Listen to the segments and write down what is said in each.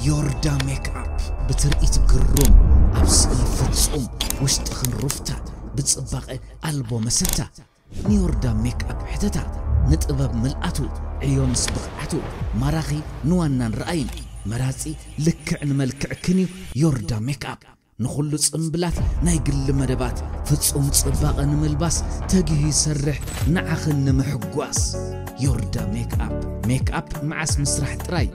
ዮርዳ ሜክኣፕ ብትርኢት ግሩም፣ ኣብ ስእሊ ፍጹም፣ ውሽጥኽን ሩፍታ ብጽባቐ ኣልቦ መሰታ። ንዮርዳ ሜክኣፕ ሕተታ፣ ንጥበብ ምልኣቱ፣ ዕዮ ምስ ብቕዓቱ፣ ማራኺ ንዋናን ረኣይን፣ መራጺ ልክዕ ንመልክዕክን እዩ ዮርዳ ሜክኣፕ። ንኹሉ ጽምብላት ናይ ግሊ መደባት ፍጹም ጽባቐ ንምልባስ ተጊሁ ይሰርሕ፣ ንዓኽን ንምሕጓስ። ዮርዳ ሜክኣፕ። ሜክኣፕ መዓስ ምስራሕ ጥራይ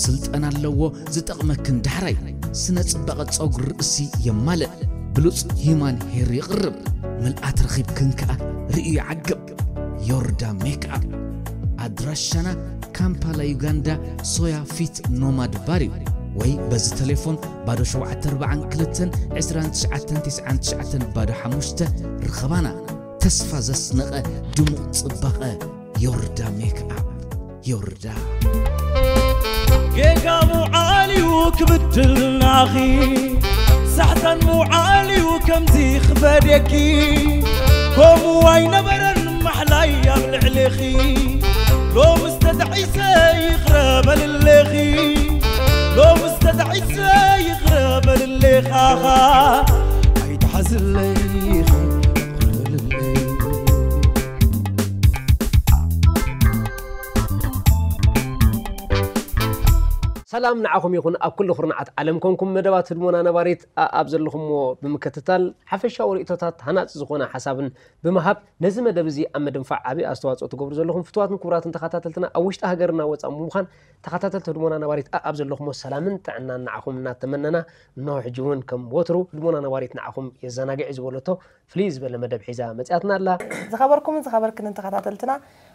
ስልጠና ኣለዎ፣ ዝጠቕመክን ዳሕራይ። ስነ ጽባቐ ጸጉሪ ርእሲ የማልእ፣ ብሉጽ ሂዩማን ሄር የቕርብ። ምልኣት ረኺብክን ከኣ ርእዩ ይዓግብ። ዮርዳ ሜክኣፕ። ኣድራሻና ካምፓላ ዩጋንዳ፣ ሶያ ፊት ኖማድ ባር እዩ። ወይ በዚ ቴሌፎን ባዶ ሸውዓተ ኣርባዓን ክልተን ዕስራን ትሽዓተን ትስዓን ትሽዓተን ባዶ ሓሙሽተ ርኸባና። ተስፋ ዘስነቐ ድሙቕ ጽባቐ ዮርዳ ሜክኣፕ። ዮርዳ። ጌጋ ምውዓል እዩ ክብድልናኺ፣ ሳሕታን ምውዓል እዩ ከምዚ ክፈድየኪ። ከምኡ ኣይነበረን ማሕላይ ኣብ ልዕሌኺ፣ ሎምስ ተጣዒሰ ይቕረ በልለኺ፣ ሎምስ ተጣዒሰ ይቕረ በልለኻኻ። ኣይትሓዝለይ ይቕረ በልለይ። ሰላም ንዓኹም ይኹን፣ ኣብ ኩሉ ኩርናዓት ዓለም ኮንኩም መደባት ህድሞና ነባሪት ኣኣብ ዘለኹምዎ ብምክትታል ሓፈሻዊ ርእይቶታት ሃናጺ ዝኾነ ሓሳብን ብምሃብ ነዚ መደብ እዚ ኣብ ምድንፋዕ ዓቢ ኣስተዋጽኦ ትገብሩ ዘለኹም ፍቱዋትን ክቡራትን ተኸታተልትና ኣብ ውሽጢ ሃገርና ወጻእ ብምዃን ተኸታተልቲ ህድሞና ነባሪት ኣኣብ ዘለኹምዎ ሰላምን ጥዕናን ንዓኹም እናተመነና፣ እንሆ ሕጂ እውን ከም ወትሩ ህድሞና ነባሪት ንዓኹም የዘናግዕ ዝበለቶ ፍልይ ዝበለ መደብ ሒዛ መጺኣትና ኣላ። ዝኸበርኩምን ዝኸበርክንን ተኸታተልትና፣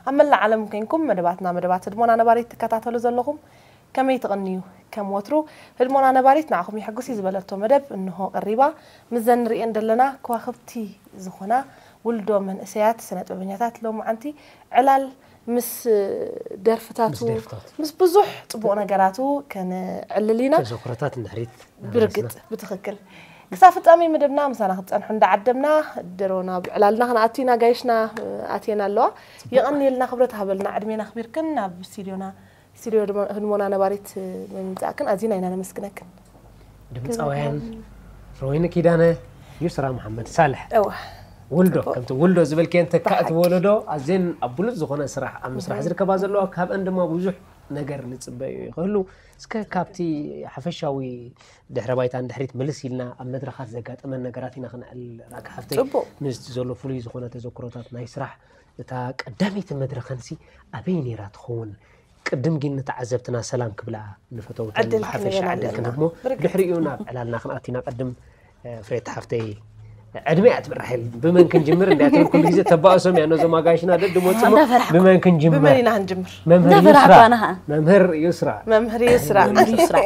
ኣብ መላእ ዓለም ኮንኩም መደባትና መደባት ህድሞና ነባሪት ትከታተሉ ዘለኹም፣ ከመይ ትቕንዩ? ከም ወትሩ ህድሞና ነባሪት ንዓኹም የሐጉስ እዩ ዝበለቶ መደብ እንሆ ቀሪባ። ምስዘን ንርእየን ዘለና ከዋኽብቲ ዝኾና ውልዶ መንእሰያት ስነ ጥበበኛታት ሎማዓንቲ ዕላል ምስ ደርፍታቱ፣ ምስ ደርፍታቱ። ምስ ብዙሕ ጽቡቕ ነገራቱ ከነዕልል ኢና። ተዘክሮታት እንድሕሪት ብርግጽ፣ ብትኽክል። ክሳብ ፍጻሜ መደብና ምሳና ክትጸንሑ እንዳዓደምና፣ ድሮ ናብ ዕላልና ክንኣቱ ኢና፣ ጋይሽና፣ እ፣ ኣትየን ኣለዋ። ጽቡቕ። የቐንየልና፣ ክብረት ሃበልና፣ ዕድሜና ኣኽቢርክን ናብ ስቱዲዮና፣ ስቱዲዮ ድማ ህድሞና ነባሪት፣ እ፣ ብምምጻእክን ኣዚና ኢና ነመስግነክን። ድምጻውያን ሮይኒ ኪዳነ፣ ዩስራ መሓመድ ሳልሕ። እወ። ውልዶ፣ ጽቡቕ። ከምቲ ውልዶ ዝበልክየን ተካእቲ ብሓቂ። ወለዶ ኣዝየን ኣብ ብሉጽ ዝኾነ ስራሕ ኣብ ምስራሕ እህ። ዝርከባ ዘለዋ፣ ካብአን ድማ ብዙሕ ነገር ንጽበዮ ይኽእሉ። እስከ ካብቲ ሓፈሻዊ ድሕረ ባይታ ንድሕሪት ምልስ ኢልና ኣብ መድረኻት ዘጋጠመን ነገራት ኢና ክንዕል። ራኪ ሓፍተይ፣ ጽቡቕ። ምስቲ ዘሎ ፍሉይ ዝኾነ ተዘክሮታት ናይ ስራሕ፣ እታ ቀዳመይቲ መድረኸንሲ ኣበይ ነይራ ትኸውን? ቅድም ግን ንተዓዘብትና ሰላም ክብላ ንፈተውተን ዕድል ብሓፈሻ ክንበን ዕድል ኣለና። ክንህብ እሞ ብርግጽ። ድሕሪኡ ናብ ዕላልና ክንኣቱ ኢና። ቅድም ፍሬት ሓፍተይ፣ ዕድመ እያ ትብራህ። ብመን ክንጅምር እንድያ ትብል ኩሉ ግዜ ተባእሶም እያ ነዞም ኣጋይሽና ደድመፅሞ። እንዳፈራሕኩ። ብመን ክንጅምር? ብመን ኢና ክንጅምር? መምህር እንዳፈራሕኩ ዩስራ። ኣነ ኸዓ። መምህር ዩስራ። መምህር ዩስራ። መምህር ዩስራ።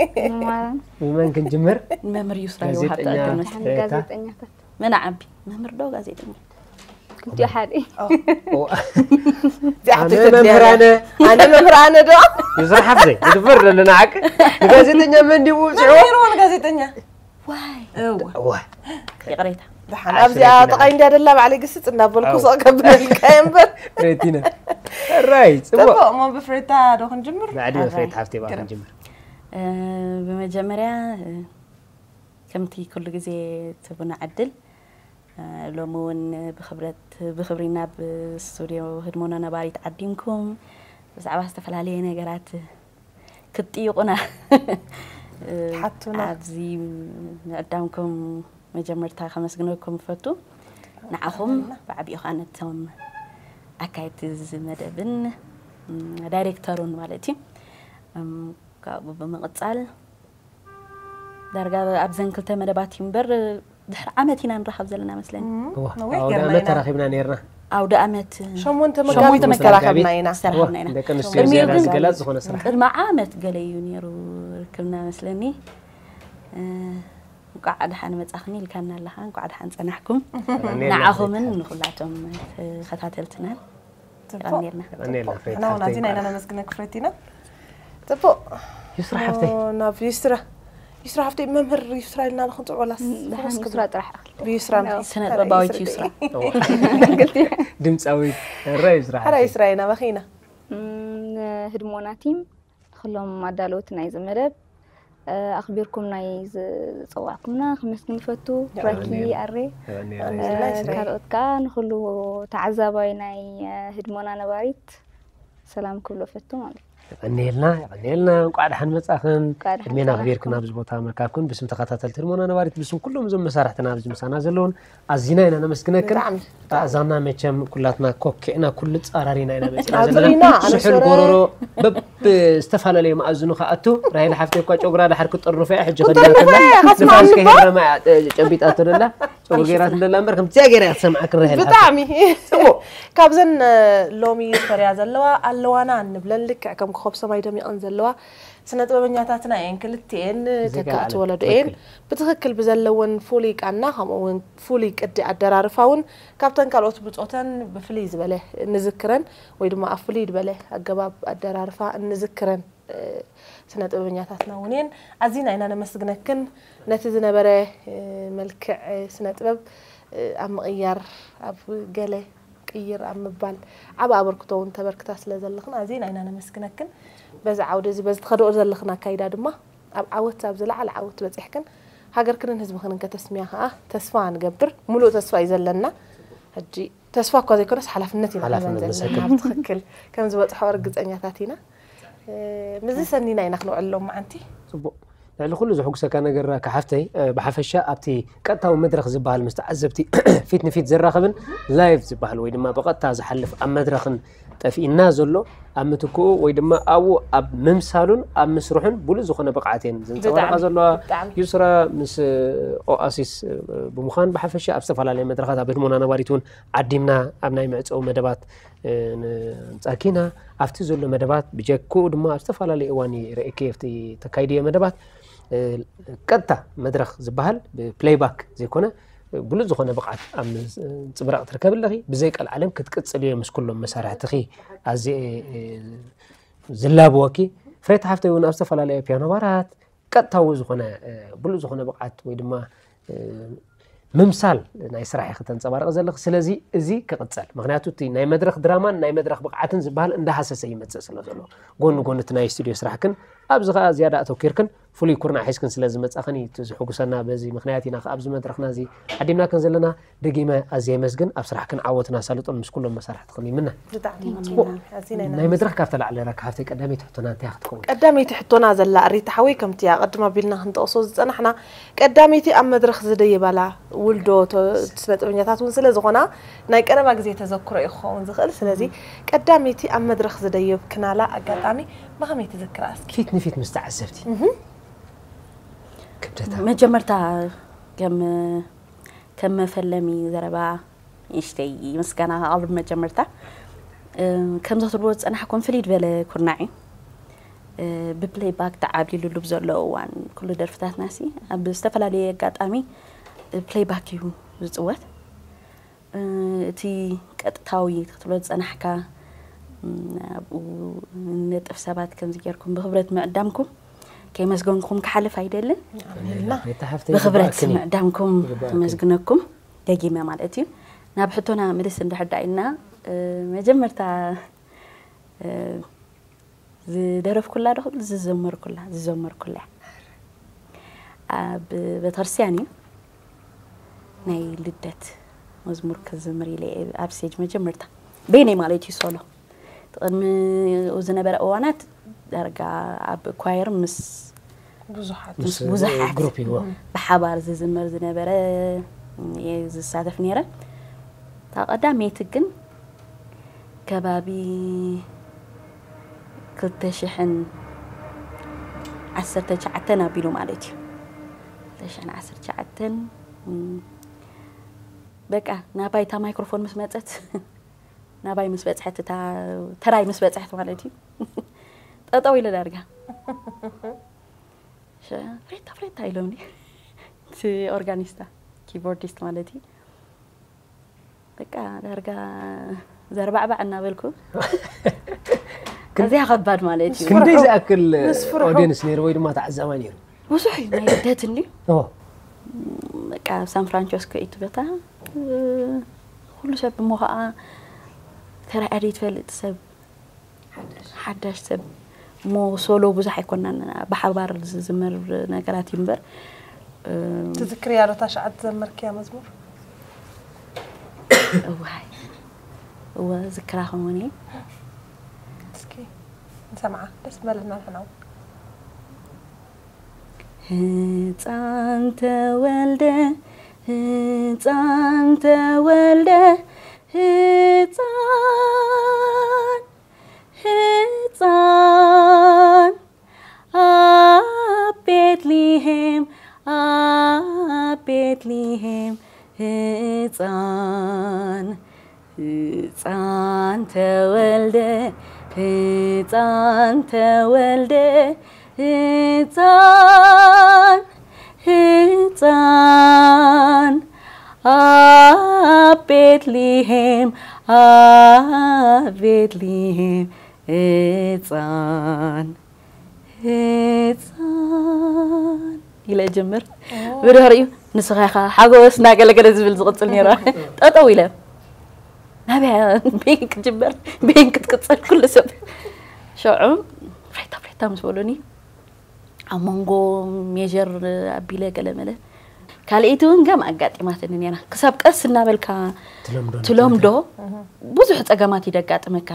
ብመን ክንጅምር? መምህር ዩስራ ይውሃብ ጋዜጠኛ ተዕድል መስል። ፍሬታ። ጋዜጠኛታት። መን ዓቢ? መምህር ዶ ጋዜጠኛ? ክልቲኡ ሓደ። ኦ። ኦ። እዚኣ ኣነ ተድልያ መምህር ኣነ። ኣነ መምህር ኣነ ዶ? ዩስራ ሓፍተይ፣ ንድፈር ዘለና ሓቂ። ንጋዜጠኛ መን ድዩ ምብፅዕዎ? መን ነይርዎ ንጋዜጠኛ? ዋይ። እወ። እወ። ይቕሬታ። ደሓን፣ ኣብዚኣ ጥቓይ እንድያ ደላ ባዕለይ ግስጽ እናበልኩ ሱቕ ከብለልካ እየ እምበር። ሬቲና። ራይ፣ ጽቡቕ። ጽቡቕ፣ እሞ ብፍሬታ ዶ ክንጅምር? ብዕድመ ኣራይ። ፍሬት ሓፍተይ እባ ግርም። ክንጅምር። እ፣ ብመጀመርያ፣ እ፣ ከምቲ ኩሉ ግዜ ትህቡና ዕድል፣ እ፣ ሎሚ እውን ብኽብረት፣ ብኽብሪ ናብ ስቱድዮ ህድሞና ነባሪት ዓዲምኩም ብዛዕባ ዝተፈላለየ ነገራት ክትጥይቑና፣ እ፣ ትሓቱና። ኣብዚ ምዕዳምኩም መጀመርታ ከመስግነኩም እፈቱ። ንዓኹም ብዓቢኡ ኸኣ ነቶም ኣካየድቲ እዚ መደብን፣ እም፣ ዳይሬክተሩን ማለት እዩ። እም፣ ካብኡ ብምቕጻል ዳርጋ ኣብዘን ክልተ መደባት እዩ እምበር፣ ድሕሪ ዓመት ኢና ንራኸብ ዘለና መስለኒ። እም፣ እዋ፣ ነዊሕ ኣውደ ገርና ዓመት ኢና። ተራኺብና ነይርና። ኣውደ ዓመት ሸሞንተ ሸሞንተ መጋቢት መጋቢት ዝተራኸብና ኢና። ዝተራኸብና ኢና። እዋ፣ ደቂ ኣንስትዮ ቅድሚኡ ዝያዳ ግን ዝገላጽ ዝኾነ ስራሕ። ቅድሚ ዓመት ገለ እዩ ነይሩ ርክብና መስለኒ። እ፣ እንቋዕ ደሓን መጻኽኒ ኢልካና ኣለኻ፣ እንቋዕ ደሓን ጸናሕኩም። ቀንየልና ንዓኹምን ፍሬት። ንኹላቶም ተኸታተልትናን። ጽቡቕ። የቐንየልና። የቐንየልና ፍሬት ንሕና እውን ሓፍተይ ኣዚና ኢና እንቋዕ። ነመስግነኪ ፍሬቲና። ጽቡቕ። ዩስራ ሓፍተይ። ኦ፣ ናብ ዩስራ። ዩስራ ሓፍተይ፣ መምህር ዩስራ ኢልና ንኽንጽውዖ ላስ ም፣ ደሓን ክወስድ ዩስራ ጥራሕ። ብዩስራ ና። ስነ ጥበባዊት ዩስራ። እዋ። ድምጻዊት። ሕራይ ዩስራ ሕራይ ሓፍተይ። ዩስራ ኢና፣ በኺና። ም፣ ንህድሞና ቲም፣ ንኹሎም ኣዳለውቲ ናይዚ መደብ፣ ኣኽቢርኩም ናይ ዝጸዋዕኩምና ክመስግን ይፈቱ። የቐንየልና። ራኪ ኣሬ፣ የቐንየልና። እ፣ ካልኦት ከኣ ንኹሉ ተዓዛባይ ናይ፣ እ፣ ህድሞና ነባሪት ሰላም ክብሎ ፈቱ ማለት እዩ። የቐንየልና፣ የቐንየልና። እንቋዕ ደሓን መጻኽን። እንቋዕ ደሓን ዕድሜና ጸናሕኩም። ክቢርክን ኣብዚ ቦታ ምርካብክን ብስም ተኸታተልቲ ህድሞና ነባሪት ብስም ኩሎም እዞም መሳርሕትና ኣብዚ ምሳና ዘለውን ኣዚና ኢና ነመስግነክን። ብጣዕሚ። ኣእዛና መቸም ኩላትና ኮኪዕና ኩሉ ጻራሪና ኢና መጺና ኣጥሪና፣ ዘለና። ኣነ ስሑል ሶረ። ጎረሮ በብ ዝተፈላለየ መኣዝኑ ክኣቱ። ራሄል ሓፍተይ እኳ ጨጉራ ድሓር ክጥርንፎ እያ ሕጂ ክጥርንፎ ከዲናትና። እያ፣ ካስማን ንፋስ እኮ። ከይረማ እያ፣ እ፣ ጨቢጣቶ ደላ። ጨጉሪ ገይራትኒ ደላ እምበር ከምዚኣ ገይራ እያ ትሰምዓክን ራሄል ሓፍተይ። ብጣዕሚ። ጽቡቕ። ካብዘን፣ እ፣ ሎሚ ዝፈርያ ዘለዋ ኣለዋና እንብለን ልክዕ ከም ኮኸብ ሰማይ ደሚቐን ዘለዋ ስነ ጥበበኛታትና እየን። ክልቲኤን ዜጋ ተካእቲ ዓለም። ወለዶ እየን። ትክክል። ብትኽክል ብዘለወን ፍሉይ ቃና ከምኡ እውን ፍሉይ ቅዲ ኣደራርፋ እውን ካብተን ካልኦት ብጾተን ብፍልይ ዝበለ እንዝክረን ወይ ድማ ኣብ ፍልይ ዝበለ ኣገባብ ኣደራርፋ እንዝክረን፣ እ፣ ስነ ጥበበኛታትና እውን እየን። ኣዚና ኢና ነመስግነክን። ነቲ ዝነበረ፣ እ፣ መልክዕ፣ እ፣ ስነ ጥበብ፣ እ፣ ኣብ ምቕያር፣ ኣብ ገለ ቅይር ኣብ ምባል ዓቢ ኣበርክቶ እውን ተበርክታ ስለ ዘለኽን ኣዚና ኢና ነመስግነክን። በዚ ዓውዲ እዚ፣ በዚ ትኸድኦ ዘለኽን ኣካይዳ ድማ ኣብ ዓወት፣ ኣብ ዝለዓለ ዓወት በጺሕክን ሃገርክንን ህዝብኽንን ከተስምያ ከኣ ተስፋ ንገብር። ሙሉእ ተስፋ እዩ ዘለና። ሕጂ ተስፋ እኳ ዘይኮነስ ሓላፍነት ኢና ሓላፍነት ዘለና። መሰከም። ኣብ ትኽክል ከም ዝበጽሖ ርግጸኛታት ኢና። እ፣ ምስዚ ሰኒና ኢና ክንውዕል ሎማዓንቲ። ጽቡቕ። ልዕሊ ኩሉ ዘሕጉሰካ ነገር ራካ ሓፍተይ፣ እ፣ ብሓፈሻ ኣብቲ ቀጥታዊ መድረኽ ዝበሃል ምስ ተዓዘብቲ ፊት ንፊት ዘራኽብን ላይቭ ዝበሃል ወይ ድማ ብቐጥታ ዝሓልፍ ኣብ መድረኽን ጠፊእና ዘሎ፣ ኣብ ምትክኡ ወይ ድማ ኣብኡ ኣብ ምምሳሉን ኣብ ምስርሑን ብሉጽ ዝኾነ ብቕዓት እየን ዘንጸባርቓ ብጣዕሚ፣ ዘለዋ። ብጣዕሚ። ዩስራ ምስ፣ እ፣ ኦኣሲስ፣ እ፣ ብምዃን ብሓፈሻ ኣብ ዝተፈላለየ መድረኻት ኣብ ህድሞና ነባሪት እውን ዓዲምና ኣብ ናይ መዕጸዊ መደባት፣ እ፣ ንጻኪና ኣብቲ ዘሎ መደባት ብጀክኡ ድማ ኣብ ዝተፈላለየ እዋን ይርእየኪ ኣብቲ ተካይድዮ መደባት፣ እ፣ ቀጥታ መድረኽ ዝበሃል ብፕሌይባክ ዘይኮነ ብሉጽ ዝኾነ ብቕዓት ኣብ ምጽብራቕ ትርከብ ኣለኺ። ብዘይ ቀልዓለም ክትቅጽልዮ ምስ ኩሎም መሳርሕትኺ ኣዝየ፣ እ፣ ዝላብወኪ። ፍሬት ሓፍተይ እውን ኣብ ዝተፈላለየ ፒያኖ ባራት ቀጥታዊ ዝኾነ፣ እ፣ ብሉጽ ዝኾነ ብቕዓት ወይ ድማ፣ እ፣ ምምሳል ናይ ስራሕ ኢኺ ተንጸባርቒ ዘለኺ። ስለዚ እዚ ክቕጸል። ምኽንያቱ እቲ ናይ መድረኽ ድራማን ናይ መድረኽ ብቕዓትን ዝበሃል እንዳሃሰሰ ይመጽእ ስለ ዘሎ። ጎኒ ጎኒ እቲ ናይ ስቱድዮ ስራሕክን ኣብዚ ኸኣ ዝያዳ ኣተኪርክን ፍሉይ ኩርናዕ ሒዝክን ስለ ዝመጻኽን እዩ እቲ ዝሕጉሰና። በዚ ምኽንያት ኢና ከኣ ኣብዚ መድረኽና እዚ ዓዲምናክን ዘለና። ደጊመ ኣዝየ የመስግን። ኣብ ስራሕክን ዓወትን ኣሳልጦን ምስ ኩሎም መሳርሕትኽን ይምነ። ብጣዕሚ ኣሜን። ጽቡቕ። ኣዚና ኢና ናይ መድረኽ ካብ ተላዕለ ራካ ሓፍተይ ቀዳመይቲ ሕቶና እንታይ ክትከውን? ቀዳመይቲ ሕቶና ዘላ ኣሪታ ሓወይ ከምቲ ኣቐድም ኣቢልና ክንጠቕሶ ዝጸናሕና ቀዳመይቲ ኣብ መድረኽ ዝደየባላ ውልዶ ተ-፣ ስነ ጥበበኛታት እውን ስለ ዝኾና ናይ ቀረባ ግዜ ተዘክሮ እዩ ክኸውን ዝኽእል። ስለዚ ቀዳመይቲ ኣብ መድረኽ ዝደየብክናላ ኣጋጣሚ ብኸመይ ትዝክራ እስኪ? ፊት ንፊት ምስ ተዓዘብቲ። ክብደታ። መጀመርታ ከም ከም መፈለሚ ዘረባ ንእሽተይ ምስጋና ከቕርብ መጀመርታ። እ፣ ከምዚ ክትብልዎ ዝጸናሕኩም ፍልይ ዝበለ ኩርናዕ እዩ። እ፣ ብፕሌይ ባክ ተዓብሊሉሉ ብዘሎ እዋን ኩሉ ደርፍታትና ሲ ኣብ ዝተፈላለየ ኣጋጣሚ ፕሌይ ባክ እዩ ዝጽወት። እ፣ እቲ ቀጥታዊ ክትብሎ ዝጸናሕካ፣ ም፣ ኣብኡ ንነጥፍ ሰባት ከምዚ ጌርኩም ብኽብረት ምዕዳምኩም ከይመስገንኩም ክሓልፍ ኣይደልን። ኣሜንና። ቤታ ሓፍተይ ብኽብረት ይግባእክን እዩ። ምዕዳምኩም ይግባእክን። ከመስግነኩም ደጊመ ማለት እዩ። ናብ ሕቶና ምልስ እንድሕር ዳኢልና፣ እ፣ መጀመርታ፣ እ፣ ዝደረፍኩላ ዶ ክብል ዝዘመርኩላ፣ ዝዘመርኩላ ኣብ ቤተክርስትያን እዩ። ናይ ልደት መዝሙር ክዝምር ኢለ እየ ኣብ ስቴጅ መጀመርታ በይነይ ማለት እዩ፣ ሶሎ። ቅድሚ ዝነበረ እዋናት ዳርጋ ኣብ ኳየር ምስ ብዙሓት። ምስ ብዙሓት ግሩፕ እዩ። ብሓባር ዝዝመር ዝነበረ እየ ዝሳተፍ ነይረ። እታ ቀዳመይቲ ግን ከባቢ ክልተ ሽሕን ዓሰርተ ትሽዓተን ኣቢሉ ማለት እዩ። ክልተ ሽሕን ዓሰርተ ትሽዓተን፣ እም፣ በቃ ናባይ እታ ማይክሮፎን ምስ መጸት፣ ናባይ ምስ በጽሐት፣ እታ ተራይ ምስ በጽሐት ማለት እዩ። ጠጠው ኢለ ዳርጋ። ሸ-፣ ፍሬታ፣ ፍሬታ ኢሎምኒ። እቲ ኦርጋኒስታ፣ ኪቦርዲስት ማለት እዩ። በቃ ዳርጋ ዘርባዕባዕ እናበልኩ። ኣዝያ ከባድ ማለት እዩ። ክንደይ ዝኣክል ምስ ፍርሑ። ኦዲየንስ ነይሩ ወይ ድማ ተዓዛባይ ነይሩ? ብዙሕ እዩ፣ ናይ ልደት እንድዩ። ኦ፣ በቃ ኣብ ሳን ፍራንቸስኮ እዩ እቲ ቦታ። ኩሉ ሰብ እሞ ኸዓ ተራእያ ዘይትፈልጥ ሰብ፣ ሓዳሽ ሰብ፣ እሞ ሶሎ ብዙሕ ኣይኮናን፣ ብሓባር ዝዝመር ነገራት እዩ እምበር። ትዝክርያ ዶ ታሽዓት ዘመርክያ መዝሙር? እዋይ፣ እወ ዝክራ ከመኒ። እስኪ ንሰምዓ፣ ደስ በለና ንሕና እውን። ህፃን ተወልደ፣ ህፃን ተወልደ፣ ህፃን፣ ህፃን ኣብ ቤትልሄም፣ ኣብ ቤትልሄም ህፃን፣ ህፃን ተወልደ፣ ህፃን ተወልደ፣ ህፃን፣ ህፃን ኣብ ቤትልሄም፣ ኣብ ቤትልሄም ህፃን፣ ህፃን ኢለ ጀምር። ብድሕሪኡ ንስኻ ኢኻ ሓጎስ እናገለገለ ዝብል ዝቕፅል ነይሩ። ጠጠው ኢለ ናበይ፣ ቤን ክትጅበር፣ ቤን ክትቅፅል፣ ኩሉ ሰብ ሽዑ ፍሬታ ፍሬታ ምስ በሉኒ፣ ኣብ መንጎ ሜጀር ኣቢለ ገለመለ። ካልኣይቲ እውን ገም ኣጋጢማትኒ ነይራ። ክሳብ ቀስ እናበልካ ትለምዶ ትለምዶ ብዙሕ ፀገማት ይደጋጥመካ።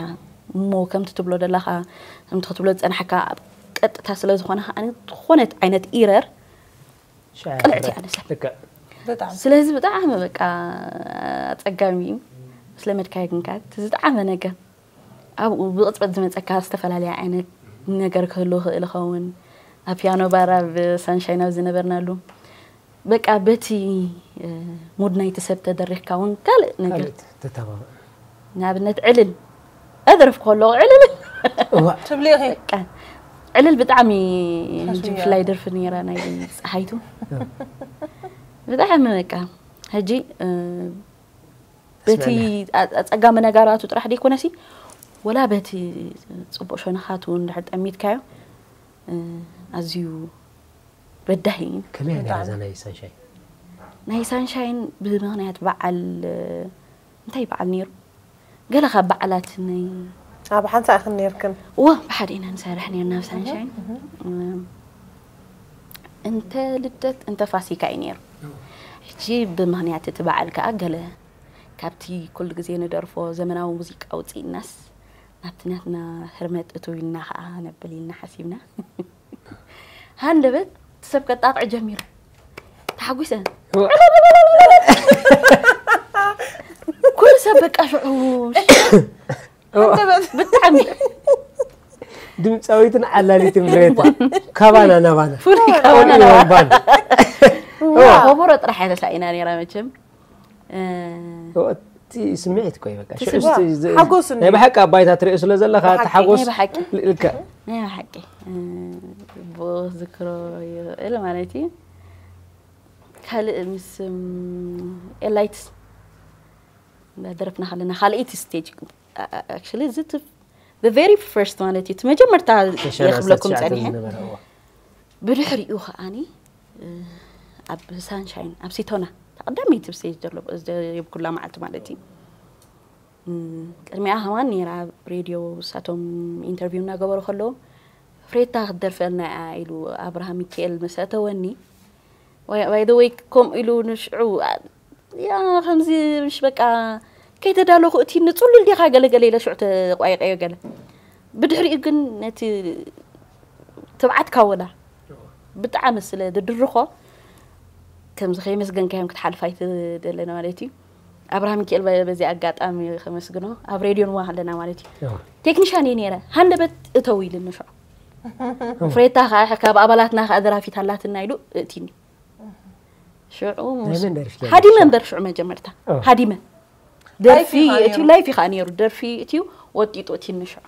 እሞ ከምቲ ትብሎ ደላኻ፣ ከምቲ ክትብሎ ዝፀናሕካ ኣብ ቀጥታ ስለ ዝኾነ፣ ኣነ ዝኾነት ዓይነት ኢረር ቅልዕቲ ኣነሰ ልክዕ ብጣዕሚ ስለዚ ብጣዕሚ በቃ ኣፀጋሚ እዩ። ምስ ለመድካዮ ግንካ እቲ ዝጠዓመ ነገር ኣብኡ ብቕፅበት ዝመፀካ ዝተፈላለየ ዓይነት ነገር ክህሉ ይኽእል ይኸውን። ኣብ ፒያኖ ባር ኣብ ሳንሻይን ኣብ ዝነበርናሉ በቃ በቲ ሙድ ናይቲ ሰብ ተደሪኽካ እውን ካልእ ነገር ካልእ ተተባብዕ ንኣብነት ዕልል እድርፍ ከለኹ ዕልል እዋ ትብሊ ኢኺ በቃ ዕልል ብጣዕሚ ሓስብያ። ሕጂ ብፍላይ ደርፊ ነይራ ናይ ፀሓይቱ ብጣዕሚ በቃ ሕጂ እ፣ በቲ ተስማዕና። ኣ- ኣፀጋሚ ነጋራቱ ጥራሕ ደይኮነሲ ወላ በቲ ፅቡቅ ሸነኻቱ እንድሕር ጠሚትካዮ እ፣ ኣዝዩ በዳሂ እዩ። ከመይ ነራ ብጣዕሚ። እዛ ናይ ሳንሻይ ናይ ሳንሻይን ብምኽንያት በዓል እ፣ እንታይ በዓል ነይሩ ገለ ካብ በዓላት ናይ ኣብ ሓንሳ ኢኽን ነርክን እዎ ብሓደ ኢና ንሰርሕ ነርና ኣብ ሳንሻይን እም፣ እንተ ልደት እንተ ፋሲካ እዩ ነይሩ ሕጂ ብምኽንያት እቲ በዓል ከዓ ገለ ካብቲ ኩሉ ግዜ ንደርፎ ዘመናዊ ሙዚቃ ውፅኢናስ ናብቲ ናትና ህርመት እትው ኢልና ከዓ ነብል ኢልና ሓሲብና ሃንደበት እቲ ሰብ ከጣቕዕ ጀሚሩ ተሓጒሰ ኩሉ ሰብ በቃ ሽዑ ብጣዕሚ ድምፃዊትን ዓላሊትን ፍሬታ ካባና ናባና ፍሉይ ኦን ባን ከበሮ ጥራሕ እያ ተሳኢና ነይራ መቸም እቲ ስምዒት እኮ እዩ በቃ እቲ ሽዑ ስምዒት። ዝ- ዝ- ሓጎስ ናይ ብሓቂ ኣብ ባይታ ትሪኦ ስለ ዘለኻ እቲ ብሓቂ። ሓጎስ ናይ ብሓቂ። ልክዕ ናይ ብሓቂ እ፣ ብዝክሮ ይኽእል ማለት እዩ ካልእ ምስ እም፣ ኤላይትስ እንዳደረፍና ከለና ካልኣይቲ ስቴጅ ኣክቹሊ እዚ ቨሪ ፈርስት ማለት እዩ እቲ መጀመርታ ተሸና የኽብለኩም ሰትሽዓተ ፀኒሐ ዝነበረ እዋ ብድሕሪኡ ከዓኒ ኣብ ሳንሻይን ኣብ ሲቶና ቀዳመይቲ ስቴጅ ዘሎ የብኩላ መዓልቲ ማለት እዩ እም፣ ቅድሚኣ ከማን ነይራ ኣብ ሬድዮ እሳቶም ኢንተርቪው እናገበሩ ከለዉ ፍሬታ ክትደርፈልና እያ ኢሉ ኣብርሃም ሚካኤል መሰተወኒ ባይ ወይ ከምኡ ኢሉ ንሽዑ ያ ከምዚ ምሽ በቃ ከይተዳለኹ እቲ ንፅሉል ዲኻ ገለገለ ኢለ ሽዑ ተቋይቀዮ ገለ ብድሕሪኡ ግን ነቲ ትብዓትካ ወላ ብጣዕሚ ስለ ዝድርኾ ከምዚ ከየመስገንካዮም ክትሓልፍ ኣይትደልን ማለት እዩ ኣብርሃም ሚካኤል በ- በዚ ኣጋጣሚ ከመስግኖ ኣብ ሬድዮ ንዋ ኣለና ማለት እዩ ያው ቴክኒሻን እየ ነይረ ሃንደበት እተው ኢልኒ ሽዑ ፍሬታ ከዓ ካብ ኣባላትና ከዓ ደራፊት ኣላትና ኢሉ እእቲኒ ሽዑ ናይ መን ደርፊ ገይርካ? ሃዲመ እምበር ሽዑ መጀመርታ ኦ። ሃዲመ ደርፊ ላይፍ ኢኻ እትዩ ነይሩ። ላይፍ ኢኻ ነይሩ ደርፊ እትዩ ወጢጡ እቲኒ ሽዑ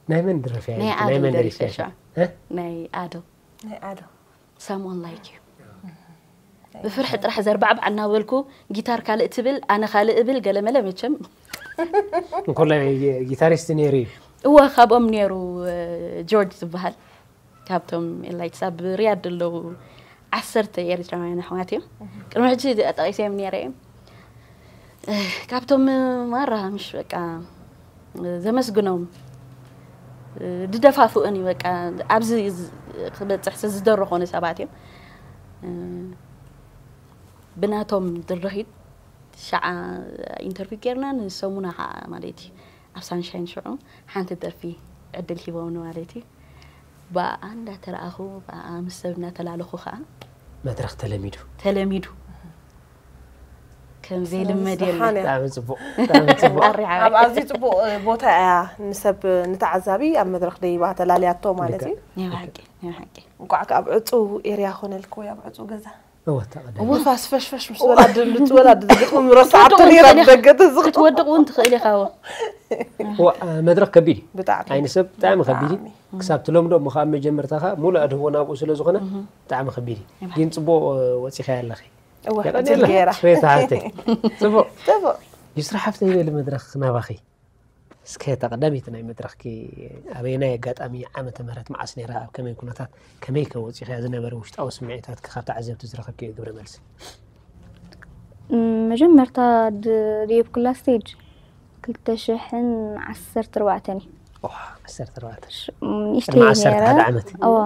ናይ መን ደረፊ ናይ ናይ ኣደም መን ደርፊ ደሪፍካ ሽዑ እ? ናይ ኣደም ናይ ኣደም someone like you ብፍርሒ ጥራሕ ዘርባዕባዕ እናበልኩ ጊታር ካልእ ትብል ኣነ ካልእ እብል ገለመለ መቸም እንኮላይ ጊታሪስት ነይሩ እዩ እወ ካብኦም ነይሩ እ፣ ጆርጅ ዝበሃል ካብቶም ኤላይትስ ኣብ ሪያድ ዘለዉ ዓሰርተ ኤርትራውያን ኣሕዋት እዮም ቅድሚ ሕጂ ጠቂሰዮም ነይረ እዮም እ፣ ካብቶም ማራ ምሽ በቃ እ፣ ዘመስግኖም እ፣ ድደፋፍኡን እዩ። በቃ ኣብዚ ዝ- ክበፅሕ ስ- ዝደረኾኑ ሰባት እዮም። እ፣ ብናቶም ድርኺት ሸዓ ኢንተርቪው ጌርና ንሰሙና ከዓ ማለት እዩ ኣብ ሳንሻይን ሽዑ ሓንቲ ደርፊ ዕድል ሂቦምኒ ማለት እዩ። ብኣ እንዳተረኣኹ ብኣ ምስ ሰብ እናተላለኹ ከዓ መድረኽ ተለሚዱ። ተለሚዱ ከም ዘይልመድ የለ። ዝሓነ ብጣዕሚ ፅቡቕ፣ ብጣዕሚ ፅቡቕ። ኣሪዓ ኣብ ኣዝዩ ፅቡቕ ቦታ እያ ንሰብ ንተዓዛቢ ኣብ መድረኽ ደይባ ተላልያቶ ማለት እዩ። ናይ ብሓቂ ናይ ብሓቂ እንኳዕ ከ ኣብ ዕፁ ኤርያ ኮነልክ ወይ ኣብ ዕፁ ገዛ እወ ተቐደ ንፋስ ፈሽፈሽ ምስ ወላድ ልትወላድ ዝግጥሙ ምሮ ሰዓት ተሊራ ደገ ተዝኽቶ ክትወድቕ እውን ትኽእል ኢኻ። ዋ፣ መድረኽ ከቢድ እዩ። ብጣዕሚ ዓይኒ ሰብ ብጣዕሚ ከቢድ እዩ። ክሳብ ትለምዶ እሞ ካብ መጀመርታኻ ሙሉእ ኣድህቦ ናብኡ ስለ ዝኾነ ብጣዕሚ ከቢድ እዩ። ግን ፅቡቕ ወፂኻያ ኣለኺ። እወ የቐንየልና ገይራ ሬታ ሃብተይ። ፅቡቕ ጥቡቕ ዩስራ ሓፍተይ በሊ መድረኽ ናባኺ። እስከ እታ ቀዳመይቲ ናይ መድረኽኪ ኣበየናይ ኣጋጣሚ ዓመተ ምህረት መዓስ ነይራ ኣብ ከመይ ኩነታት ከመይ ከ ወፂኻያ ዝነበረ ውሽጣዊ ስምዒታትኪ ካብ ተዓዘብቲ ዝረኸብኪ ግብረ መልሲ? ም፣ መጀመርታ ድ- ድየብኩላ ስቴጅ ክልተ ሽሕን ዓሰርተ ኣርባዕተን እዩ። ዋ፣ ዓሰርተ ኣርባዕተ ሽ- ም፣ ንእሽተይ ቅድሚ ዓሰርተ ነይረ። ሓደ ዓመት። እዋ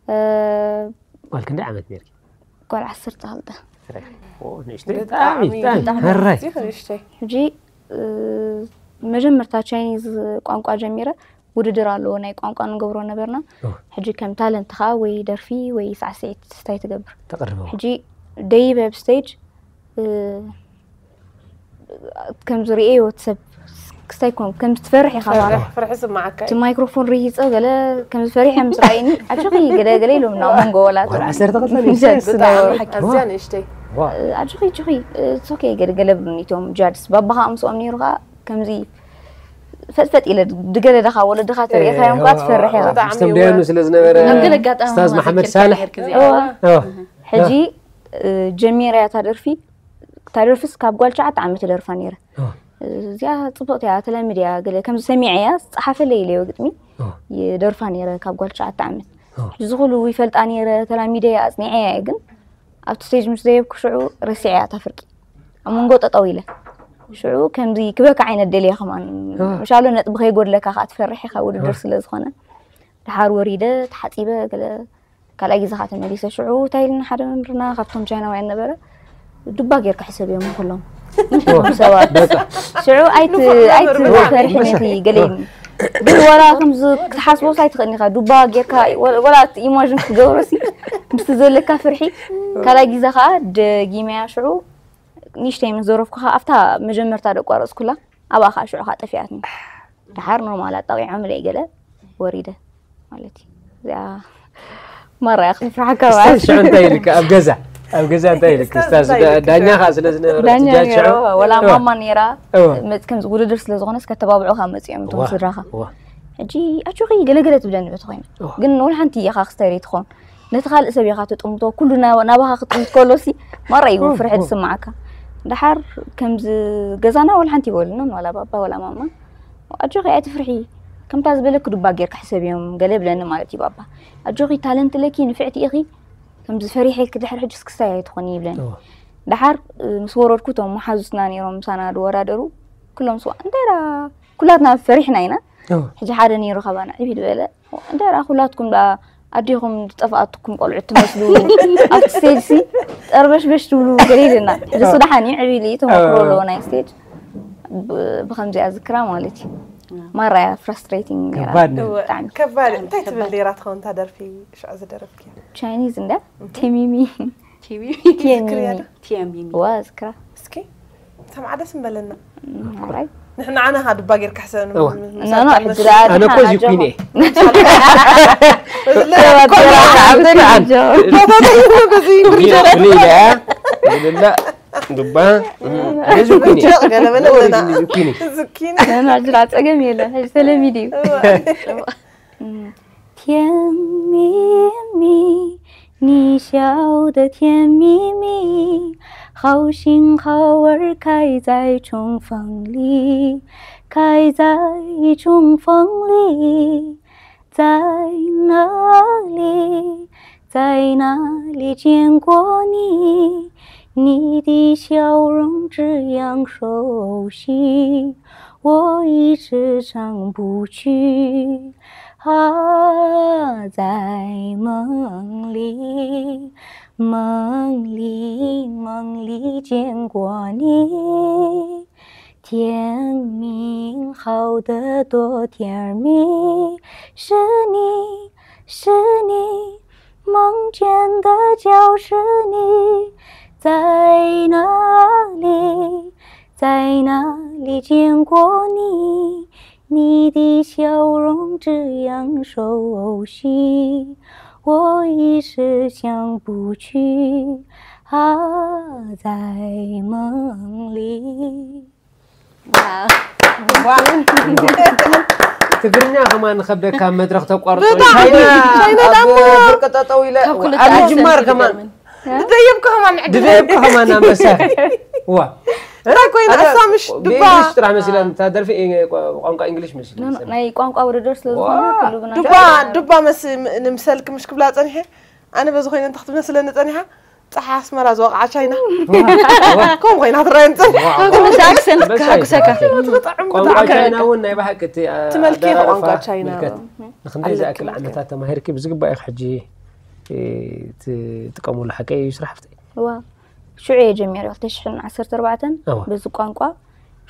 እ፣ ጓል ክንደይ ዓመት ነርኪ? ጓል ዓሰርተ ክልተ። ኦ፣ ንእሽተይ ብጣዕሚ ብጣዕሚ ብጣዕሚ ብጣዕሚ ሕራይ። ኣዝዩ ንእሽተይ ሕጂ እ፣ መጀመርታ ቻይኒዝ ቋንቋ ጀሚረ ውድድር ኣለዎ ናይ ቋንቋ ንገብሮ ነበርና። ኦ። ሕጂ ከም ታለንት ኸዓ ወይ ደርፊ ወይ ሳዕስዒት ስታይ ትገብር። ተቕርበው። ሕጂ ደይበ ኣብ ስቴጅ እ፣ ከም ዝርእዮ እቲ ሰብ ክስታይ ኮን ከም ትፈርሕ ኢኻ ማለት ፍርሒ ስማዓካ እቲ ማይክሮፎን ርሂፀ ገለ ከም ዝፈሪሐ ምስ ረኣይኒ ኣጆኺ ገለ ገለ ኢሎም ናብ መንጎ ወላት ጓል ዓሰርተ ክልተ ጃድስ ብጣዕሚ ነበሩ። ኣዝያ ንእሽተይ ዋ፣ ኣጆኺ ኣጆኺ ሶኬ ገለ ገለ ብሎም ጃድስ ባባኻ ኣምስኦም ነይሩ ከዓ ከምዚ ፈጥፈጥ ኢለ ድገለ ደኻ ወለድኻ ተሪእኻዮም ከዓ ትፈርሕ ኢኻ። ብጣዕሚ ስቶም ደያኑ ስለ ዝነበረ ኣብ ገለ ኣጋጣሚ ስታዝ ማዘር መሓመድ ጌርካ ሳልሕ። ነርክ እዚኣ። እዋ ኦ፣ ሕጂ እ፣ ጀሚረያ እታ ደርፊ እታ ደርፍስ ካብ ጓል ትሽዓተ ዓመት ይደርፋ ነይረ። ኦ። እዚኣ ፅብቕቲ እያ ተላሚድ እያ ገለ ከምዚ ሰሚዐ እያ ዝፀሓፈለይ ኢለዮ ግጥሚ ኦ። ይደርፋ ነይረ ካብ ጓል ትሽዓተ ዓመት። ኦ። ሕዚ ዝኹሉ ይፈልጣ ነይረ ተላሚደ እያ ኣፅኒዐ እያ ግን ኣብቲ ስቴጅ ምስ ደየብኩ ሽዑ ረሲዐ እያ እታ ፍርቂ ኣብ መንጎ ጠጠው ኢለ ሽዑ ከምዚ ክበካ ዓይነት ደልየ ከማን ኦ። ምሻሎ ነጥቢ ከይጎድለካ ከዓ ትፈርሕ ኢኻ ውድድር ስለ ዝኾነ ድሓር ወሪደ ተሓፂበ ገለ ካልኣይ ግዜ ከዓ ተመሊሰ ሽዑ እንታይ ኢልና ሓደ መምህርና ካብቶም ቻይናውያን ነበረ ዱባ ጌርካ ሕሰብ እዮም ኩሎም ሰባት ሽዑ ኣይት- ኣይትፈርሕን ኢኺ ገለ ኢሉኒ ግን ዋላ ከምዚ ክትሓስቦስ ኣይትኽእልኒ ኢኻ ዱባ ጌርካ ወላ እቲ ኢማዥን ክትገብሮሲ ምስቲ ዘለካ ፍርሒ ካልኣይ ግዜ ከዓ ደጊመያ ሽዑ ንእሽተይ ምስ ዘረፍኩ ከዓ ኣብታ መጀመርታ ደቋረፅኩላ ኣብኣ ከዓ ሽዑ ከዓ ጠፊኣትኒ ድሓር ኖርማል ኣጣቂዖምለይ ገለ ወሪደ ማለት እዩ እዚኣ ማራ እያ ክትፍርሓካ ስታዝ ሽዑ እንታይ ኢልካ ኣብ ገዛ ኣብ ገዛ እንታይ ኢልካ ስታዝ ስታዝ እንታይ ኢልካ? ዳኛ ከዓ ስለ ዝነበረ ዳኛ ትጃጅ ሽዑ ነይሩ ወላ እወ። ማማ ነይራ እወ። መ- ከምዚ ውድድር ስለ ዝኾነስ ከተባብዑኻ መፂኦም እቶም እዋ፣ ስድራኻ እዋ። ሕጂ ኣጆኺ ገለገለ ትብለኒ በቲ ኮይኑ እዋ። ግን ወላ ሓንቲ ኢኻ ክስታይ ትኾን ነቲ ካልእ ሰብ ኢኻ ትጥምቶ ኩሉ ናብ- ናባኻ ክጥምት ከሎሲ ማራ እዩ እዋ፣ ፍርሒ እዋ። ትስማዓካ ድሓር ከምዚ ገዛና ወላ ሓንቲ ይበሉና ዋላ ባባ ወላ ማማ ኣጆኺ ኣይትፍርሒ ከምታ ዝበለኪ ዱባ ጌርካ ሕሰብ እዮም ገለ ይብለኒ ማለት እዩ ባባ ኣጆኺ ታለንት ለኪ ንፍዕቲ ኢኺ ከምዚ ፈሪሐ ክድሕር ሕጂ ስክስታይ ኣይትኾኒ ይብለኒ እዎ። ድሓር እ፣ ምስ ወረድኩ እቶም መሓዙትና ነይሮም ምሳና ዝወዳደሩ ኩሎም ስዋ እንታይ ዳ ኩላትና ፈሪሕና ኢና እዎ። ሕጂ ሓደ ነይሩ ካባና ዕብ ዝበለ እንታይ ዳ ኩላትኩም ዳ ኣዴኹም ዝጠፍኣትኩም ቆልዑት ትመስሉ ኣብቲ ስቴጅ ሲ ጠርበሽበሽ ትብሉ ገለ ኢልና ሕጂ እሱ ደሓን እዩ ዕብ ኢሉ እዩ ተመክሮ ኣለዎ ናይ ስቴጅ ብ- ብከምዚኣ ዝክራ ማለት እዩ ማራ እያ ፍራስትሬቲንግ ነይራ ከባድ ነይሩ። ብጣዕሚ ከባድ እንታይ ትብል ነይራ ትኸውን እታ ደርፊ ሽዑ ዝደረፍኪ ቻይኒዝ እንደ ቴሚሚ ቲቪ ዝክርያ ዶ ቲያሚሚ ዋ ዝክራ እስኪ ሰምዓ ደስ እንበለና ራይ ንሕና ዓና ኻ ድባ ጌርካ ሕሰብ እዋ። ኖ ኖ ሕጂ ኣነ እኮ እዚ ኩነ በዚ ፍልይ ኢለ እያ ዝብላ ዱባ እዚ ኩነ ገለበለ ኦሪጅን ኣለና እዚ ኩነ ዝኪን ኖ ሕጂ ጸገም የለን ሕጂ ተለሚድ እዩ ቴሚሚ 你笑的甜蜜蜜，好心好儿开在春风里，开在春风里，在哪里，在哪里见过你？你的笑容这样熟悉，我一时想不起。啊，在梦里，梦里，梦里见过你。甜蜜好得多，甜蜜是你，是你梦见的就是你，在哪里，在哪里见过你？你的笑容这样熟悉，我一时想不起。啊，在梦里。 ትግርኛ ከማን ንኸብደካ ኣብ መድረኽ ተቋርጾ ብጣዕሚ። ቻይና ቻይና ኣብ ዳሞ። ፍርቂ ጠጠው ኢለ ካብ ክልተ ኣብ ዓሰርተ ምጅማር ትግርምን። ከማን ድደየብኩ ከማን ንዕድል ድደየብኩ ከማን ኣንበሳ ዋ እንታይ ኮይና ኣነ እሳ ምሽ ድባ ብእንግሊሽ ጥራሕ መሲለን እታ ደርፊ እ- ቋንቋ እንግሊሽ መሲለን ናይ ቋንቋ ውድድር ስለ ዝኾነ ኩሉ ብና ድባ ድባ መስ ንምሰልክ ምሽ ክብላ ጸኒሐ ኣነ በዚ ኮይነ እንተ ክትመስለኒ ጸኒሓ ጸሓ ኣስመራ ዝወቕዓ ቻይና ከም ኮይና ትረአየን ጸኒሓ ከምዚ ኣክሰንት ክሃግሰካ ቋንቋ ቻይና እውን ናይ ብሓቂ እቲ ትመልኪ ኣደራርፋ ቋንቋ ቻይና ምልከት። ንክንደይ ኣለኪ ዝኣክል ምልከት። ዓመታት ተማሂርኪ ብዝግባእ ኢኺ ሕጂ እ፣ ትጥቀሙሉ ሓቀይ እዩ ስራሕ ሓፍተይ። ዋ ሽዑ እየ ጀሚረ ክልተ ሽሕን ዓሰርተ ኣርባዕተን እዋ። በዚ ቋንቋ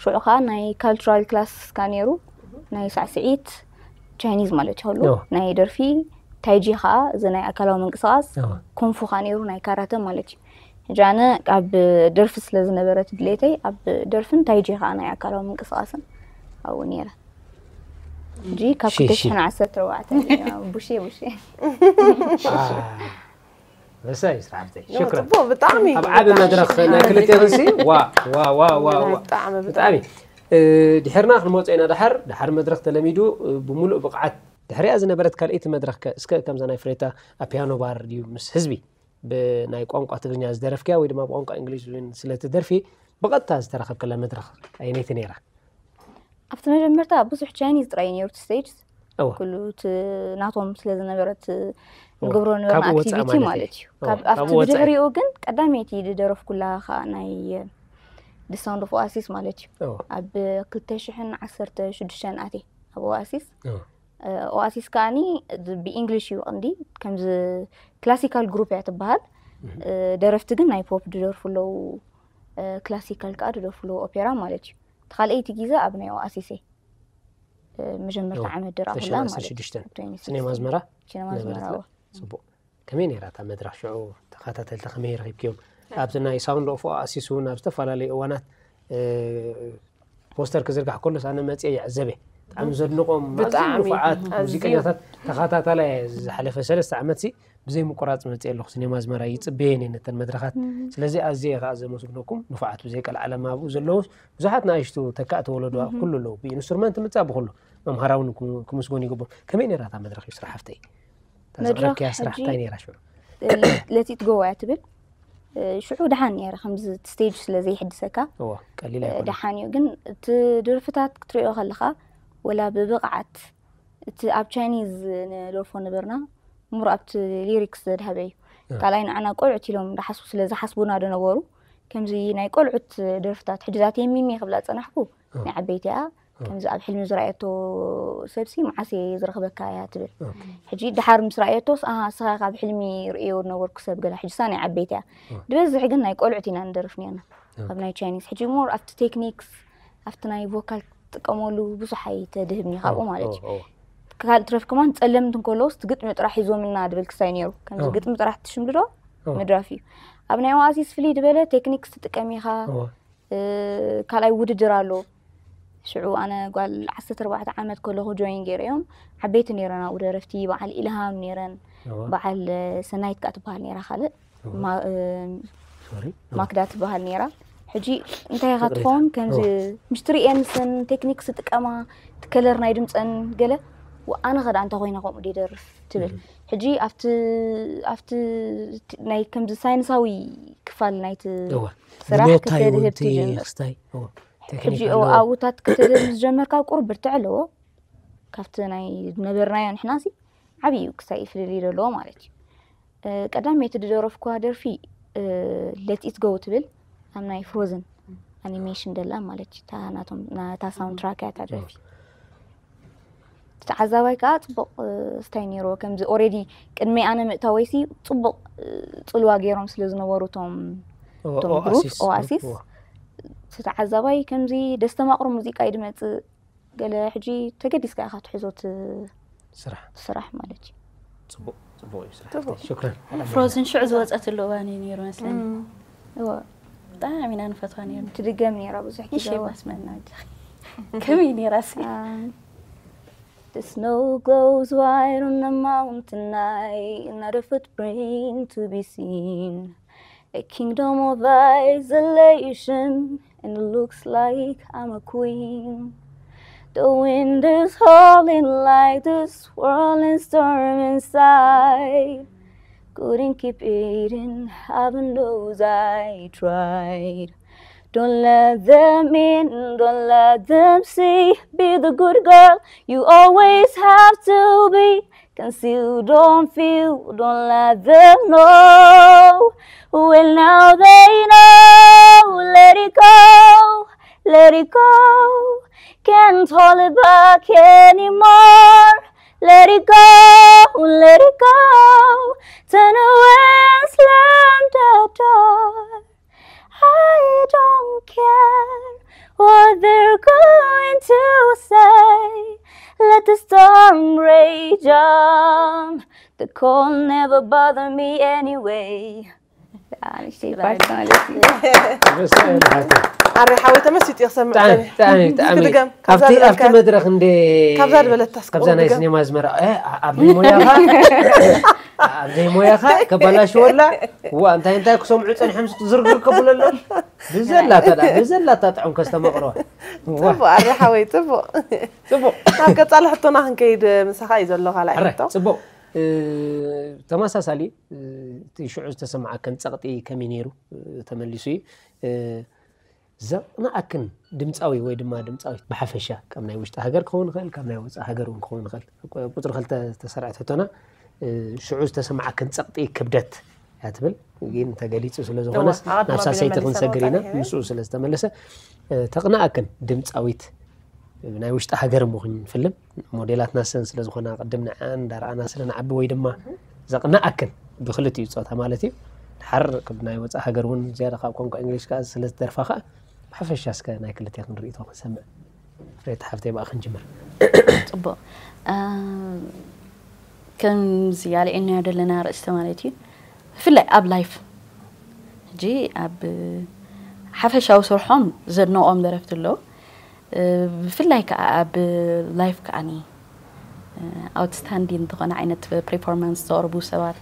ሽዑ ከዓ ናይ ካልቸራል ክላስ ካ ነይሩ ናይ ሳዕስዒት ቻይኒዝ ማለት ይኸሉ እዋ። ናይ ደርፊ ታይጂ ከዓ እዚ ናይ ኣካላዊ ምንቅስቃስ እዋ። ኮንፉ ካ ነይሩ ናይ ካራተ ማለት እዩ ሕጂ ኣነ ኣብ ደርፊ ስለ ዝነበረት ድሌተይ ኣብ ደርፍን ታይጂ ከዓ ናይ ኣካላዊ ምንቅስቃስን ኣብኡ ነይረ ሕጂ ካብ ሺ፣ ሺ። ክልተ ሽሕን ዓሰርተ ኣርባዕተን ቡሼ ቡሼ በሳይ ስራሕ ሓፍተይ ሽክረን ጽቡቅ ብጣዕሚ ኣብ ዓቢ መድረኽ ናይ ክልቴኽንሲ ዋ ዋ ዋ ዋ ዋ ብጣዕሚ ብጣዕሚ እ፣ ድሕርና ክንመፅኦ ኢና ድሓር ድሓር መድረኽ ተለሚዱ እ፣ ብምሉእ ብቕዓት ድሕሪኣ ዝነበረት ካልኣይቲ መድረኽ ከ እስከ ከምዛ ናይ ፍሬታ ኣብ ፒያኖ ባር ድዩ ምስ ህዝቢ ብናይ ቋንቋ ትግርኛ ዝደረፍክያ ወይ ድማ ብቋንቋ እንግሊዝ እውን ስለትደርፊ ብቐጥታ ዝተረኸብክላ መድረኽ ኣየነይቲ ነይራ? ኣብቲ መጀመርታ ብዙሕ ቻይኒዝ ጥራይ ነይሩ እቲ ስቴጅ እወ። ኩሉ እቲ ናቶም ስለ ዝነበረ እቲ እወ። ንገብሮ ነበርና ካብኡ ወፃኢ ኣክቲቪቲ ማለት ማለት እዩ። እዩ ካብ እወ፣ ኣብቲ ካብኡ ወፃኢ። ብድሕሪኡ ግን ቀዳመይቲ ዝደረፍኩላ ከዓ ናይ The Sound of Oasis ማለት እዩ እወ። ኣብ ክልተ ሽሕን ዓሰርተ ሽዱሽተን ኣትየ ኣብ ኦኣሲስ እወ። ኦኣሲስ ከዓኒ ብእንግሊሽ እዩ ቀንዲ ከምዚ ክላሲካል ግሩፕ እያ ትበሃል ደረፍቲ ግን ናይ ፖፕ ድደርፉ ኣለዉ ክላሲካል ከዓ ድደርፉ ኣለዉ ኦፔራ ማለት እዩ እቲ ካልኣይቲ ግዜ ኣብ ናይ ኦኣሲስ እየ መጀመርታ እወ። ዓመት ድረኣኹላ ክልተ ሽሕን ዓሰርተ ማለት እዩ ሽዱሽተን ኣብ ትሬኒንግ ሲኔማ ሴንተር። ኣስመራ ሲኔማ ኣስመራ ነበረት እወ። ጽቡቅ ከመይ ነይራ እታ መድረኽ ሽዑ ተኸታተልቲ ከመይ ረኺብክዮም ኣብቲ ናይ ሳውንድ ኦፍ ኦኣሲስ እውን ኣብ ዝተፈላለዩ እዋናት እ፣ ፖስተር ክዝርጋሕ ከሎስ ኣነ መፅየ ይዕዘብ እየ ብጣዕሚ ዘድንቆም ብጣዕሚ። ኣዝዮም ንፉዓት ኣዝዮም። ሙዚቀኛታት ተኸታታላይ እየ ዝሓለፈ ሰለስተ ዓመት ሲ ብዘይ ምቁራፅ መፅየ ኣለኹ ሲኔማ ኣስመራ ይፅበየን እየ ነተን መድረኻት ስለዚ ኣዝየ ከዓ ዘመስግነኩም ንፉዓት ብዘይ ቀልዓለም ኣብኡ ዘለዉ ብዙሓት ንኣሽቱ ተካእቲ ወለዶ ኩሉ ኣለዉ ብኢንስትሩመንት ምፃእ ብኩሉ መምሃራዊ ክምስጎን ይግቦ ከመይ ነይራ እታ መድረኽ እዩ ስራሕ ሓፍተይ እታ መድረኽ ዘቕረብክያ ስራሕ ሕጂ እንታይ ነይራ ሽዑ ለቲት ጎ እያ ትብል ሽዑ ደሓን ነይረ ከምዚ ስቴጅ ስለ ዘይሕድሰካ እዎ ቀሊል ኣይኮነ ደሓን እዩ ግን እቲ ደርፍታት ክትሪኦ ከለካ ወላ ብብቕዓት እቲ ኣብ ቻይኒዝ ንደርፎ ነበርና ምሩ ኣብቲ ሊሪክስ ዘድሃበ እዩ ካልኣይ ንዓና ቆልዑት ኢሎም ዝሓስቡ ስለ ዝሓስቡና ዶ ነበሩ ከምዚ ናይ ቆልዑት ደርፍታት ሕጂ ዛት የሚሚ ክብላ ፀናሕኩ ናይ ዓበይቲ እያ ከምዚ ኣብ ሕልሚ ዝረኣየቶ ሰብሲ መዓስ እየ ዝረኽበካ እያ ትብል ሕጂ ድሓር ምስ ረኣየቶስ ኣሃ እስኻ ካብ ሕልሚ ርእዮ ዝነበርኩ ሰብ ገላ ሕጂሳ ናይ ዓበይቲ እያ ዝበዝሕ ግን ናይ ቆልዑት ኢና ንደርፍ ነርና ኣብ ናይ ቻይኒዝ ሕጂ ሞር ኣብቲ ቴክኒክስ ኣብቲ ናይ ቮካል ትጥቀመሉ ብዙሕ ኣይተድህብኒ ካብኡ ማለት እዩ ካልእ ትረፍ ከማን ፀለምቲ እንከለውስ እቲ ግጥሚ ጥራሕ ሒዞምና ድብል ክሳይ ነይሩ ከምዚ ግጥሚ ጥራሕ ትሽምድዶ ምድራፍ እዩ ኣብ ናይ ኦኣሲስ ፍልይ ዝበለ ቴክኒክስ ትጥቀም ኢኻ ካልኣይ ውድድር ኣሎ ሽዑ ኣነ ጓል ዓሰርተ ኣርባዕተ ዓመት ከለኹ ጆይን ገይረ እዮም ዓበይቲ ነይረን ኣብኡ ደረፍቲ በዓል ኢልሃም ነይረን በዓል ሰናይት ከዓ ትበሃል ነይራ ካልእ ማክዳ ትበሃል ነይራ ሕጂ እንታይ ኢኻ ትኸውን ከምዚ ምሽትሪ ኤንስን ቴክኒክስ ጥቀማ ትከለር ናይ ድምፀን ገለ ኣነ ኸዳ እንተ ኮይነ ከምኡ ደደርፍ ትብል ሕጂ ኣብቲ ኣብቲ ናይ ከምዚ ሳይንሳዊ ክፋል ናይቲ ስራሕ ከተድህብ ትጀምር ሕጂ ኣብኡታት ከተድህብ ምስ ጀመርካ ቁሩብ ብርትዕ ኣለዎ ካብቲ ናይ ነበርናዮ ንሕናሲ ዓብዩ ክሳይ ፍልልይ ዘለዎ ማለት እዩ ቀዳመይቲ ዝደረፍኩዋ ደርፊ let it go ትብል ኣብ ናይ ፍሮዝን ኣኒሜሽን ደላ ማለት እዩ። እታ ናቶም ናታ ሳውንድ ትራክ እያ እታ ደርፊ። እቲ ተዓዛባይ ከዓ ፅቡቕ ስታይ ነይርዎ። ከምዚ ኦሬዲ ቅድሚ ኣነ ምእታወይሲ ፅቡቕ ፅልዋ ገይሮም ስለ ዝነበሩ እቶም እቶም ግሩፕ ኦኣሲስ እቲ ተዓዛባይ ከምዚ ደስተማቕሮ ሙዚቃ እዩ ድመፅእ ገለ ሕጂ ተገዲስካ ኢኻ ትሕዞ እቲ ስራሕ ስራሕ ማለት እዩ። ጽቡቅ ጽቡቅ እዩ ስራሕ። ሽክራን። ፍሮዝን ሽዑ ዝወፀትሉ እዋን እዩ ነይሩ መስለኒ። እወ ብጣዕሚ ኢና ንፈትዋ ነይሩ። ትድገም ነይራ ብዙሕ ግዜ። ይሽ ማስመና ከመይ ነይራ ሲ Um, the snow glows white on the mountain night, not a footprint to be seen. A kingdom of isolation, and it looks like I'm a queen. The wind is howling like the swirling storm inside. Couldn't keep it in, heaven knows I tried. Don't let them in, don't let them see. Be the good girl you always have to be. Conceal, don't feel, don't let them know. Well, now they know. Let it go, let it go. Can't hold it back anymore. Let it go, let it go. Turn away, slam the door. I don't care what they're going to say. Let the storm rage on. The cold never bothered me anyway. ንእሽተይ ፓርት ማለት እዩ። ደስ ይላል። ኣረ ሓወይ ተመሲጡ ይኽሰምዕ ብጣዕሚ ብጣዕሚ ብጣዕሚ ድገም ኣብቲ ካብዛ ኣብቲ ዝበልካ- መድረኽ እንደ ካብዛ ዝበለታ እስኪ ካብዛ ናይ ድገም። ሲኔማ ኣዝመራ እ፣ ኣብ ዘይሞያኻ ኣብ ዘይሞያኻ ከባላሽወላ ዋ እንታይ እንታይ ክሰምዑ ጸኒሖም ዝርግር ከብለሎ ብዘላታ ደኣ ብዘላታ ጥዑም ከስተማቕረዋ ዋ ጽቡቅ ኣረ ሓወይ ጽቡቅ ጽቡቅ ናብ ቀጻሊ ሕቶና ክንከይድ ምሳኻ እዩ ዘሎ ካልኣይ ሕረ ሕቶ ጽቡቅ እ፣ ተመሳሳሊ እ፣ እቲ ሽዑ ዝተሰማዓከን ጸቕጢ ከመይ ነይሩ እ፣ ተመሊሱ እዩ እ፣ ዘቕናኣክን ድምፃዊ ወይ ድማ ድምፃዊት ብሓፈሻ ካብ ናይ ውሽጢ ሃገር ክኸውን ይኽእል ካብ ናይ ወፃኢ ሃገር እውን ክኸውን ይኽእል ቁፅሪ ክልተ ዝተሰርዐት ሕቶና እ፣ ሽዑ ዝተሰማዓክን ጸቕጢ ክብደት እያ ትብል ግን ተገሊፁ ስለ ዝኾነስ እዋ፣ ዓቐብ ናብ ሳሰይቲ ተቐቢለን ክንሰግር ኢና መሊሰን ምስኡ ስለ ዝተመለሰ እ፣ ተቕናኣክን ድምፃዊት ናይ ውሽጢ ሃገር ምኹን ንፍልም እሞ ዴላት ናሰን ስለ ዝኾና ቅድም ንዐን እንዳረኣና ስለ ንዓቢ ወይ ድማ ዘቕናኣክን ብክልቲኡ ፆታ ማለት እዩ ድሓር ካብ ናይ ወፃኢ ሃገር እውን ዝያዳ ካብ ቋንቋ እንግሊሽ ከዓ ስለ ዝደርፋ ከዓ ብሓፈሻ እስከ ናይ ክልቴክን ርእቶ ክንሰምዕ ፍሬት ሓፍተይ ብኣ ክንጅምር ፅቡቅ እ፣ ከምዚ ኣልዒልናዮ ዘለና ርእስቲ ማለት እዩ ብፍላይ ኣብ ላይፍ ሕጂ ኣብ ሓፈሻዊ ስርሖም ዘድነቆም ደረፍቲ ኣለዉ እ፣ ብፍላይ ከዓ ኣብ ላይፍ ከዓኒ ኣውትስታንዲን ዝኾነ ዓይነት ፐርፎርማንስ ዘቕርቡ ሰባት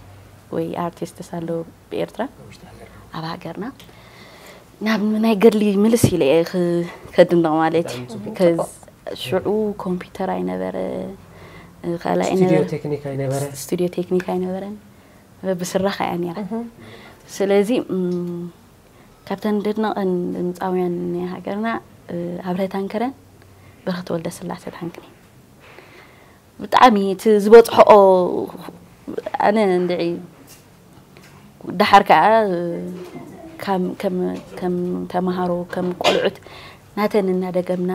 ወይ ኣርቲስትስ ኣለዉ ብኤርትራ ኣብ ሃገርና ናብ ናይ ገድሊ ምልስ ኢለ እየ ክ- ከድንቕ ማለት እዩ ከዝ ሽዑ ኮምፒውተር ኣይነበረ ካልኣይ ስቱዲዮ ነበረ ቴክኒክ ኣይነበረ ስቱዲዮ ቴክኒክ ኣይነበረን ብስራኽ እያ ነራ ስለዚ ም፣ ካብተን ደድነቐን ድምፃውያን ናይ ሃገርና እ፣ ኣብረህ ታንከረን በረኸት ወልደ ስላሰ ታንክኒ ብጣዕሚ እቲ ዝበፅሖኦ ኣነ እንድዒ ደሓር ከዓ ከም ከም ከም ተምሃሮ ከም ቆልዑት ናተን እናደገምና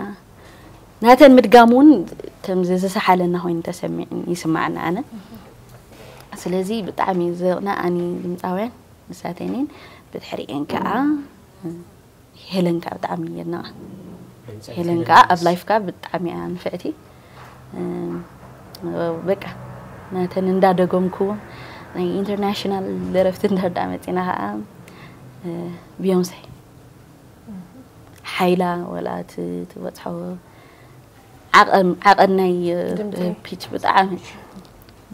ናተን ምድጋም እውን ከምዚ ዝሰሓለና ኮይኑ ተሰሚዕኒ ይስማዓኒ ኣነ ስለዚ ብጣዕሚ ዘቕናኣኒ ድምፃውያን ንሳተይንን ብድሕሪኤን ከዓ ሄለን ከዓ ብጣዕሚ የድንቓ ሄለን ከዓ ኣብ ላይፍካ ብጣዕሚ እያ ንፍዕቲ በቃ ናተን እንዳደገምኩ ናይ ኢንተርናሽናል ደረፍቲ እንዳዳ መፂና ከዓ ቢዮንሴ ሓይላ ወላ እቲ ትበፅሖ ዓቐን ናይ ፒች ብጣዕሚ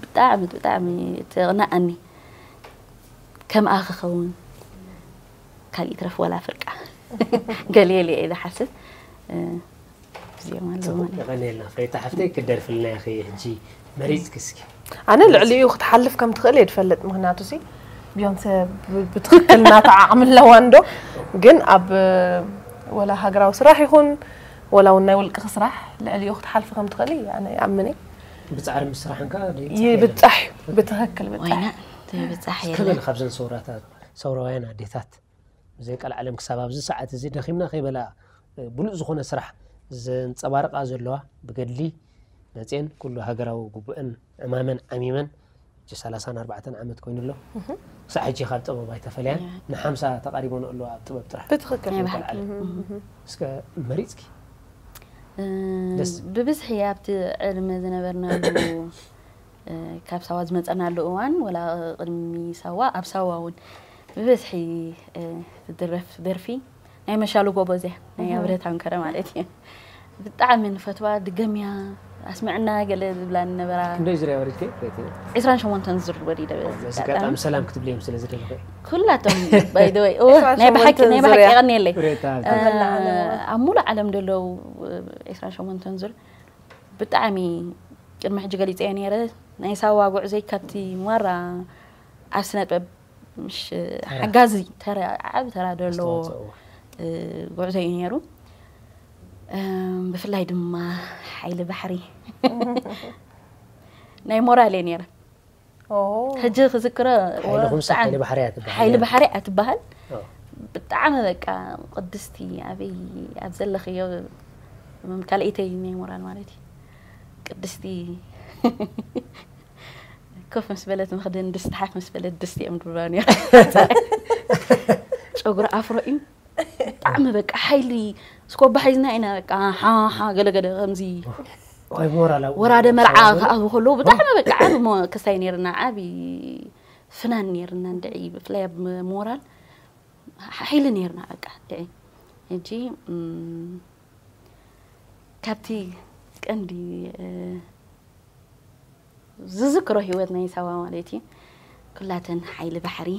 ብጣዕሚ ብጣዕሚ ተቕናኣኒ ከምኣ ክኸውን ካልእ ይትረፍ ወላ ፍርቃ ገሊየሊ እየ ዝሓስብ እዚኦም ኣለዉ ማለት እዩ። የቐንየልና ፍሬታ ሓፍተይ ክደርፍልና ኢኺ ሕጂ መሪፅኪ እስኪ ኣነ ልዕሊኡ ክትሓልፍ ከም ትኽእል እየ ዝፈልጥ ምክንያቱ ሲ ቢዮንሰ ብ- ብትኽክል ናታ ዓቕሚ ኣለዋ እንዶ ግን ኣብ ወላ ሃገራዊ ስራሕ ይኹን ወላ እውን ናይ ውልቅኺ ስራሕ ልዕሊኡ ክትሓልፊ ከም ትኽእል እየ ኣነ ይኣምን እየ ብፃዕሪ ምስራሕን ከዓ ይብፃሕ እዩ ብትኽክል ብፃሕ ወይና ዘይብፃሕ ከበል የለን ካብዘን ሰውራታት ሰውራውያን ኣዴታት ብዘይ ቀልዓለም ክሳብ ኣብዚ ሰዓት እዚ ደኺምና ከይበላ ብሉጽ ዝኾነ ስራሕ ዘንጸባርቓ ዘለዋ ብገድሊ መጽኤን ኩሉ ሃገራዊ ግቡእን ዕማመን ዓሚመን ሕጂ ሰላሳን ኣርባዕተን ዓመት ኮይኑ ኣሎ። ክሳዕ ሕጂ ካብ ጥበብ ኣይተፈለያን። ንሓምሳ ተቓሪቦን ኣለዋ ኣብ ጥበብ ጥራሕ። ብትኽክል። ናይ ብሓቂ። ቀልዓለም። እስከ መሪጽኪ እ፣ ደስ። ብብዝሒ ኣብቲ ዕድመ ዝነበርናሉ፣ እ፣ ካብ ሳዋ ዝመጸናሉ እዋን፣ ወላ ቅድሚ ሳዋ፣ ኣብ ሳዋ እውን ብብዝሒ፣ እ፣ ትድረፍ ደርፊ ናይ መሻሉ ጎበዝ እያ፣ ናይ ኣብረታን ከረ ማለት እዩ። ብጣዕሚ ንፈትዋ፣ ድገምያ፣ ኣስምዕና ገለ ዝብላ ነበራ። ክንደይ ዙርያ ወሪድከ? ሬት ዕስራን ሸሞንተን ዙር ወሪደ በዚ በዚ ኣጋጣሚ። ኣጋጣሚ ሰላም ክትብልዮም ስለ ዝደለኹ እየ። ኩላቶም ባይደወይ ዕስራን ናይ ብሓቂ ሸሞንተን ናይ ብሓቂ ዙርያ። የቐንየለይ። ሬታ እ፣ ኣብ ሙሉእ ዓለም ዘለዉ ዕስራን ሸሞንተን ዙር ብጣዕሚ ቅድሚ ሕጂ ገሊፀዮ ነይረ። ናይ ሳዋ ጉዕዘይ ካብቲ ማራ ኣብ ስነ ጥበብ ምሽ ሓጋዚ ተራ፣ ዓቢ ተራ ዘለዎ ኣስተዋፅኦ። እ፣ ጉዕዞ እዩ ነይሩ። እም፣ ብፍላይ ድማ ሓይሊ ባሕሪ ናይ ሞራል እየ ነይረ። ኦ፣ ሕጂ ክዝክሮ ሓይሊ ኩምሳ ብጣዕሚ ሓይሊ ባሕሪ እያ ትበሃል። ሓይሊ ባሕሪ እያ ትበሃል። ኦ። ብጣዕሚ በቃ ቅድስቲ ኣበይ ኣብ ዘለኽዮ ካልኣይተይ ናይ ሞራል ማለት እዩ። ቅድስቲ ኮፍ ምስ በለት መኽደን ድስቲ ሓፍ ምስ በለት ድስቲ እዮም ድብላ ነይሩ። ጨጉሪ ኣፍሮ እዩ። ብጣዕሚ በቃ ሓይሊ ስኮባ ሒዝና ኢና በቃ ሓሓ ገለገለ ከምዚ ወይ ሞራል ኣብ ወራደ መርዓ ሰላም ክኣብ ከሎ ብጣዕሚ በቃ ዓቢ ሞ-፣ ክስታይ ነይርና፣ ዓቢ ፍናን ነይርና እንድዒ፣ ብፍላይ ኣብ ሞራል ሓይሊ ነይርና በቃ እንድዒ። ሕጂ እም፣ ካብቲ ቀንዲ፣ እ፣ ዝዝክሮ ህይወት ናይ ሳዋ ማለት እዩ። ኩላተን ሓይሊ ባሕሪ፣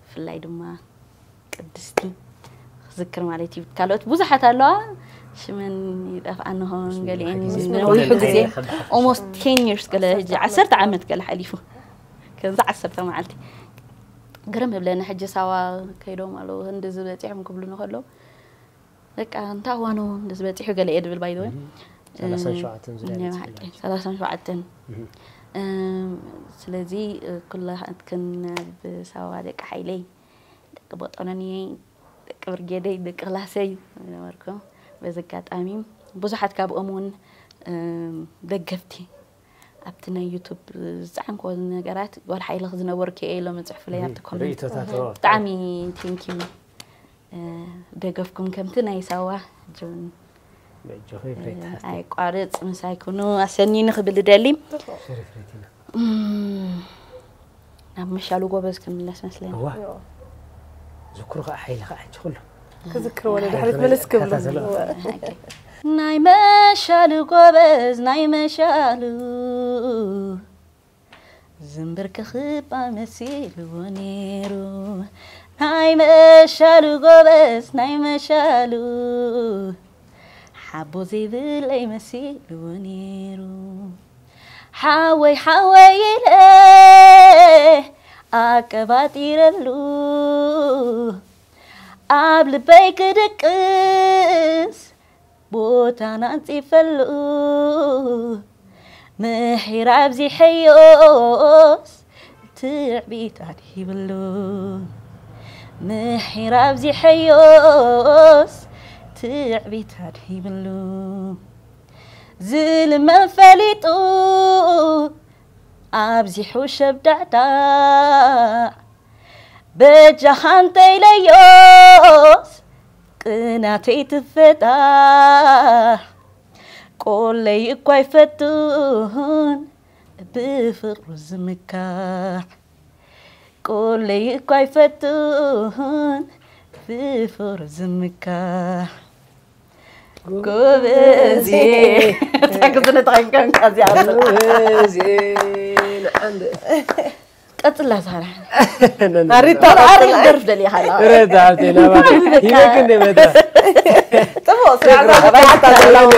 ብፍላይ ድማ ቅድስቲ ክዝክር ማለት እዩ። ካልኦት ብዙሓት ኣለዋ፣ ሽመን ይጠፍኣኒ ኸውን፣ ገሊአን ግዜ ነዊሑ ግዜ፣ ሓንቲ ሓንቲ almost ten years ገለ፣ ሕጂ ዓሰርተ ዓመት ገለ ሓሊፉ፣ ከምዚ ዓሰርተ መዓልቲ። ግርም ይብለኒ፣ ሕጂ ሳዋ ከይዶም ኣለዉ፣ ህንዲ ዝበፂሖም ክብሉኒ ከለዉ፣ በቃ፣ እንታይ እዋኑ ህንዲ ዝበፂሑ ገለ እየ ድብል፣ ባይ ዘ ወይ። ሰላሳን ሸውዓተን ዙርያ ናይ ገጽ ብሓቂ፣ ክላል። ሰላሳን ሸውዓተን። እህ። እም፣ ስለዚ፣ እ፣ ኩላትክን ኣብ ሳዋ ደቂ ሓይለይ፣ ደቂ ቦጦሎኒየይ፣ ደቂ ብርጌደይ፣ ደቂ ክላሰይ ነበርኩም። በዚ ኣጋጣሚ ብዙሓት ካብኦም እውን፣ እም፣ ደገፍቲ ኣብቲ ናይ ዩቱብ ዝፀዓንክዎ ነገራት ጓል ሓይልኺ ዝነበርኪ እየ ኢሎም ይፅሕፉለይ ኣብቲ ኮመንት። ርእይቶታት ኦ። ብጣዕሚ ቴንኪዩ። እ፣ ደገፍኩም ከምቲ ናይ ሳዋ ጆን በእጆኺ ፍሬት ሓፍቲ። ኣይቋርፅ ምሳይ ኩኑ ኣሰኒኒ ክብል እደሊ። ሶሪ ፍሬቲና። እም፣ ናብ መሻሉ ጎበዝ ክንምለስ መስለኒ። እዋ ዝክሩ ከዓ ሓይሊ ከዓ ሕጂ ኩሉ ክዝክርዎ ንድሕሪት ምልስ ክብሉ። ከታተሎ። ናይ መሻሉ ጎበዝ ናይ መሻሉ ዝንብርክኽባ መሲልዎ ነይሩ። ናይ መሻሉ ጎበዝ ናይ መሻሉ ሓቦ ዘይብለይ መሲልዎ ነይሩ። ሓወይ ሓወይ ኢለ ኣቀባጢረሉ ኣብ ልበይ ክድቅስ ቦታን ኣንጺፈሉ ምሒር ኣብዚሐዮስ ትዕቢት ኣድሂብሉ ምሒር ኣብዚሐዮስ ትዕቢት ኣድሂብሉ ዝልመን ፈሊጡ ኣብዚሑ ሸብዳዕዳዕ በጃኻ እንተኢለዮስ ቅናተይ ትፈታሕ ቆለይ እኳ ኣይፈቱን ብፍቕሩ ዝምካሕ ቆለይ እኳ ኣይፈቱን ብፍቕሩ ዝምካሕ ጎበዜ ታግዝነ ተቐንቀን ከዚያ ጎበዜ ንዓንድ ቀጽላ ሳራ ኣሪታ ኣሪ ደርፍ ደሊኻ ኣላ ረዳ ኣብቲ ናባ ሂበክ እንደ መታ ጽቡቕ ስራሕ ኣባላት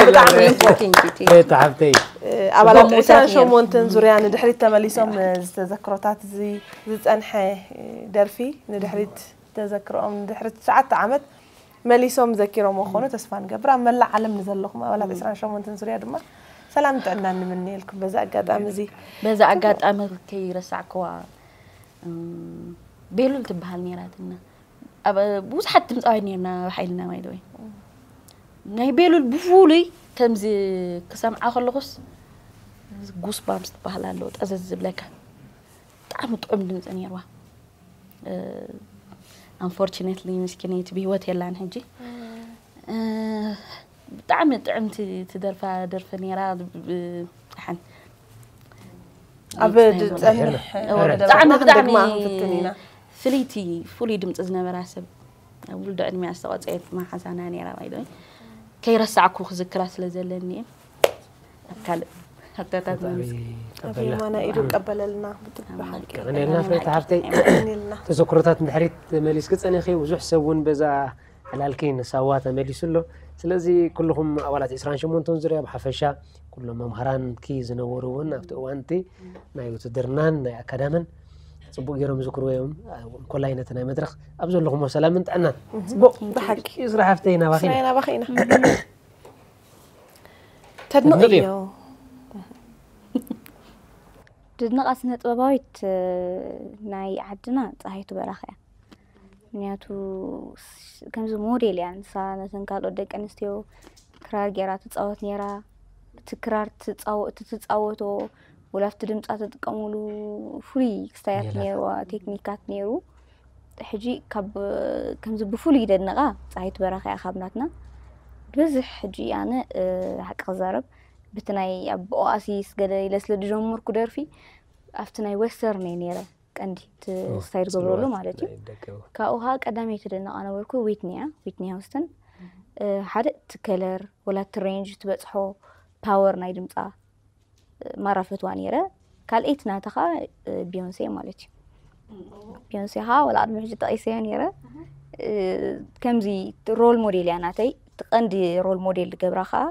ብጣዕሚ ረታ ሓብተይ ኣባላት ጽቡቕ ዕስራን ነይሩ። ሸሞንተን ዙርያ ንድሕሪት ተመሊሶም ዝተዘክሮታት እዚ ዝጸንሐ ደርፊ ንድሕሪት ተዘክሮኦም ንድሕሪት ትሽዓተ ዓመት መሊሶም ዘኪሮም ክኾኑ ተስፋ ንገብር ኣብ መላእ ዓለም ንዘለኹም ኣባላት ዕስራን ሸሞንተን ዙርያ ድማ ሰላም ጥዕና ንምንየልኩም በዚ ኣጋጣሚ እዚ በዚ ኣጋጣሚ ከይረሳዕክዋ እም፣ ቤሉል ትበሃል ነይራትና። ኣብ ብዙሓት ድምፃውያን ነርና ኣብ ሓይልና ማይ ደወይ ናይ ቤሉል ብፍሉይ ከምዚ ክሰምዓ ከለኹስ ጉስባምስ ትበሃል ኣለዎ ጠዘዝ ዝብለካ ብጣዕሚ ጥዑም ድምፂ ነይርዋ። ኣንፎርችነትሊ ምስኪነይቲ ብህይወት የላን ሕጂ። ብጣዕሚ ጥዕምቲ ትደርፋ ደርፊ ነይራ። ሓን ኣብ ዝፀንሕ ብጣዕሚ ብጣዕሚ ፍልይቲ ፍሉይ ድምፂ ዝነበራ ሰብ ኣብ ውልዶ ዕድሚያ ዝተቆፀየት መሓዛና ነይራ። ባይደ ከይረሳዕኩ ክዝክራ ስለ ዘለኒ እየ። ኣብ ካልእ ሕቶታት ኣብ የማና ኢዱ ቀበለልና። ብሓቂ ቀንልና ፍሬታ ሓፍተይ። ተዘክሮታት እንድሕሪት መሊስኪ ፀኒኺ ብዙሕ ሰብ እውን በዛ ዕላልኪ ንሳዋ ተመሊሱ ኣሎ። ስለዚ ኩልኹም ኣባላት ዕስራን ሸሞንተን ዙርያ ብሓፈሻ ኩሎም መምሃራንኪ ዝነበሩ እውን ኣብቲ እዋንቲ ናይ ውትድርናን ናይ ኣካዳምን ፅቡቅ ገይሮም ዝክርዎ እዮም። እንኮላይ ነቲ ናይ መድረክ ኣብ ዘለኹሞ ሰላምን ጥዕናን። ፅቡቅ ብሓቂ። ይስራ ሓፍተይ ናባኺ ኢና። ስራይ ናባኺ ኢና። ተድንቕ እዩ። ድድነቓ ስነ ጥበባዊት ናይ ዓድና ፀሃይቱ በራኺ እያ። ምክንያቱ ከምዚ ሞዴል እያ ንሳ። ነተን ካልኦት ደቂ ኣንስትዮ ክራር ገይራ ትፃወት ነይራ። እቲ ክራር እቲ ትፃወቶ ወላ ኣብቲ ድምፃ ትጥቀመሉ ፍሉይ ክስታያት ነይርዋ፣ ቴክኒካት ነይሩ። ሕጂ ካብ ከምዚ ብፍሉይ ደድንቓ ፀሃይቱ በራኺ እያ ካብ ናትና። ብዝሕ ሕጂ ኣነ ሓቂ ክዛረብ ብቲ ናይ ኣብ ኦኣሲስ ገለ ኢለ ስለ ዝጀመርኩ ደርፊ ኣብቲ ናይ ዌስተርን እየ ነይረ ቀንዲ እቲ ስታይል ገብረሉ ማለት እዩ። ካብኡ ከዓ ቀዳመይቲ ደድንቓ ነበርኩ ዊትኒ እያ፣ ዊትኒ ሃውስተን። ሓደ እቲ ከለር ወላ እቲ ሬንጅ ትበፅሖ ፓወር ናይ ድምፃ ማራ ፈትዋ ነይረ። ካልኣይቲ ናታ ከዓ ቢዮንሴ ማለት እዩ። ቢዮንሴ ከዓ ወላ ቅድሚ ሕጂ ጠቒሰዮ ነይረ። ከምዚ ሮል ሞዴል እያ ናተይ። እቲ ቀንዲ ሮል ሞዴል ዝገብራ ከዓ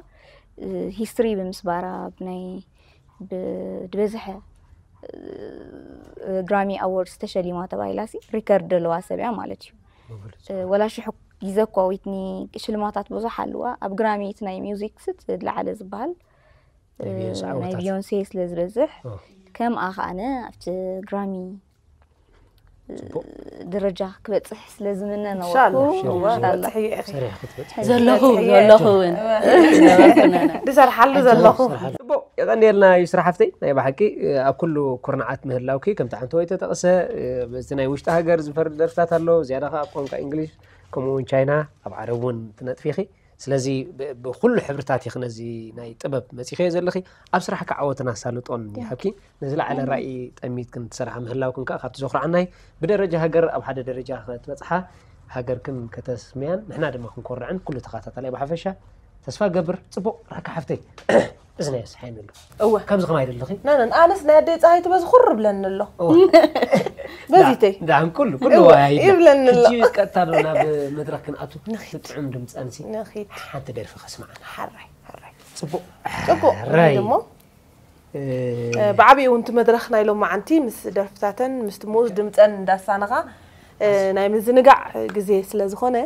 ሂስትሪ ብምስባራ ብናይ ብዝበዝሐ ግራሚ ኣዎርድስ ተሸሊማ ተባሂላ ሲ ሪከርድ ዘለዋ ሰብ እያ ማለት እዩ። ወላ ሽሕ ግዜ እኳ ዊትኒ ሽልማታት ብዙሕ ኣለዋ። ኣብ ግራሚ እቲ ናይ ሚውዚክ ስት ዝለዓለ ዝበሃል ናይ ቢዮንሴ ስለ ዝበዝሕ ከምኣ ከኣነ ኣብቲ ግራሚ ደረጃ ክበፅሕ ስለ ዝምነ ነበርኩ። ዘለኹ ዘለኹ እውን ዝሰርሓሉ ዘለኹ። ጽቡቅ የቐንየልና ይስራ ሓፍተይ። ናይ ብሓቂ ኣብ ኩሉ ኩርንዓት ምህላውኪ ከምቲ ሓንቲ ወይ ተጠቕሰ በዚ ናይ ውሽጢ ሃገር ዝፈርድ ደርፍታት ኣሎ። ዝያዳ ከዓ ኣብ ቋንቋ እንግሊሽ ከምኡ እውን ቻይና ኣብ ዓረብ እውን ትነጥፊ ኢኺ። ስለዚ ብኩሉ ሕብርታት ኢኺ ነዚ ናይ ጥበብ መፂኸዮ ዘለኺ። ኣብ ስራሕኪ ዓወትን ኣሳልጦን ይሃብኪ። ንዝለዓለ ራእይ ጠሚትክን ትሰርሓ ምህላውክን ከዓ ካብቲ ዘኹርዓናይ ብደረጃ ሃገር ኣብ ሓደ ደረጃ ክትበፅሓ ሃገርክን ከተስምያን ንሕና ድማ ክንኮርዕን ኩሉ ተኸታታላይ ብሓፈሻ ተስፋ ገብር። ፅቡቕ ራካ ሓፍተይ። እዝና የስሓየኒ ኣሎ። እወ። ከምዚ ከማይ ደለኺ? ናነን ኣነስ ናይ ኣደይ ፀሃይቱ በዚ ኩር ብለኒ ኣሎ። እወ። በዚተይ። ዳን ኩሉ ኩሉ እወ፣ ወያይ ይብለኒ ኣሎ። ሕጂ ቀጥታ ዶ ናብ መድረክ ክንኣቱ። ንኺድ። ጥዑም ድምፃንሲ ንኺድ። ሓንቲ ደርፊ ከስምዓና። ሓራይ ሓራይ። ፅቡቕ። ፅቡቕ። ሕራይ። ሕጂ እሞ፣ እ፣ እ፣ ብዓብይኡ እውን እቲ መድረኽ ናይ ሎማዓንቲ ምስ ደርፍታተን ምስቲ ምኡዝ ድምፀን እንዳሳነኻ እ፣ ናይ ምዝንጋዕ ግዜ ስለ ዝኾነ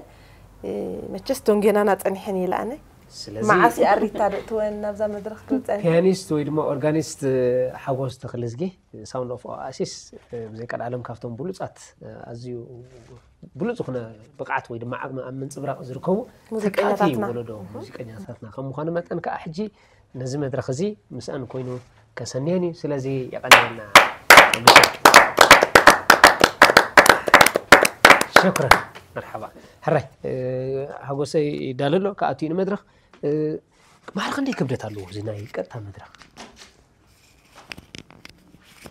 እ፣ መቸስ ዶንጌናና ፀኒሐን ይለኣነ። ስለዚ መዓስ ይኣሪታ ዶ እትወን ናብዛ መድረኽ ትውፀን? ፒያኒስት ወይ ድማ ኦርጋኒስት ሓጎስ ተኽለዝጊ ሳውንድ ኦፍ ኦኣሲስ ብዘይ ቀልዓለም ካብቶም ብሉፃት ኣዝዩ ብሉፅ ዝኾነ ብቕዓት ወይ ድማ ዓቕሚ ኣብ ምንፅብራቕ ዝርከቡ ተካእቲ ሙዚቀኛታትና ወለዶ ሙዚቀኛታትና ከም ምዃኑ መጠን ከዓ ሕጂ ነዚ መድረኽ እዚ ምስኣን ኮይኑ ከሰንየን እዩ። ስለዚ የቐንየልና። ሽክረን። መርሓባ። ሕራይ ሓጎሰይ ይዳለሎ ክኣቱ እዩ ንመድረኽ። ማዕረ ክንደይ ክብደት ኣለዎ እዚ ናይ ቀጥታ መድረኽ?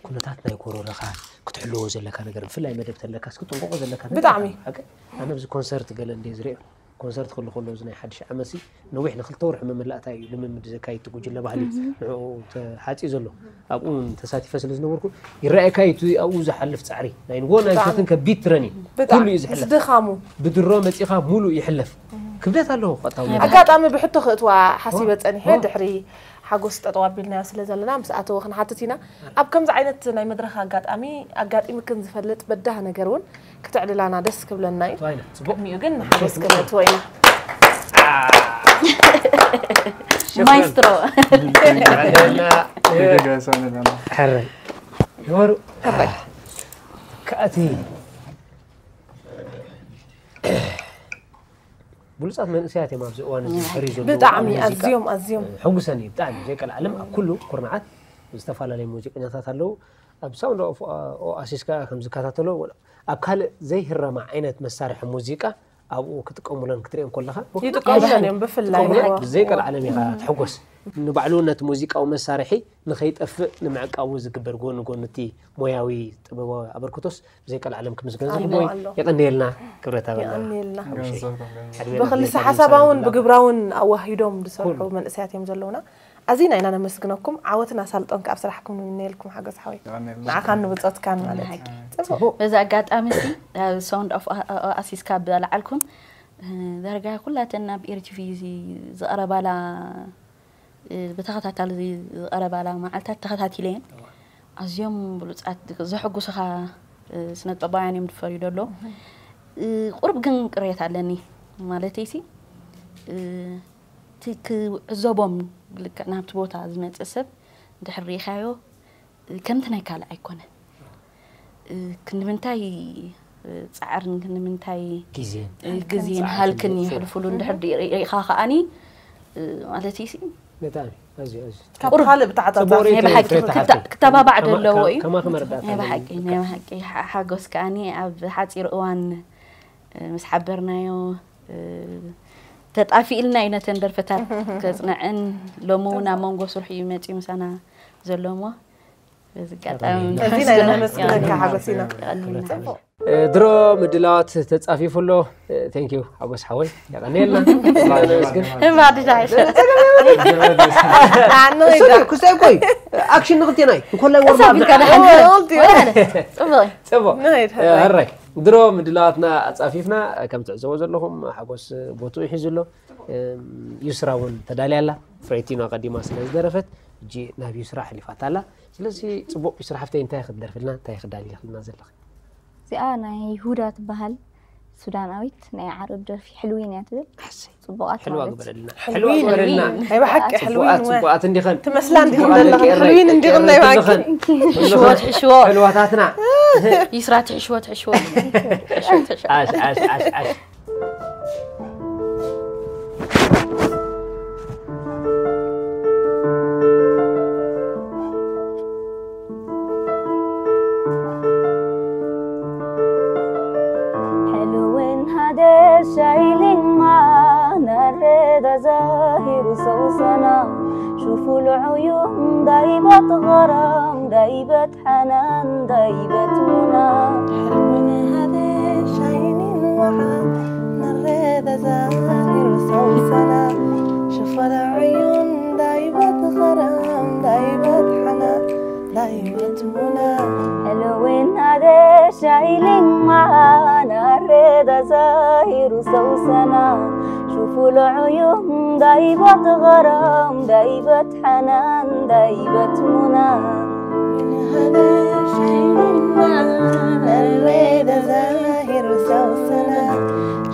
ኩነታት ናይ ኮሮናኻ ክትሕልዎ ዘለካ ነገር ብፍላይ መደብ ተለካስ ክትጥንቀቆ ዘለካ ነገር ብጣዕሚ። ሓቂ። ኣነ ኣብዚ ኮንሰርት ገለ እንደ ዝሪኦ ኮንሰርት ክሉ ከሎ እዚ ናይ ሓድሽ ዓመት ሲ ነዊሕ ንክልተ ወርሒ መመላእታ እዩ ልምምድ ዘካይድ እቲ ጉጅለ ባህሊ ንዕኡ ተሓፂ ዘሎ ኣብኡ እውን ተሳቲፈ ስለ ዝነበርኩ ይረኣየካ እዩ እቲ ኣብኡ ዝሓልፍ ፃዕሪ ናይ ንጎ ናይ ምሸትን ከቢድ ትረን እዩ ብጣዕሚ ኩሉ እዩ ምስ ዝሕለፍ ድኻሙ ብድሮ መፂኻ ሙሉእ ይሕለፍ ክብደት ኣለዎ ቀጥታዊ ኣጋጣሚ ብሕቶ ክእትዋ ሓሲበ ፀኒሐ ድሕሪ ሓጎስ ጠጠው ኣቢልናዮ ስለ ዘለና ምስ ኣተወ ክንሓትት ኢና። ኣብ ከምዚ ዓይነት ናይ መድረኽ ኣጋጣሚ ኣጋጢምክን ዝፈልጥ በዳህ ነገር እውን ክተዕልላና ደስ ክብለና እዩ። ቅድሚኡ ግን ንሓጎስ ክነእትዎ ኢና። ማይስትሮ ሕረይ ንበሩ ከኣቲ ብሉጻት መንእሰያት እዮም ኣብዚ እዋን እዚ ዝፈርዩ ዘለዉ ብጣዕሚ ኣብ ሙዚቃ። ኣዝዮም ኣዝዮም ሕጉሰኒ ብጣዕሚ ዘይቀልዓለም ኣብ ኩሉ ኩርናዓት ዝተፈላለዩ ሙዚቀኛታት ኣለዉ። ኣብ ሳውንድ ኦፍ ኦኣሲስ ከኣ ከም ዝከታተሎ ኣብ ካልእ ዘይህረማ ዓይነት መሳርሒ ሙዚቃ ኣብኡ ክጥቀሙለን ክትሪኦም ከለኻ ይጥቀሙለን እዮም ብፍላይ ብዘይቀልዓለም ኢኻ ትሕጎስ። ንባዕሉ ነቲ ሙዚቃዊ መሳርሒ ንኸይጠፍእ ንምዕቃቡ ዝግበር ጎኒ ጎኒ እቲ ሞያዊ ጥበባዊ ኣበርክቶስ ብዘይቀልዓለም ክምስገን ዝግቦ እዩ። የቐንየልና ክብረት ኣበልና። ብክልሰ ሓሳባውን ብግብራውን ኣዋሂዶም ዝሰርሑ መንእሰያት እዮም ዘለውና። ኣዚና ኢና ነመስግነኩም። ዓወትን ኣሳልጦን ከኣ ኣብ ስራሕኩም ንምነየልኩም ሓጎስ ሓወይ። ንዓኻን ንብጾትካን ማለት እዩ። ጽቡቕ። በዚ ኣጋጣሚ እዚ ኣብ ሳውንድ ኦፍ ኦኣሲስ ካብ ዘልዓልኩም ዳርጋ ኩላተን ናብ ኤርቲቪ ዝቐረባላ ብተኸታታሊ ዝቐረባላ መዓልታት ተኸታቲለየን። ኣዝዮም ብሉጻት ዘሐጉስኻ ስነ ጥበባውያን እዮም ዝፈርዩ ዘሎ። ቁሩብ ግን ቅሬታ ኣለኒ ማለተይሲ እቲ ክዕዘቦም ልክዕ ናብቲ ቦታ ዝመፅእ ሰብ እንድሕር ርኢኻዮ ከምቲ ናይ ካልእ ኣይኮነን። ክንምንታይ ፃዕርን ክንምንታይ ግዜን ግዜን ሃልክን የሕልፉሉ እንድሕር ርኢኻ ከዓኒ ማለት እዩ ብጣዕሚ ኣዝዩ ኣዝዩ ካብ ካልእ ብተዓፃፃፊ ጽቡቕ ርእይቶ ናይ ብሓቂ ፍሬታ ክታ- ሓፍተይ። ክተባባዕ ከማ- ዘለዎ ከ- እዩ ከማኺ መረዳእታ ናይ ብሓቂ ኣለኒ። ናይ ብሓቂ ሓ- ሓጎስ ከዓኒ ኣብ ሓፂር እዋን ምስ ሓበርናዮ ተጣፊእልና እዩ ነተን ደርፍታት ከፅንዐን። ሎሚ እውን ኣብ መንጎ ስርሑ እዩ መፂኡ ምሳና ዘሎ እሞ በዚ ኣጋጣሚ እዚ ናይ ነመስግነካ ሓጎስ ኢና። የቐንየልና። ድሮ ምድላዋት ተጻፊፉ ኣሎ። ቴንክ ዩ ሓጎስ ሓወይ የቐንየልና። ነመስግን። እባድዳሽ ክስታይ ቆይ ኣክሽን ንክልቴና እዩ እንኮላይ ወርማ ጽቡቅ ጽቡቅ። ሕራይ ድሮ ምድላዋትና ኣጻፊፍና ከም ትዕዘቦ ዘለኹም ሓጎስ ቦትኡ ሒዙ ኣሎ። ዩስራ እውን ተዳልያ ኣላ። ፍሬቲኖ ኣቐዲማ ስለ ዝደረፈት ሕጂ ናብ ዩስራ ኣሕሊፋታ ኣላ። ስለዚ ጽቡቕ ዩስራ ሓፍተይ እንታይ ክትደርፍልና እንታይ ክዳልኽልና ዘለኺ? እዚኣ ናይ ይሁዳ ትበሃል ሱዳናዊት ናይ ዓረብ ደርፊ ሕልዊን እያ ትብል። ኣሰይ ጽቡቓት ሕልዋ ማለት ግበረልና። ሕልዊን። ግበረልና። ናይ ብሓቂ ጽቡቓት ሕልዊን ወ- ጽቡቓት እንዲኸን ትመስላ እንዲኹም ጽቡቓት ዘለኹም ደቂ ኤረይ። ሕልዊን እንዲኹም ናይ ብሓቂ እንዲኸን። ሕሽዎ ትሕሽዎ ሕልዋታትና ይስራ ትሕሽዎ ትሕሽዎ ትሕሽዎ ትሕሽዎ ዓሽ ዓሽ ዓሽ ዓሽ حلوين هذا شايلين معانا الرضا زاهر سوسنا. شوفوا العيون دايبة غرام دايبة حنان دايبة منى. حلوين هذا شايلين معانا الرضا زاهر سوسنا. شوفوا العيون دايبة غرام دايبة حنان دايبة منى. حلوين هذا شايلين معانا الرضا زاهر سوسنا. شوفوا العيون دايبة غرام دايبة حنان دايبة منى. من هذا شايلين معانا الرضا زاهر سوسنا.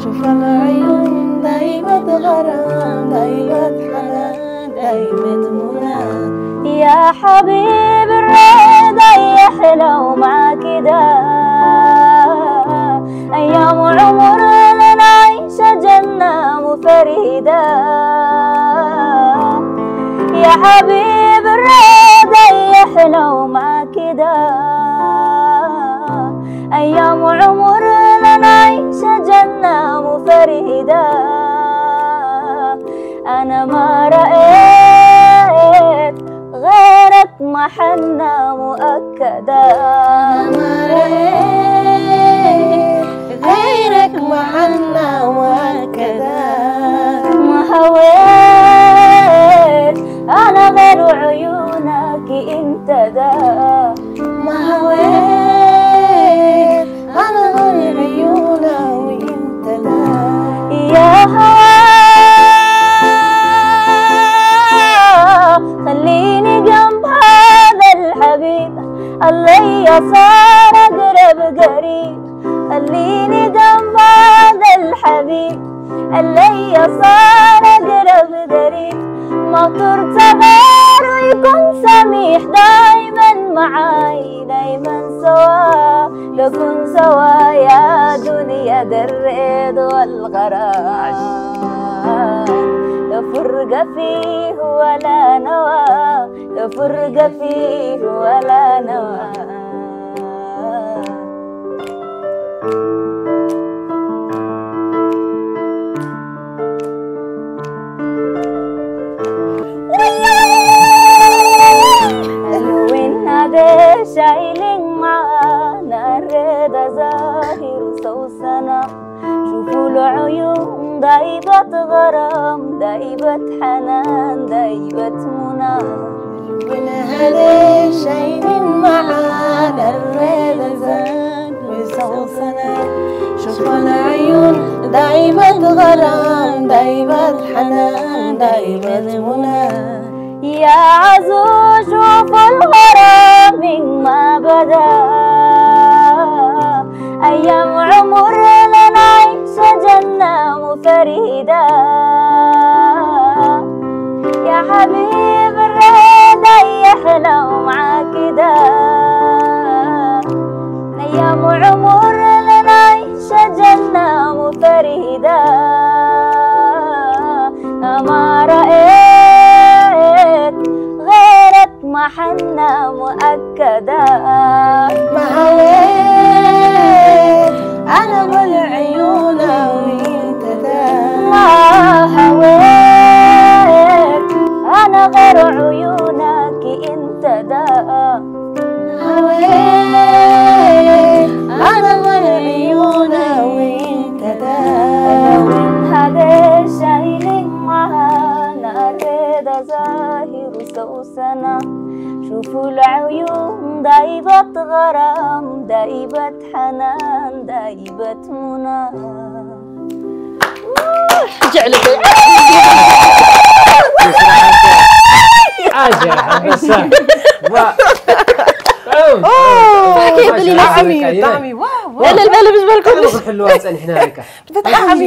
شوفوا العيون دايبة غرام دايبة حنان دايبة منى. يا حبيب الرضا يحلو مع كده. أيام عمرنا نعيش جنة مفرده. يا حبيب الرضا يحلو مع كده. أيام عمرنا نعيش جنة مفرده. أنا ما رأيت غيرك محنة مؤكدة. أنا ما رأيت غيرك محنة مؤكدة. ما هويت أنا غير عيونك انت ده. ما هويت أنا غير عيونك وانت ده. يا هوا خليني جنب هذا الحبيب. علي صار أقرب قريب. خليني جنب هذا الحبيب. علي صار أقرب قريب. ما طرت غيره يكون سميح دايما ፍርገፊ ወላ ነዋ፣ ፍርገፊ ወላ ነዋ። الوين هذا شايلين معانا الرضا ظاهر صوصنا. شوفوا العيون دايبة غرام، دايبة حنان، دايبة منى. من هذا شايلين معانا الرضا زاد وصوصنا. شوفوا العيون دايبة غرام، دايبة حنان، دايبة منى. يا عزوز شوف الغرام من ما بدا. أيام عمرنا نعيش جنة مفريدة. يا حبيب الرضا يحلو معاك ده. أيام عمرنا نعيش جنة مفريدة. ما رأيت غيرك محنة مؤكدة. ما هويت أنا بالعيون وانت ده. ما هويت أنا غير عيونك انت ده. هويت أنا والعيون وانت ده. هذا شايلين معانا الرضا ظاهر سوسنا. شوفوا العيون دايبة غرام، دايبة حنان، دايبة منى. جعلك ኣጀ ሓንበሳ ዋ ብጣዕሚ ብጣዕሚ ዋው በል በል ብዝበልኩም ክሕልዋ ፀኒሕና በቃ ብጣዕሚ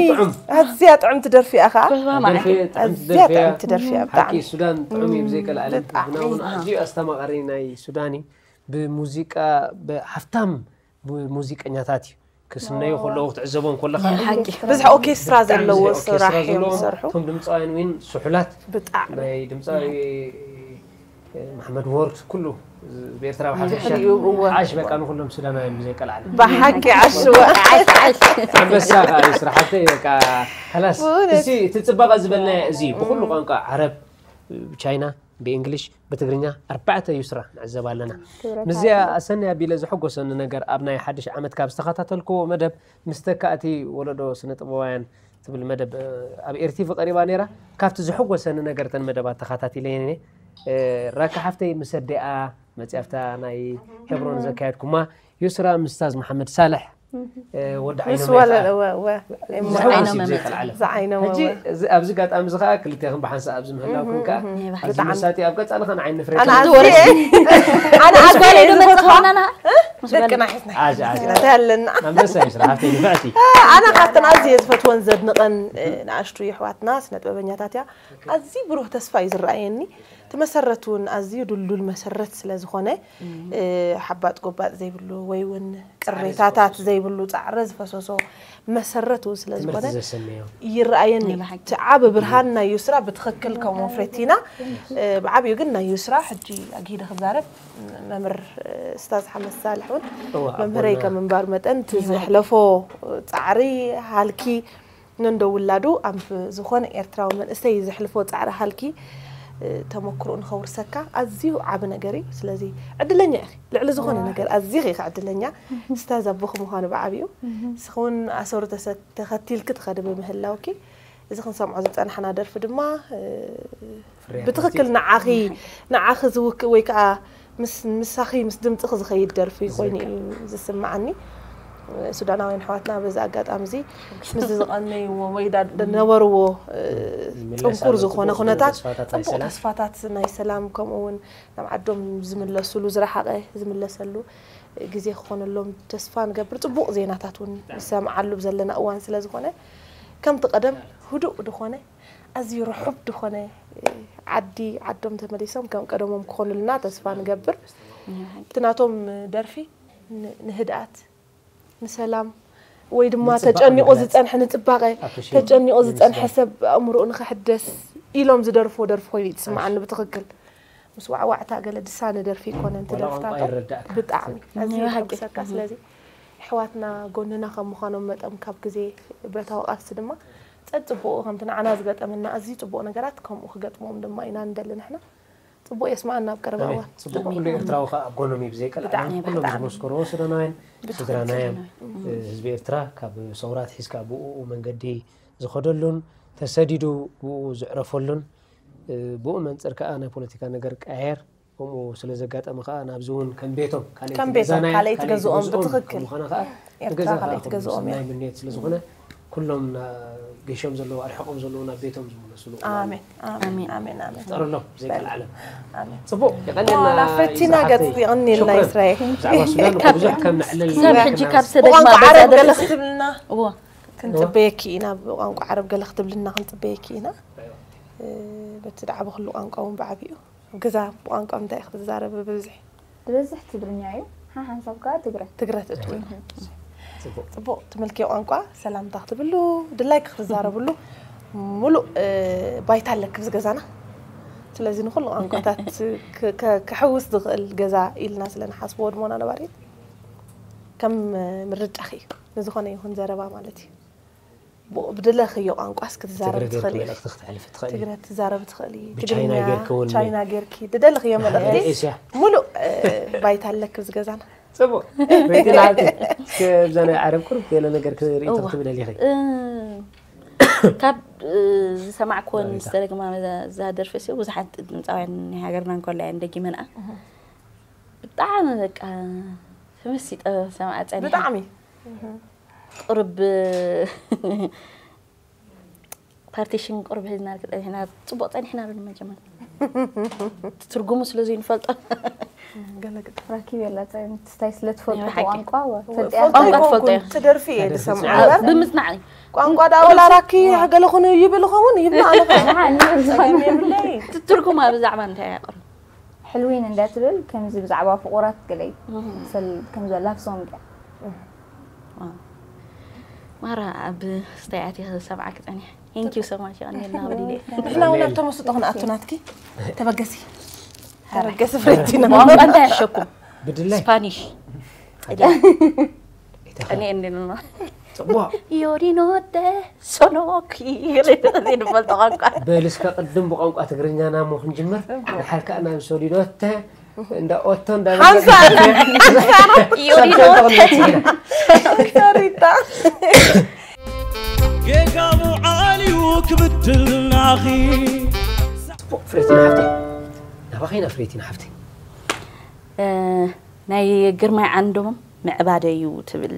ኣዝያ ጥዕምቲ ደርፊ እያ ከዓ ደርፊ ጥዕምቲ ኣዝያ ደርፊ እያ ጥዕምቲ ደርፊ እያ ሓቂ ብጣዕሚ ሱዳን ጥዑም እዩ ብዘይቀልዓለ ብጣዕሚ። ብናውን ኣዝዩ ኣስተማቐሪ ናይ ሱዳን እዩ ብሙዚቃ ብሃፍታም ሙዚቀኛታት እዩ ክስነዩ ከለዉ ክትዕዘቦም ከለካ ሓቂ ብጣዕሚ ኦርኬስትራ ብጣዕሚ ዘለዎ ኦርኬስትራ ስራሕ እዮም ዘለዎም ዝሰርሑ እቶም ድምፃውያን እውን ስሑላት ብጣዕሚ ናይ ድምፃዊ መሓመድ ወርድ ኩሉ ብኤርትራ ብሓፈሻ ብድሕሪኡ እወ። ሓሽ በቃ ንኩሎም ሱዳናውያን ብዘይቀልዓለ ብሓቂ ዓሽወ ኣንበሳ ከዓ እዩ ስራሕተይ በቃ ከላስ እውነት። እዚ እቲ ፅባቐ ዝበልናዮ እዚ ብኩሉ ቋንቋ ዓረብ ብቻይና ብእንግሊሽ ብትግርኛ ኣርባዕተ ዩስራ ንዕዘብ ኣለና ምስዚኣ ኣሰኒ ኣቢለ ዘሐጎሰኒ ነገር ኣብ ናይ ሓድሽ ዓመት ካብ ዝተኸታተልክዎ መደብ ምስ ተካእቲ ወለዶ ስነ ጥበባውያን ትብል መደብ ኣብ ኤርቲቪ ቀሪባ ነይራ ካብቲ ዘሐጎሰኒ ነገር ተን መደባት ተኸታቲለ እየ ራካ ሓፍተይ ምስ ኣዲኣ መፅያ ኣብታ ናይ ሄብሮን ዘካየድኩማ ዩስራ ምስታዝ መሓመድ ሳልሕ ወዲ ምስ ዓይኖም ወለ ኢኻ። ወ- ወ- ዝሕጎስ እዩ መመት። ብዘይቀልዓለ ዝዓይኖም ሕጂ ወ- እዚ- ኣብዚ ኣጋጣሚ እዚ ከዓ ክልቴኽን ብሓንሳእ ኣብዚ ምህላውኩም ከዓ ኣብዚ ብጣዕሚ። መሳጢ ኣብ ቀፃሊ ከን ዓይኒ ፍሬ ኣነ ከምቲ ኣዝየ- ወረስ ኣነ ምስ ጓለይ ኣዝየ ዶ መፅእ ዝፈትዋ- ኾንና ንዓ ምስ ጓለይ ደቅና ሒዝና ኣዚ ኣዚ እንታይ ኣለና ኣንበሳ እዩ ስራሕተይ ንፍዕቲ ኣነ ካብተን ኣዝየ ዝፈትወን ዘድንቐን ንኣሽቱ የሕዋትና ስነ ጥበበኛታት እያ ኣዝዩ ብሩህ ተስፋ እዩ ዝረኣየኒ እቲ መሰረት እውን ኣዝዩ ድልዱል መሰረት ስለ ዝኾነ ሓባጥ ጎባጥ ዘይብሉ ወይ እውን ቅሬታታት ዘይብሉ ፃዕሪ ዝፈሰሶ መሰረት እውን ስለ ዝኾነ ትምህርቲ ዘሰነዮ ይረኣየኒ ናይ ብሓቂ። እቲ ዓቢ ብርሃን ናይ ዩስራ ብትኽክል ከምኡ ፍሬቲና ብዓብዩ ግን ናይ ዩስራ ሕጂ ኣግሂደ ክዛረብ መምህር ስታዝ ሓመድ ሳልሕ እውን እዋ፣ መምህረይ ኣቦና። ከም ምንባር መጠን እቲ ዘሕለፎ ፃዕሪ ሃልኪ ነንዶ ውላዱ ኣብ ዝኾነ ኤርትራዊ መንእሰይ ዘሕልፎ ፃዕሪ ሃልኪ ተመክሮኡ ንኸውርሰካ ኣዝዩ ዓቢ ነገር እዩ ስለዚ ዕድለኛ ኢኺ ልዕሊ ዝኾነ ነገር ኣዚኺ ኢኺ ዕድለኛ ስታዝ ኣቦኺ ምዃኑ ብዓብዩ ንስኺ እውን ኣሰሩ ተሰ- ተኸቲልኪ ትኸዲ ብምህላውኪ እዚ ክንሰምዖ ዝፀናሕና ደርፊ ድማ እ፣ ፍርያት ብትኽክል ንዓኺ ንዓኺ ዝውክእ ወይ ከዓ ምስ ምሳኺ ምስ ድምፅኺ ዝኸይድ ደርፊ ኮይኑ እዩ ዝስምዓኒ ሱዳናውያን ኣሕዋትና በዚ ኣጋጣሚ እዚ ምስዚ ዝቐነይዎ ወይ ዳ- ዝነበርዎ እ፣ ይምለስ ጥንኩር ኣሎ ዝኾነ ፅቡቕ ኩነታት ተስፋታት ናይ ፅቡቕ ሰላም ተስፋታት ናይ ሰላም ከምኡ እውን ናብ ዓዶም ዝምለስሉ ዝረሓቐ ዝምለሰሉ ግዜ ክኾነሎም ተስፋ ንገብር ፅቡቕ ዜናታት እውን ንሰምዓሉ ዘለና እዋን ስለ ዝኾነ ከምቲ ቀደም ህዱእ ዝኾነ ኣዝዩ ርሑብ ዝኾነ ዓዲ ዓዶም ተመሊሶም ከም ቀደሞም ክኾኑልና ተስፋ ንገብር እቲ ናቶም ደርፊ ን- ንህድኣት ንሰላም ወይ ድማ ንፅባቐ ተጨኒቑ መግለፂ። ዝፀንሐ ንፅባቐ Appreciate ተጨኒቑ ዝፀንሐ ንምስጋን። ሰብ ኣእምሮኡ ንክሕደስ ኢሎም ዝደርፍዎ ደርፊ ኮይኑ እዩ ዝስምዓኒ ብትኽክል። ምስ ዋዕዋዕታ ገለ ድሳነ ደርፊ ኣይኮነን እቲ ደርፍታቶም። ብጣዕሚ ኣዝዩ የሐጉሰካ። ስለዚ ኣሕዋትና ጎንና ከም ምዃኖም መጠን ካብ ግዜ ብረታዊ ቃልሲ ድማ ጸጽቡቑ ከምቲ ንዓና ዝገጠመና ኣዝዩ ጽቡቕ ነገራት ከምኡ ክገጥሞም ድማ ኢና ንደሊ ንሕና። ጽቡቕ የስምዓና ኣብ ቀረባ እዋን። ጽቡቕ። ኩሉ ኤርትራዊ ከኣ ኣብ ጎኖም እዩ ብዘይቀልዓለም። ኩሎም ዝመስከርዎ ሱዳናውያን ስድራና እዮም። ህዝቢ ኤርትራ ካብ ሰውራ ኣትሒዝካ ብኡ መንገዲ ዝኸደሉን ተሰዲዱ ብኡ ዝዕረፈሉን ብኡ መንጽር ከኣ ናይ ፖለቲካ ነገር ቀያየር ከምኡ ስለ ዘጋጠመ ከኣ ናብዚ እውን ከም ቤቶም ካልኣይቲ ከም ቤቶም ገዛና ካልኣይቲ ካልኣይቲ ገዝኦም ገዝኦም ብትኽክል። ከም ምዃና ከኣ ኤርትራ ንገዛ ከኣ ካልኣይቲ ኩሉ ገዝኦም እያ። ሰናይ ምንየት ስለ ዝኾነ ኩሎም ና- ገሾም ዘለዉ ኣርሕቆም ዘለዉ ናብ ቤቶም ዝምለስሉ እዋን ኣሜን ኣሜን ኣሜን ኣሜን። ፍጠረሎም ዘይቀልዓለም። ኣሜን። ጽቡቕ የቐንየልና። ናብ ፍሬቲና ኢዛ ገጽ ሓፍተይ። የቐንየልና ሽኩረን። እስራኤል። ብዛዕባ ሱዳን እኮ ብዙሕ ከም ንዕልል ክሳብ ሕጂ ካብ ሰደግማ ብቋንቋ በዛ ዓረብ ገለ ደርስ ክትብልና እዎ። ክንጽበየኪ ኢና ብቋንቋ ዓረብ ገለ ክትብልና ክንጽበየኪ ኢና። እ፣ በቲ ደዓበ ኩሉ ቋንቋ እውን ብዓቢኡ ኣብ ገዛ ብቋንቋ እንታይ ኢኺ ትዛረቢ ብብዝሒ? ዝበዝሕ ትግርኛ እዩ። ሓሓንሳብ ከዓ ትግረ። ትግረ ትእትው። ጽቡቕ። ጽቡቕ ትምልክዮ ቋንቋ ሰላምታ ክትብሉ ድላይኪ ክትዛረብሉ ሙሉእ እ፣ ባይታ ኣለኪ ኣብዚ ገዛና። ስለዚ ንኹሉ ቋንቋታት ክ- ከ- ከሕውስ ዝኽእል ገዛ ኢልና ስለ ንሓስቦ ወድሞና ነባሪት ከም እ፣ ምርጫኺ እዩ ንዝኾነ ይኹን ዘረባ ማለት እዩ። ብኡ ብድለኽዮ ቋንቋስ ክትዛረብ ትግረ ገይርኪ ትኽእሊ ኢኺ። መልእኽቲ ክተሕልፊ ትኽእሊ። ትግረ ትዛረብ ትኽእሊ። ብቻይና ትግርኛ ጌርኪ እውን። ቻይና ጌርኪ ድደለኽዮ መልእኽቲ ኤስያ። ሙሉእ እ፣ ባይታ ኣለኪ ኣብዚ ገዛና። ጽቡቕ። ቤቲ ለዓልቲ እስከ ብዛ ናይ ዓረብ ቁሩብ ገለ ነገር ክርኢ እዋ። ትኽትብለሊ ኢኺ። እ፣ ካብ እ፣ ዝሰማዕክወን ናሪታ። ዝተደግማ እዛ እዛ ደርፊ ሲ ብዙሓት ድምፃውያን ናይ ሃገርና እንከሎ እየን ደጊመንኣ። ብጣዕሚ በቃ ተመሲጠ ሰማዓ ጸኒሐ። ብጣዕሚ። ቁርብ ፓርቲሽን ቁርብ ሒዝና ጸኒሕና ጽቡቕ ጸኒሕና ብል መጀመር ትርጉሙ ስለ ዘይንፈልጦ ገለ ግጥም ራኪብ የላ ጸ- ምስታይ ስለ ትፈልጡ ናይ ብሓቂ። ቋንቋ ወ- እወ፣ ፈልጥያ ፈልጦ ቋንቋ ኣይኮንኩን፣ ትፈልጦ እያ። ትደርፊ እየ ትደርፊ ዝሰምዓ ትፈልጦ። እምበር። ብምጽናዕ እዩ። ቋንቋ ዳ ወላ ራኪ ገለ ኹኑ ይብል ኸውን ይብሉ ኣነ ኸ ንሓ ንብል ጸገም የብለይ። እቲ ትርጉማ ብዛዕባ እንታይ እያ ቅርብ? ሕልዊን እንዳትብል ከምዚ ብዛዕባ ፍቑራት ገለ እዩ። እህ። ሰል ከም ዘሎ ላቭ ሶንግ እያ። እህ። ዋው። ማራ ኣብ ስታይ ኣትየ ክሰምዓኪ ጸኒሐ። Thank you so much። የቐንየልና ወዲደ። ንሕና እውን ኣብ ተመስጦ ክንኣቱ ናትኪ። ተበገሲ። ተበገሲ ፍሬቲና። ቋንቋ እንታይ ኣሸኩም? ብድላይ። ስፓኒሽ። ሓደ። እዳ። ኢታኻ። ቀኒ እንድንማ። ጽቡቕ። ዮዲኖ ደ ሶኖኪ። ዘይንፈልጦ ቋንቋ። በል እስከ ቅድም ብቋንቋ ትግርኛና እሞ ክንጅምር። እኮ። ድሓር ከኣ ናብ ሶሊኖተ እንዳ ኦቶ እንዳ ሓንሳእ። በለጸ። ሓንሳእ። ዮዲኖ ደ። ሶሪታ። ጌጋ ምውዓል እዩ ክብድልናኺ። ጽቡቕ ፍሬቲና ሓፍተይ። ናባኺ ኢና ፍሬቲና ሓፍተይ። እ፣ ናይ ግርማይ ዓንዶም ምዕባደ እዩ ትብል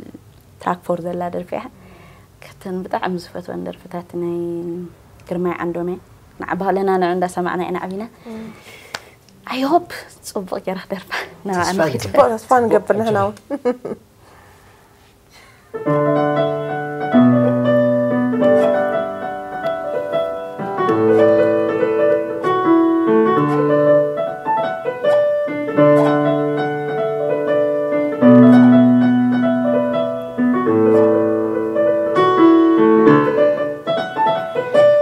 ትራክ ፎር ዘላ ደርፊ እያ። ካብተን ብጣዕሚ ዝፈትወን ደርፍታት ናይ ግርማይ ዓንዶም እያ። ንዓ ባህልና ንዑ እንዳሰማዕና ኢና ዓቢና። እም። I hope ጽቡቕ ገይራ ክደርፋ። ንዓ ተስፋ ንኽድ። ንገብር። ጽቡቕ ተስፋ ንገብር ንሕና እውን።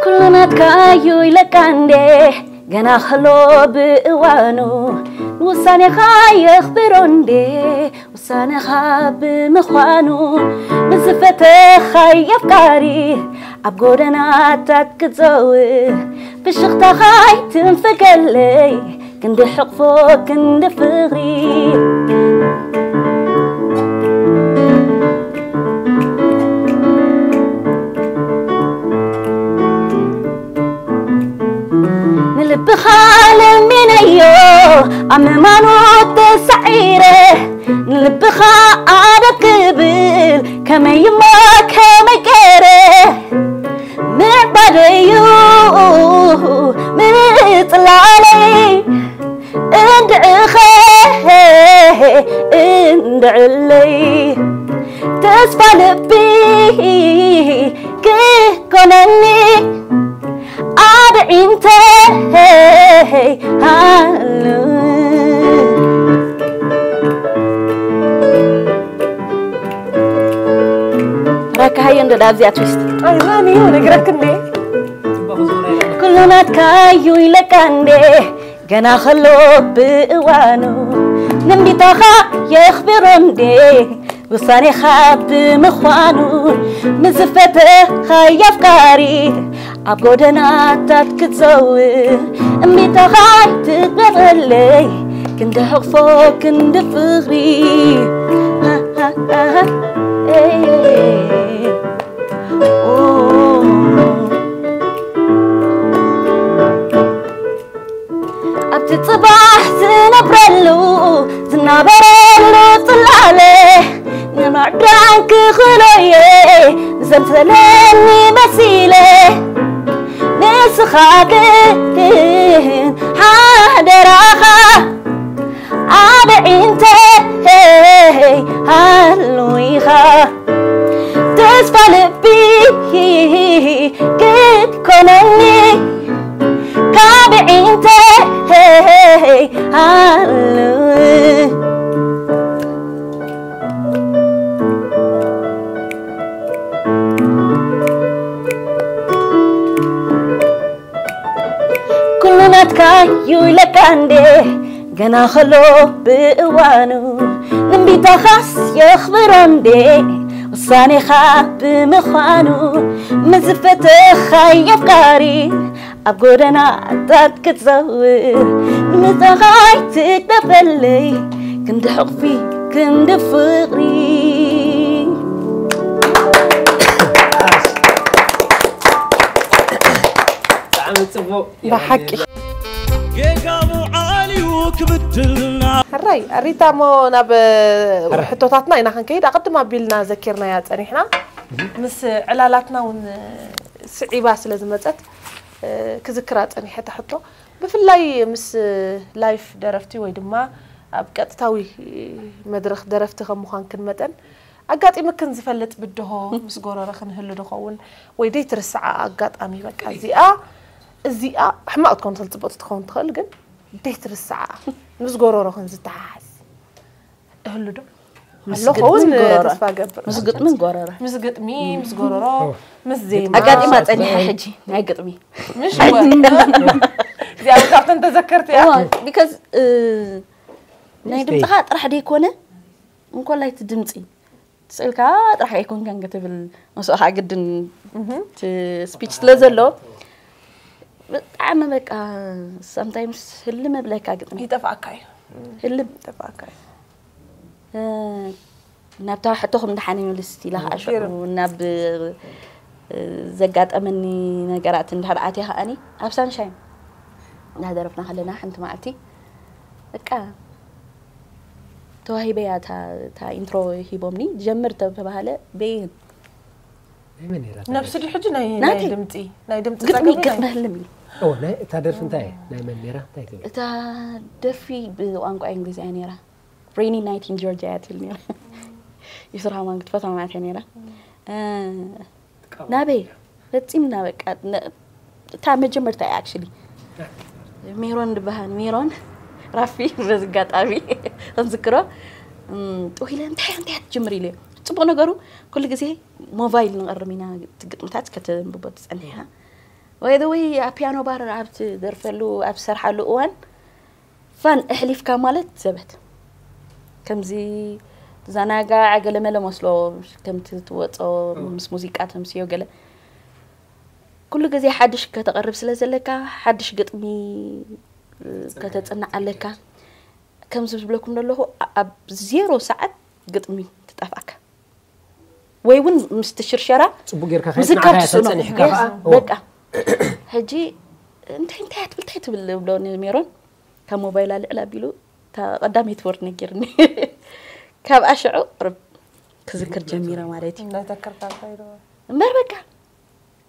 ኩሉ ናትካ እዩ ኢለካ እንዴ፣ ገና ከሎ ብእዋኑ፣ ንውሳኔኻ የኽብሮ እንዴ፣ ውሳነኻ ብምዃኑ፣ ምስ ዝፈተኻዮ ኣፍቃሪ ኣብ ጎደናታት ክትዘውር፣ ፍሽኽታኻ ኣይትንፈገለይ፣ ክንዲ ሕቕፎ ክንዲ ፍቕሪ። ንልብኻ ለሚነዮ ኣብ ምማኑ ተሳዒረ፣ ንልብኻ ኣደብ ክብል ከመይ እሞ ከመይ ገይረ፣ ምዕባደዩ ምጽላለይ፣ እንድዕኸ እንድዕለይ፣ ተስፋ ልቢ ክኮነኒ ኣድዒንተይ ሃሉ። ራካ ሃየ እንዶ ዳብዚኣ ትዊስት። ኣይዛን እዩ ነግረክኒ። ኩሉ ናትካ እዩ ኢለካ እንዴ ገና ከሎ ብእዋኑ ንእምቢታኻ የኽብሮ እንዴ ውሳኔኻ ብምዃኑ ምስ ዝፈተኻዮ ኣፍቃሪ ኣብ ጎደናታት ክትዘውር እምቢታኻ ኣይትግበረለይ ክንዲ ሕቕፎ ክንዲ ፍቕሪ ኣብቲ ጽባሕ ዝነብረሉ ዝናበረሉ ጽላለ ንምዕዳን ክኽእሎየ ዘምሰለኒ መሲለ ንስኻ ግን ሓደራኻ ኣብ ዒንተይ ሃሉ ኢኻ ተስፋ ልቢ ክትኮነኒ ካብ ዒንተይ ሃሉ ኩሉ ናትካ እዩ ኢለካ እንዴ ገና ከሎ ብእዋኑ ንእምቢታኻስ የኽብሮ እንዴ ውሳኔኻ ብምዃኑ ምስ ዝፈተኻዮ ኣፍቃሪ ኣብ ጎደናታት ክትዘውር ንምሳኻ ኣይትግደፈለይ ክንዲ ሕቕፊ ክንዲ ፍቕሪ ብጣዕሚ ጽቡቕ ብሓቂ ጌጋሙ ዓልዩ ክብድልና ሕራይ ኣሪታ እሞ ናብ ሕቶታትና ኢና ክንከይድ ኣቐድም ኣቢልና ዘኪርናያ ጸኒሕና ምስ ዕላላትና እውን ስዒባ ስለ ዝመፀት ክዝክራ ጸኒሐ እታ ሕቶ ብፍላይ ምስ ላይፍ ደረፍቲ ወይ ድማ ኣብ ቀጥታዊ መድረኽ ደረፍቲ ከም ምዃንክን መጠን ኣጋጢምክን ዝፈልጥ ብድሆ ምስ ጎረረ ክንህሉ ድኸውን ወይ ደይትርስዓ ኣጋጣሚ በቃ እዚኣ እዚኣ ሕማቕ ትኮን ትኽእል ፅቡቅ ትኸውን ትኽእል ግን ደይትርስዓ ምስ ጎረሮኽን ዝተሓሓዝ እህሉ ዶ ኣሎ ኸውን ተስፋ ገብር ምስ ግጥምን ጎረረ ምስ ግጥሚ ምስ ጎረሮ ምስ ዜማ ኣጋጢማ ጸኒሐ ሕጂ ናይ ግጥሚ ምሽ እዚኣ ካብተን ተዘከርቲ እያ ቢካዝ ናይ ድምፅኻ ጥራሕ ደይኮነ እንኮላይ እቲ ድምፂ ስእልካ ጥራሕ ኣይኮንካን ክትብል ምስኡ ከዓ ግድን ስፒች ስለ ዘሎ ብጣዕሚ በቃ ሳምታይምስ ህልም እብለካ ግጥሚ ይጠፍኣካ እዩ ህልም ይጠፍኣካ እዩ ናብታ ሕቶኹም ድሓን ይምልስ ኢላ ከዓ ሽዑ ናብ ዘጋጠመኒ ነገራት እንድሕር ኣትየ ከዓኒ ኣብ ሳንሻይን እንዳደረፍና ከለና ሓንቲ መዓልቲ በቃ ተዋሂበያ እታ ኢንትሮ ሂቦምኒ ጀምር ተባሃለ በይን ናይ መን ነይራ እታ ነብሲ ደርፊ? ድዩ ሕጂ ናይ ናይ ናተይ። ድምፂ ናይ ድምፂ ግጥሚ ጸገም ናይ- ግጥሚ ህልም እዩ ኦ፣ ናይ እታ ደርፊ እንታይ እያ? ናይ መን ነይራ? እንታይ ትብል? እታ ደርፊ ብቋንቋ እንግሊዝያ ነይራ ሬኒ ናይት ኢን ጆርጂያ እያ ትብል ነይራ ይስራ ማን ክትፈትዋ ማለት እያ ነይራ እ፣ ናበይ ፈፂምና በቃ ነ- እታ መጀመርታ እያ ኣክቹሊ ሜሮን ዝበሃል ሜሮን ራፊ በዚ ኣጋጣሚ ክንዝክሮ እም፣ ጥው ኢለ እንታይ እንታይ ትጅምር ኢለ ጽቡቕ ነገሩ ኩሉ ግዜ ሞባይል ንቐርም ኢና እቲ ግጥምታት ከተንብቦ ትጸኒሕ ኢኻ ወይ ወይ ኣብ ፒያኖ ባር ኣብ ትደርፈሉ ኣብ ትሰርሓሉ እዋን ፋን ኣሕሊፍካ ማለት ዘበት ከምዚ ዘናጋዕ ገለመለ መስሎ ከምቲ ትወፆ ምስ ሙዚቃ ተምስዮ ገለ ኩሉ ግዜ ሓድሽ ከተቕርብ ስለ ዘለካ ሓድሽ ግጥሚ ከተፅናዕ ኣለካ ከምዚ ዝብለኩም ዘለኹ ኣብ ዜሮ ሰዓት ግጥሚ ትጠፍኣካ ወይ እውን ምስ ትሽርሸራ ጽቡቅ ጌርካ ምዝካብ ከይጽናዕካ ትስእኖ ተጸኒሕካ Yes፣ ከኣ በቃ ሕጂ እንታይ እንታይ ትብል እንታይ ትብል እንታይ ትብሎ ሜሮን ካብ ሞባይል ኣልዕል ኣቢሉ እታ ቀዳመይቲ ወርድ ነጊርኒ ካብኣ ሽዑ ርብ ክዝክር ጀሚረ ማለት እዩ እንዳተከርካ እንታይ ዶ እምበር በቃ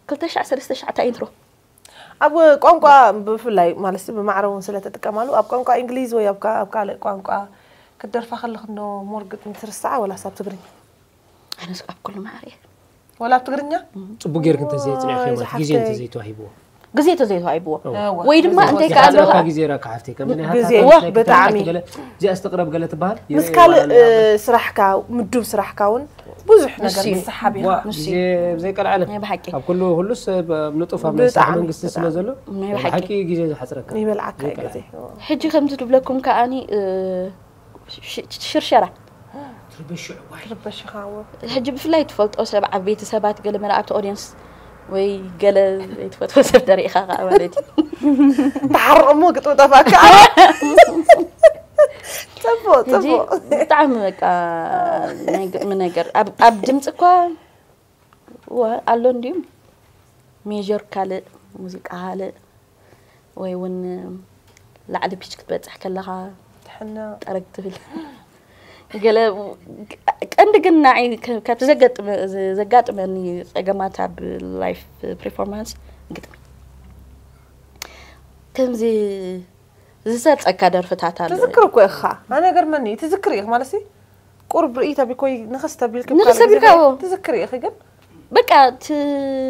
ክልተ ሻዕ ሰለስተ ሻዕ እታ ኢንትሮ ኣብ ቋንቋ ብፍላይ ማለት ብማዕረ እውን ስለ ተጥቀማሉ ኣብ ቋንቋ እንግሊዝ ወይ ኣብ ካ- ኣብ ካልእ ቋንቋ ክትደርፋ ከለኽ እንዶ ሞር ግጥሚ ትርስዓ ወላስ ኣብ ትግርኛ ኣነስ ኣብ ኩሉ ማዕረ እየ ወላ ኣብ ትግርኛ ጽቡቅ ጌርክ እንተዘይጽኒዕካ ዋይ፣ ማለት ግዜ ዝሓፍተይ። እንተዘይተዋሂብዎ ግዜ ተዘይተዋሂብዎ እወ። ወይ ድማ ግዜ እንተይ ተዋሂብዎ። ከኣለኻ ሓፂረካ ግዜ ረካ ሓፍተይ ከም ናይ ግዜ ሃታ ብጣዕሚ። ገለ እዚኣ ስተቅረብ ገለ ትበሃል ምስ ካልእ እ፣ ስራሕካ ምዱብ ስራሕካ እውን ብዙሕ ነገር ንሱ እዩ። ንስሓብ ኢኻ ዋ ግዜ ዘይቀልዓለ ናይ ብሓቂ ኣብ ኩሉ ሁሉስ ብ- ንጡፍ ኣብ ናይ ስራሕ ብጣዕሚ፣ መንግስቲ ስለ ብጣዕሚ። ዘሎ ናይ ብሓቂ ብሓቂ ግዜ ዝሓፅረካ ይበልዓካ እዩ ዘይቀልዓለ። ግዜ ሕጂ ከምዚ ትብለኩም ከኣኒ እ፣ ሽ- ሽርሸራ ትርበሽዑ ዋይ ትርበሽኻ እወ ሕጂ ብፍላይ ትፈልጦ ሰብ ዓበይቲ ሰባት ገለ መላእቲ ኦድየንስ ወይ ገለ ዘይትፈትዎ ሰብ ተሪኢኻ ከዓ ማለት እዩ ተሓርቕ እሞ ግጥሚ ጠፋካ ጽቡቅ ሕጂ ጽቡቅ ብጣዕሚ በቃ ናይ ግጥሚ ነገር ኣብ- ኣብ ድምፂ እኳ እወ ኣሎ እንድዩ ሜር ካልእ ሙዚቃ ካልእ ወይ እውን ላዕሊ ፒች ክትበፅሕ ከለኻ ትሕና ጠረግ ትብል ገለ ቀንዲ ግን ንዓይ ከ- ካብቲ ዘጋጥመ- ዘጋጥመኒ ፀገማት ኣብ ላይፍ ፐርፎርማንስ ግጥሚ ከምዚ ዝሰርፀካ ደርፍታት ኣሎ ትዝክር እኮ ኢኻ ኣነ ገርመኒ ትዝክር ኢኽ ማለት ቁርብ ርእይት ኣቢኮይ ንኸስ ተቢልክ ንኸስ ተቢልካ፣ ዎ። ትዝክር ኢኺ ግን በቃ እቲ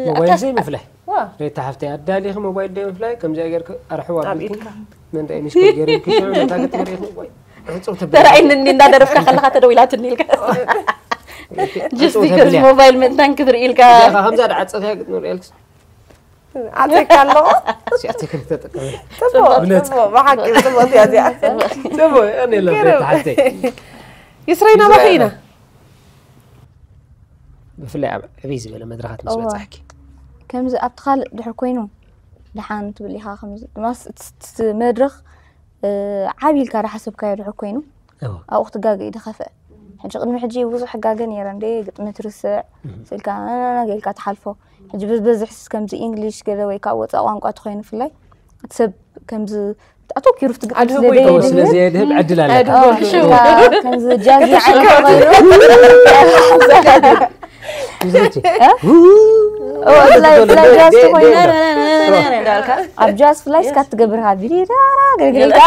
ሞባይል ኣታ- ዘይምፍላይ ዋ ሬታ ሓፍተይ ኣዳሊኺ ሞባይል ዘይምፍላይ ከምዚ ገርክ ኣርሕዋ ኣብ ቢልኪ ኢድካ መንታይ ሚስኮል ገይርኪ ሽዑ ነታ ገጥሚ ርኢኺ ወይ ዕጹብ ተብሊ ተራእይኒ እንዳደረፍካ ከለካ ተደዊላትኒ ኢልካ just because ሞባይል ምእንታን ክትርኢ ኢልካ እዚኣ ከምዛ ዳዓጸፍያ ግጥሚ ርእየልክስ ዓፀካ ኣለዎ ሲያተ ክልተ ጠቀመ ጽቡቅ እውነት። ጽቡቅ ብሓቂ ጽቡቅ እያ እዚኣ ጽቡቅ ኣነ ላ ገረብ። ሓፍተይ ይስረይ ናባኺ ኢና ብፍላይ ኣብ ዕብይ ዝበለ መድረኻት ምስ እዋ። በጻሕኪ ከምዚ ኣብቲ ካልእ ድሕር ኮይኑ ደሓን ትብል ኢኻ ከምዚ ድማ ስ- ስ- ስ- መድረኽ እ፣ ዓብ ኢልካ ዳሓሰብካዮ ድሕር ኮይኑ እዎ። ኣብኡ ክትጋገ እዩ ድኸፍአ ሕጂ ቅድሚ ሕጂ ብዙሕ ሕጋገ ነይረ እንደ ግጥሚ ትርስዕ ስልካ ናናገ ኢልካ ትሓልፎ ሕጂ ብዝበዝሕ ስ- ከምዚ ኢንግሊሽ ገለ ወይ ከዓ ወፃእ ቋንቋ ተኮይኑ ብፍላይ እቲ ሰብ ከምዚ ኣተኪሩ ፍትግጥ ኣድህቦ ስለ ይገብር። ስለ ዘይድህብ ዘየድህብ ዕድል ኣለካ ከምዚ ጃዝ ይሽቀ ምስልቲ ጃዝ ተኮይኑ እንዳልካ ኣብ ጃዝ ፍላይ እስካ ትገብርካ ቢሊዳ ገለገልካ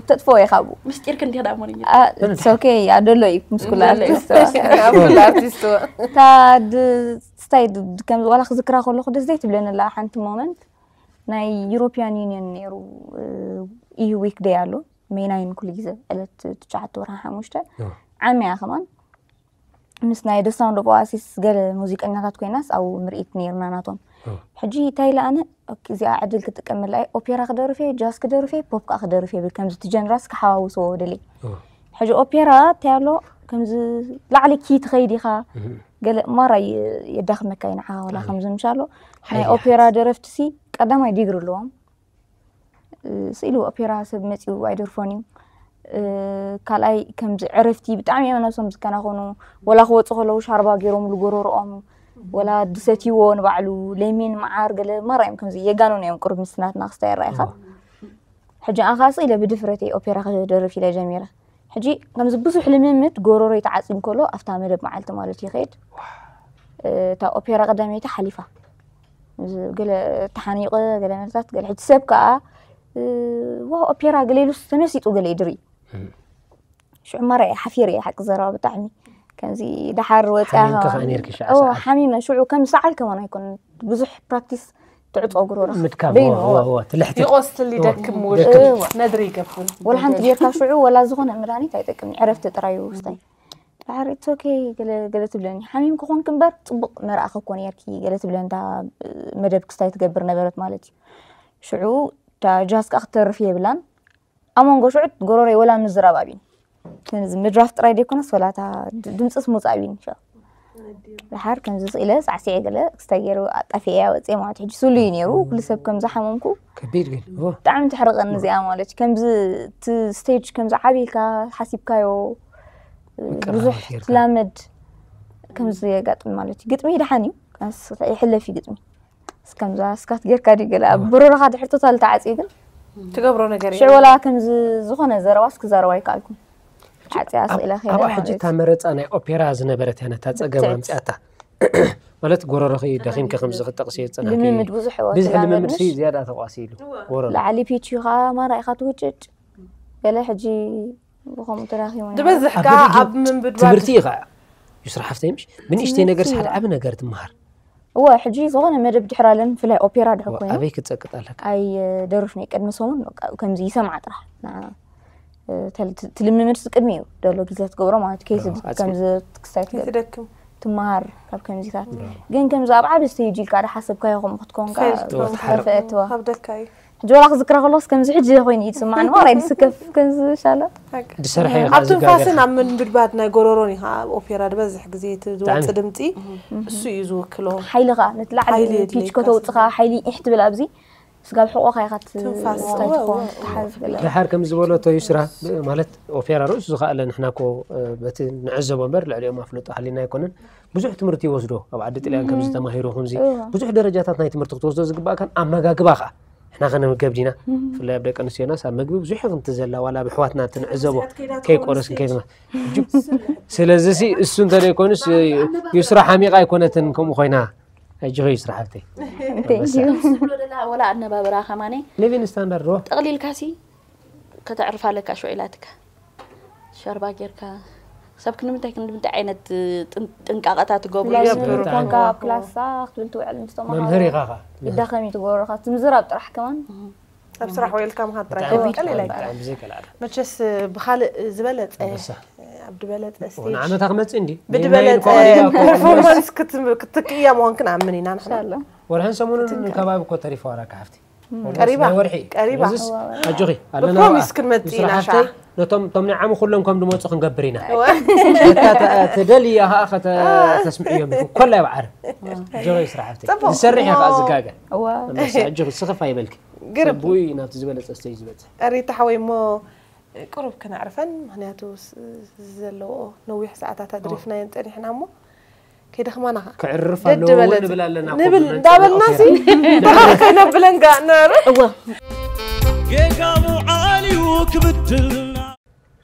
ተጥፎ ኢኻ ብኡ ምስጢር ክንዲ ዳ ሞርኛ ኦኬ ኣደሎ እዩ ምስ ኩሉ ኣርቲስት ኣርቲስት እታ ድ- ስታይ ድ- ከምዚ ዋላ ክዝክራ ከለኩ ደስ ዘይትብለኒ ኣላ ሓንቲ ሞመንት ናይ ዩሮፒያን ዩኒየን ነይሩ ኢዩ ዊክ ደይ ኣሎ ሜይ ናይን ኩሉ ግዜ ዕለት ትሽዓተ ወርሃ ሓሙሽተ ዓመያ ከማን ምስ ናይ ደ ሳውንድ ኦፍ ኦኣሲስ ገለ ሙዚቀኛታት ኮይናስ ኣብኡ ምርኢት ነይሩና ናቶም ሕጂ እንታይ ኢለ ኣነ ኦኬ፣ እዚኣ ዕድል ክጥቀመላ እየ ኦፔራ ክደርፍ እየ ጃዝ ክደርፍ እየ ፖፕ ከዓ ክደርፍ እየ ብል ከምዚ እቲ ጀነራልስ ክሓዋውስዎ ደልየ ሕጂ ኦፔራ እንታይ ኣሎ ከምዚ ላዕሊ ኪ ትኸይድ ኢኻ ገለ ማራ የ- የዳኽመካ እዩ ንዓኻ ወላ ከምዚ ምሻሎ ናይ ሓይሊ ኦፔራ ደረፍቲ ሲ ቀዳማይ ዲግሪ ኣለዎም ስኢሉ ኦፔራ ሰብ መፂኡ ኣይደርፎን እዩ ካልኣይ ከምዚ ዕረፍቲ ብጣዕሚ እዮም ነብሶም ዝከናኸኑ ወላ ክወፁ ከለዉ ሻርባ ገይሮም ዝጎረርኦም ወላ ድሰትይዎ ንባዕሉ ለሚን መዓር ገለ ማራ እዮም ከምዚ የጋኑን እዮም ቅሩብ ምስናትና ክስታይ ይረኣይካ ሕጂ ኣኻ ስኢለ ብድፍረተይ ኦፔራ ክደርፍ ኢለ ጀሚረ ሕጂ ከምዚ ብዙሕ ልምምድ ጎረሮይ ተዓፂ እንከሎ ኣብታ መደብ መዓልቲ ማለት ይኸይድ እታ ኦፔራ ቀዳመይቲ ሓሊፋ ገለ ተሓኒቐ ገለ መልታት ገለ ሕጂ ሰብ ከዓ ዋ ኦፔራ ገለ ኢሉስ ተመሲጡ ገለ ይድርኢ ሽዑ ማራ እየ ሓፊረ እየ ሓቂ ዘረባ ብጣዕሚ ከምዚ ደሓር ወፅያ ሓሚምካ ከዓ ነይርኪ ሽዓ ሰዓት። ሓሚመ ሽዑ ከም ሰዓል ከማን ኣይኮን ብዙሕ ፕራክቲስ ትዕፆ ጉሮሮ ምድካም በይኑ ወ- ወ- ወ- ትልሕቲ ይቆስል ይደክም ደክም። ነድሪ ይገብር ወላ ሓንቲ ጌርካ ሽዑ ወላ ዝኾነ መድሃኒት ኣይጠቅምን ዕረፍቲ ጥራዩ ውስታይ ዳሓር it's okay ገለ ገለ ትብለኒ ሓሚም ክኾንክ እምበር ፅቡቅ መርኣኸ እኮ ነርኪ ገለ ትብለኒ እታ መደብ ክስታይ ትገብር ነበረት ማለት እዩ ሽዑ እታ ጃዝ ከዓ ክትተርፍ የብላን ኣብ መንጎ ሽዑ ጎረሮይ ወላ ምዝራብ ኣብኒ ምድራፍ ጥራይ ደይኮነስ ወላ እታ ድ- ድምፅስ ምውፃእ ኣብኒ ሽዑ ድሓር ከምዚ ስኢለ ፃዕሲዐ ገለ ክስታይ ገይሩ ኣጣፊዐ ወፅየ ማለት ሕጂ ስሉ እዩ ነይሩ ኩሉ ሰብ ከም ዝሓመምኩ ከቢድ ግን እዎ። ብጣዕሚ ትሕርቐኒ እዚኣ ማለት እዩ ከምዚ እቲ ስቴጅ ከምዚ ዓብይካ ሓሲብካዮ ብዙሕ ጌርካ። ትላመድ ከምዚ የጋጥም ማለት እዩ ግጥሚ ደሓን እዩ ይሕለፍ እዩ ግጥሚ እስከምዛ ስካት ጌርካ ድዩ ገለ ኣብ ብሩርኻ ድሕር ቶታል ተዓፅዩ ግን ትገብሮ ነገር ሽዑ ወላ ከምዚ ዝኾነ ዘረባስ ክዛረባ ኣይከኣልኩም ዓፅያ ስኢላ ከይደ ኣብኣ ማለት ሕጂ እዩ እታ መረፃ ናይ ኦፔራ ዝነበረት ያነ እታ ፀገም ትሕት። ኣምፅኣታ ማለት ጎረሮኺ ደኺምኪ ከምዚ ክጠቕሲ የፀናኪ ልምምድ ብዙሕ እወ ብዙሕ ልምምድ ትላመድንሽ ሲ ዝያዳ ተቋሲ ኢሉ ጎረሮ ላዕሊ ፒች ኢኻ ማራ ኢኻ ትውጭጭ ገለ ሕጂ ብኸምኡ ተዳኺሙ ነይሩ። ዝበዝሕ ኣብ ከዓ ገዲግ ኣብ ምንብድባድ ትምህርቲ እዩ ከዓ ዩስራ ሓፍተይ ምሽ ብንእሽተይ ነገር ትምህርቲ ሓደ እዩ። ዓቢ ነገር ትመሃር እወ፣ ሕጂ ዝኾነ መደብ ድሕር ኣለን፣ ብፍላይ ኦፔራ ድሕር ኮይኑ ኣበይ ክትጸቅጥ ኣለካ? ኣይደርፍን እየ። ቅድሚ ሰሙን በቃ ከምዚ ይሰምዓ ጥራሕ። ንዓ፣ እ፣ ተል-፣ ት-፣ ትልምምድስ ቅድሚ እዩ ደሎ ግዜ ትገብሮ ማለት፣ ከይትድ-፣ ኣጽቢ- ከምዚ ክስታይ ትገብር ከይትደክም ትመሃር ካብ ከምዚታት። ግን ከምዚ ኣብ ዓቢ ስቴጅ ኢልካ ዶ ሓሰብካዮ ከምኡ ክትኮንካ ትኸይድ ትወ- ትኸፍአ ትዋ። ከብደካ እዩ። ሕጂ ዋላ ክዝክራ ከሎስ ከምዚ ሕጂ ኮይኑ እዩ ዝስማዕኒ፣ ማራ ይስከፍ ከምዚ ሻላ። ሓቂ። ድሰርሐ ኣብ ትንፋስን ኣብ ምንብድባድ ናይ ጎረሮን እዩ ከዓ ኣብ ኦፔራ ዝበዝሕ ግዜ እቲ ዝወፅእ ብጣዕሚ። ድምፂ እሱ እዩ ዝውክሎ። ሓይልኻ ነቲ ላዕሊ ሓይሊ ፒች የድልየካ ከተውፅኻ ሓይሊ ኢሕ ትብል ኣብዚ ስጋብ ሕቆኻ ኢኻ ት-፣ ትንፋስ፣ እንታይ እወ፣ ትኾን እወ፣ እወ። ትሓዝ ገለ። ድሓር ከም ዝበለቶ ዩስራ ብ-፣ ማለት ኦፔራ ርእሱ ዝኸኣለ ንሕና እኮ እ፣ በቲ ንዕዘቦ እምበር ልዕሊኦም ኣፍልጦ ሃሊና ኣይኮነን። ብዙሕ ትምህርቲ ይወስዶ ኣብ ዓዲ ጥልያን ከምዚ ተማሂሩ ከምዚ እወ። ብዙሕ ደረጃታት ናይ ትምህርቲ ክትወስዶ ዝግባእካን ኣመጋግባ ከዓ ንሕና ከነምገብ ዲና ብፍላይ ኣብ ደቂ ኣንስትዮናስ ኣብ ምግቢ ብዙሕ ክንትዘላ ዋላ ብሕዋትና ትንዕዘቦ ከይቆረስ ከይትና ስለዚ ሲ እሱ እንተደይኮኑስ ዩስራ ሓሚቃ ኣይኮነትን ከምኡ ኮይና ኣጆኺ ዩስራ ሓብተይ Thank you። ዝብሎ ደላ ወላ ኣነባብራ ከማነ ሊቪን ስታንዳርድ ዶ ጠቕሊልካ ሲ ከተዕርፋ ኣለካ ሽዑ ኢላትካ ሸርባ ጌርካ ሰብ ክንምንታይ ክንምንታይ ዓይነት ጥን- ጥንቃቐታት ትገብሩ ብላይ ይገብሩ። ኮንካ ኣብ ክላሳ ክትብል ትውዕል ምስ ተምሃሮ መምህር ኢኻ ኻ ይዳኸም እዩ ትገብረካ። እቲ ምዝራብ ጥራሕ ከማን ኣብ ስራሕ ውዒልካ ምኻድ ጥራይ ብጣዕሚ ቀሊል ብጣዕሚ ኣይኮነን። ብጣዕሚ ብዘይ ቀልዓለም መቸስ ብኻልእ ዝበለፀ ኣንበሳ ኣብ ዝበለፀ ስቴጅ ንዓመታ ክመፅእ እንዲ ብድበለፀ ፐርፎርማንስ ክትም- ክትክእያ ምዃንክን ኣምን ኢና ንሕና ሻሎ ወርሕን ሰሙንን ከባቢ እኮ ተሪፋ ዋላካ ሓፍቲ ቀሪባ፣ ናይ ወርሒ ቀሪባ። ስለዚስ ኣጆኺ ኣለና ብፕሮሚስ ኣብኣ። ክንመጽእ ዩስራ ኢና ሓፍተይ ሻ። ነቶም ቶም ንዓም ኩሎም ከም ድመፁ ክንገብር ኢና እወ። ነታ ተ- ትደልያ ከዓ ከተስምዕዮም ኢኹም ኮላይ ብዓር ኣጆኺ ዩስራ ሓፍተይ ጽቡቕ። ዝሰርሕ እየ ከዓ እሞ- ዝጋገ እዋ ኣንበሳ ኣጆኺ ስኽፍ ኣይበልኪ ግርም። ሰቡይ ናብቲ ዝበለፀ ስቴጅ ዝበፅሕ ሪታ ሓወይ እሞ ቁሩብ ክነዕርፈን ምክንያቱ ስ- ዘለዎ ነዊሕ ሰዓታት ኣድሪፍናየን ፀኒሕና እሞ ከይደኽማና ኸ ክዕርፍ ደድ ኣለዎ በለት ንብል ኣለና ንብል ኮ- እንዳበልና ሲ ተኻኸይነብለን ጋ ነር ጌጋ ምውዓል እዩ ክብድልና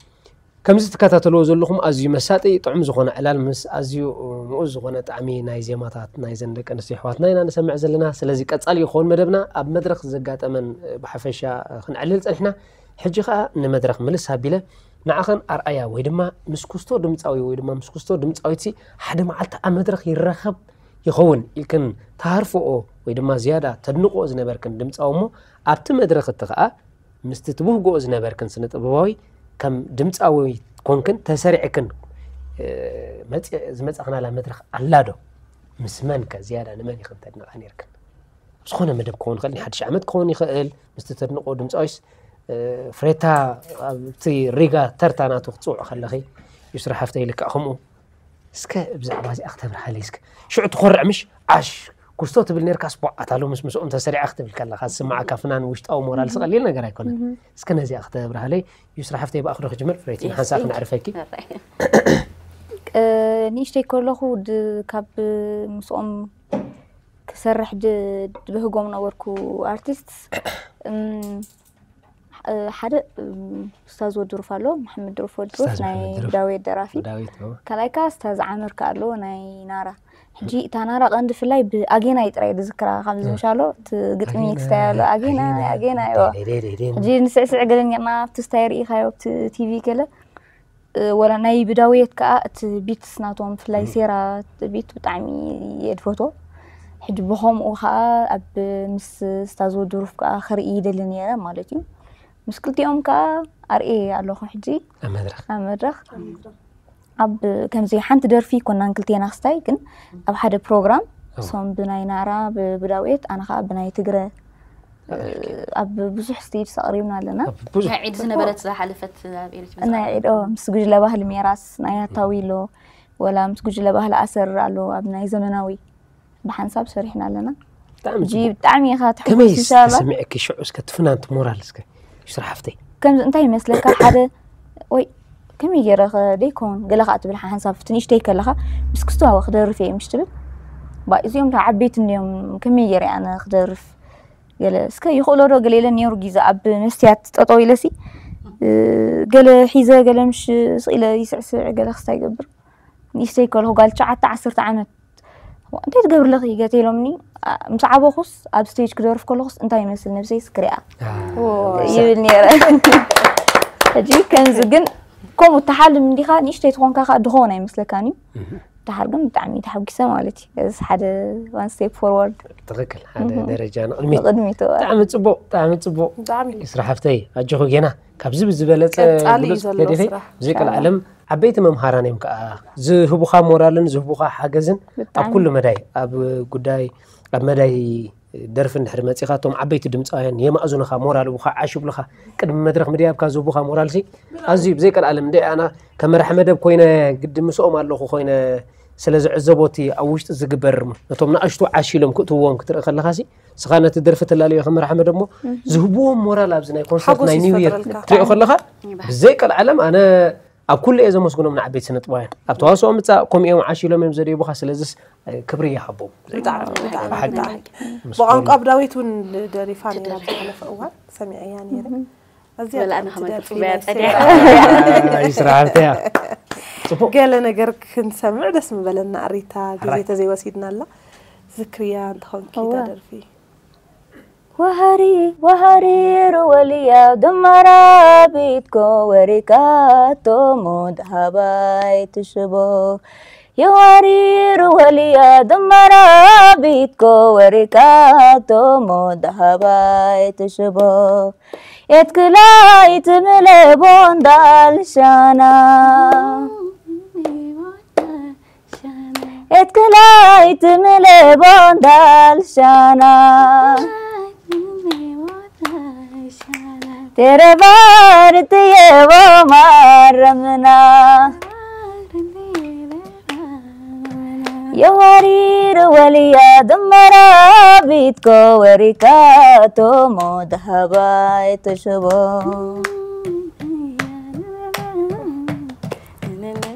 ከምዚ ትከታተልዎ ዘለኹም ኣዝዩ መሳጢ ጥዑም ዝኾነ ዕላል ምስ ኣዝዩ ምኡዝ ዝኾነ ጣዕሚ ናይ ዜማታት ናይዘን ደቂ ኣንስትዮ ኣሕዋትና ኢና ንሰምዕ ዘለና። ስለዚ ቀጻሊ ክኸውን መደብና ኣብ መድረኽ ዘጋጠመን ብሓፈሻ ክንዕልል ጸኒሕና። ሕጂ ኸኣ ንመድረኽ ምልስ ኣቢለ ንዓኸን ኣርኣያ ወይ ድማ ምስ ኩስቶ ድምጻዊ ወይ ድማ ምስ ኩስቶ ድምጻዊትሲ ሓደ መዓልቲ ኣብ መድረኽ ይራኸብ ይኸውን ኢልክን ትሃርፍኦ ወይ ድማ ዝያዳ ተድንቕኦ ዝነበርክን ድምጻዊ እሞ ኣብቲ መድረኽ እቲ ኸኣ ምስቲ ትብህግኦ ዝነበርክን ስነ ጥበባዊ ከም ድምፃዊ ኮንክን ተሰሪዕክን እ፣ መፂ- ዝመፃኽናላ መድረኽ ኣላ ዶ? ምስ መን ከ ዝያዳ ንመን ኢኽን ተድንቓ ነይርክን? ኣብ ዝኾነ መደብ ክኸውን ይኽእል ናይ ሓድሽ ዓመት ክኸውን ይኽእል ምስቲ ተድንቆ ድምፃዊስ እ፣ ፍሬታ ኣብቲ ሪጋ ተርታ ናቱ ክትፅውዑ ከለኺ ዩስራ ሓፍተይ ልክዕ ከምኡ እስከ ብዛዕባ እዚኣ ክተብርሃለይ እስከ ሽዑ ትኾርዕ ምሽ ዓሽ ኩስቶ ትብል ነርካ ስፖ ኣታ ሎምስ ምስኦም ተሰሪዓ ክትብል ከለካ ዝስምዓካ ፍናን ውሽጣዊ ሞራል ስቀሊል ነገር ኣይኮነን እስከ ነዚኣ ክተብርሃለይ ዩስራ ሓፍተይ ብኣኽዶ ክጅምር ፍሬቲ ሓንሳ ክነዕርፈኪ እ፣ ንእሽተይ ከለኹ ድ- ካብ ምስኦም ክሰርሕ ድ- ድብህጎም ነበርኩ ኣርቲስት እም፣ እ፣ ሓደ እም፣ ስታዝ ወዲ ሩፍ ኣሎ መሓመድ ሩፍ ወዲ ሩፍ ስታዝ ናይ መሓመድ ሩፍ። ዳዊት ደራፊ ዳዊት ኦ። ካልኣይ ከዓ ስታዝ ዓመር ከ ኣለዎ ናይ ናራ ሕጂ እታ ናራ ቀንዲ ፍላይ ብኣጌናይ ጥራይ ዝዝክራ ካብ ዝምሻሎ እቲ ግጥሚ ክስታይ ኣሎ ኣጌናይ ኣጌናይ እዎ ሕጂ ንስዕስዕ ገለ ኔርና ኣብቲ ስታይ ርኢኻዮ ኣብቲ ቲቪ ገለ እ፣ ወላ ናይ ብዳውየት ከዓ እቲ ቢትስ ናቶም ብፍላይ ሴራ ቢት ብጣዕሚ እየ ድፈትዎ ሕጂ ብኸምኡ ከዓ ኣብ ምስ ስታዝ ወዲ ሩፍ ከዓ ክርኢ ይደሊ ነይረ ማለት እዩ ምስ ክልቲኦም ከዓ ኣርእየ ኣለኹ ሕጂ ኣብ መድረኽ ኣብ መድረኽ ኣብ ከምዚ ሓንቲ ደርፊ ኮናን ክልቴና ክስታይ ግን ኣብ ሓደ ፕሮግራም እሶም ብናይ ናራ ብ- ብዳውየት ኣነ ከዓ ብናይ ትግረ ኣብ ብዙሕ ስቴጅ ኣቕሪብና ኣለና ብዙሕ ናይ ዒድ ዝነበረት ዝሓለፈት ኣብ ኤሪትሪ ናይ ዒድ ኦ፣ ምስ ጉጅለ ባህሊ ሜራስ ናይ ኣታዊ ኣሎ ወላ ምስ ጉጅለ ባህሊ ኣሰር ኣሎ ኣብ ናይ ዘመናዊ ብሓንሳብ ሰሪሕና ኣለና ብጣዕሚ ሕጂ ጽቡቕ። ብጣዕሚ ኢኻ ከመይ ትሕጉስ ኢንሻላ ተሰሚዕኪ ሽዑ እስከ ትፍናንቲ ሞራል እስከ ዩስራ ሓፍተይ ከምዚ እንታይ ይመስለካ ሓደ ወይ ከመይ ገይረ ከ ደይከውን ገለ ከዓ ትብል ሓንሳብ ትንእሽተይ ከለኻ ምስ ክስተዋወ ክደርፍ እየ ምሽ ትብል ባ እዚኦም ዳ ዓበይቲ እንዲዮም ከመይ ገይረ ኣነ ክደርፍ ገለ እስከ ይኽእሎ ዶ ገለ ኢለ ነይሩ ግዜ ኣብ መስትያት ጠጠው ኢለሲ እ፣ ገለ ሒዘ ገለ ምሽ ስኢለ ይስዕስዕ ገለ ክስታይ ይገብር ንእሽተይ ከለኹ ጓል ትሽዓተ ዓሰርተ ዓመት እንታይ ትገብሪ ኣለኺ ገተ ኢሎምኒ ኣ፣ ምስ ዓበኹስ ኣብ ስቴጅ ክደርፍ ከለኹስ እንታይ ይመስል ነብሰይስ ክሪኣ ይብል ነይረ ሕጂ ከምዚ ግን ከምኡ ተሓልም እንዲኻ ንእሽተይ ትኾንካ ከዓ ድኸውን ኣይመስለካን እዩ ደሓር ግን ብጣዕሚ ተሓጒሰ ማለት እዩ። እዚ ሓደ one step forward። ትኽክል፣ ሓደ ደረጃ ንቕድሚት። ንቕድሚት እዋ። ብጣዕሚ ፅቡቕ፣ ብጣዕሚ ፅቡቕ። ብጣዕሚ ይስራ ሓፍተይ፣ ኣጆኹ ጌና ካብዚ ብዝበለፀ ቀፃሊ እዩ ብሉፅ ዘሎ ገዲፈ ስራሕ። ብዘይ ቀልዓለም ዓበይቲ መምሃራን እዮም ከዓ ዝህቡኻ ሞራልን ዝህቡኻ ሓገዝን ኣብ ብጣዕሚ። ኩሉ መዳይ ኣብ ጉዳይ ኣብ መዳይ ደርፊ እንድሕር መፂኻ እቶም ዓበይቲ ድምፃውያን የማእዝኑኻ ሞራል ይቡኻ ዓሽ ይብሉኻ ቅድሚ መድረኽ ምድያብካ ዝህቡኻ ሞራል ሲ ኣዝዩ ብዘይ ቀልዓለም እንደ ኣና ከመርሒ መደብ ኮይነ ግዲ ምስኦም ኣለኹ ኮይነ ስለ ዝዕዘቦ እቲ ኣብ ውሽጢ ዝግበር ነቶም ንኣሽቱ ዓሽ ኢሎም ክእትውዎም ክትርኢ ከለኻ ሲ ስኻ ነቲ ደርፊ ተላለዮ ከመርሒ መደብ እሞ ዝህብዎም ሞራል ኣብዚ ናይ ኮንሰርት ሓጎስ ናይ እዩ ኒው ይር ዝፈጥረልካ። ትሪኦ ከለኻ ብዘይ ቀልዓለም ኣነ ኣብ ኩሉ እየ ዘመስግኖም ንዓበይቲ ስነጥባውያን ኣብ ተዋስኦ ምፃእ ከምኡ እዮም ዓሽ ኢሎም እዮም ዘደይቡኻ ስለዚስ ክብሪ ይሃቦም ብጣዕሚ ብጣዕሚ ብሓቂ ብጣዕሚ ምስ ብቋንቋ ኮኑ- ኣብ ዳዊት እውን ደሪፋ ነይራ ኣብ ዝሓለፈ እዋን ሰሚዐያ ነይረ። ኣዝያ ወላ ኣነ ጥዕምቲ ከማን ደርፊ ክጽበያ ናይ ጸኒሐ። ሴራ። ይስራሕ ሃብተያ ጽቡቅ ገለ ነገር ክንሰምዕ ደስ ምበለና። ሪታ ግዜ ሕራይ። ተዘይወሲድናላ ዝክርያ እንተኾንኪ እዋ። እታ ደርፊ وهري وهرير وليا دمرة بيتكو وريكاتو مود هباي تشبو يوارير وليا دمرة بيتكو وريكاتو مود هباي تشبو اتكلايت ملبون دالشانا اتكلايت ملبون دالشانا تربارت يبو مرمنا يوارير وليا دمرة بيتكو وريكاتو مود هباي تشبو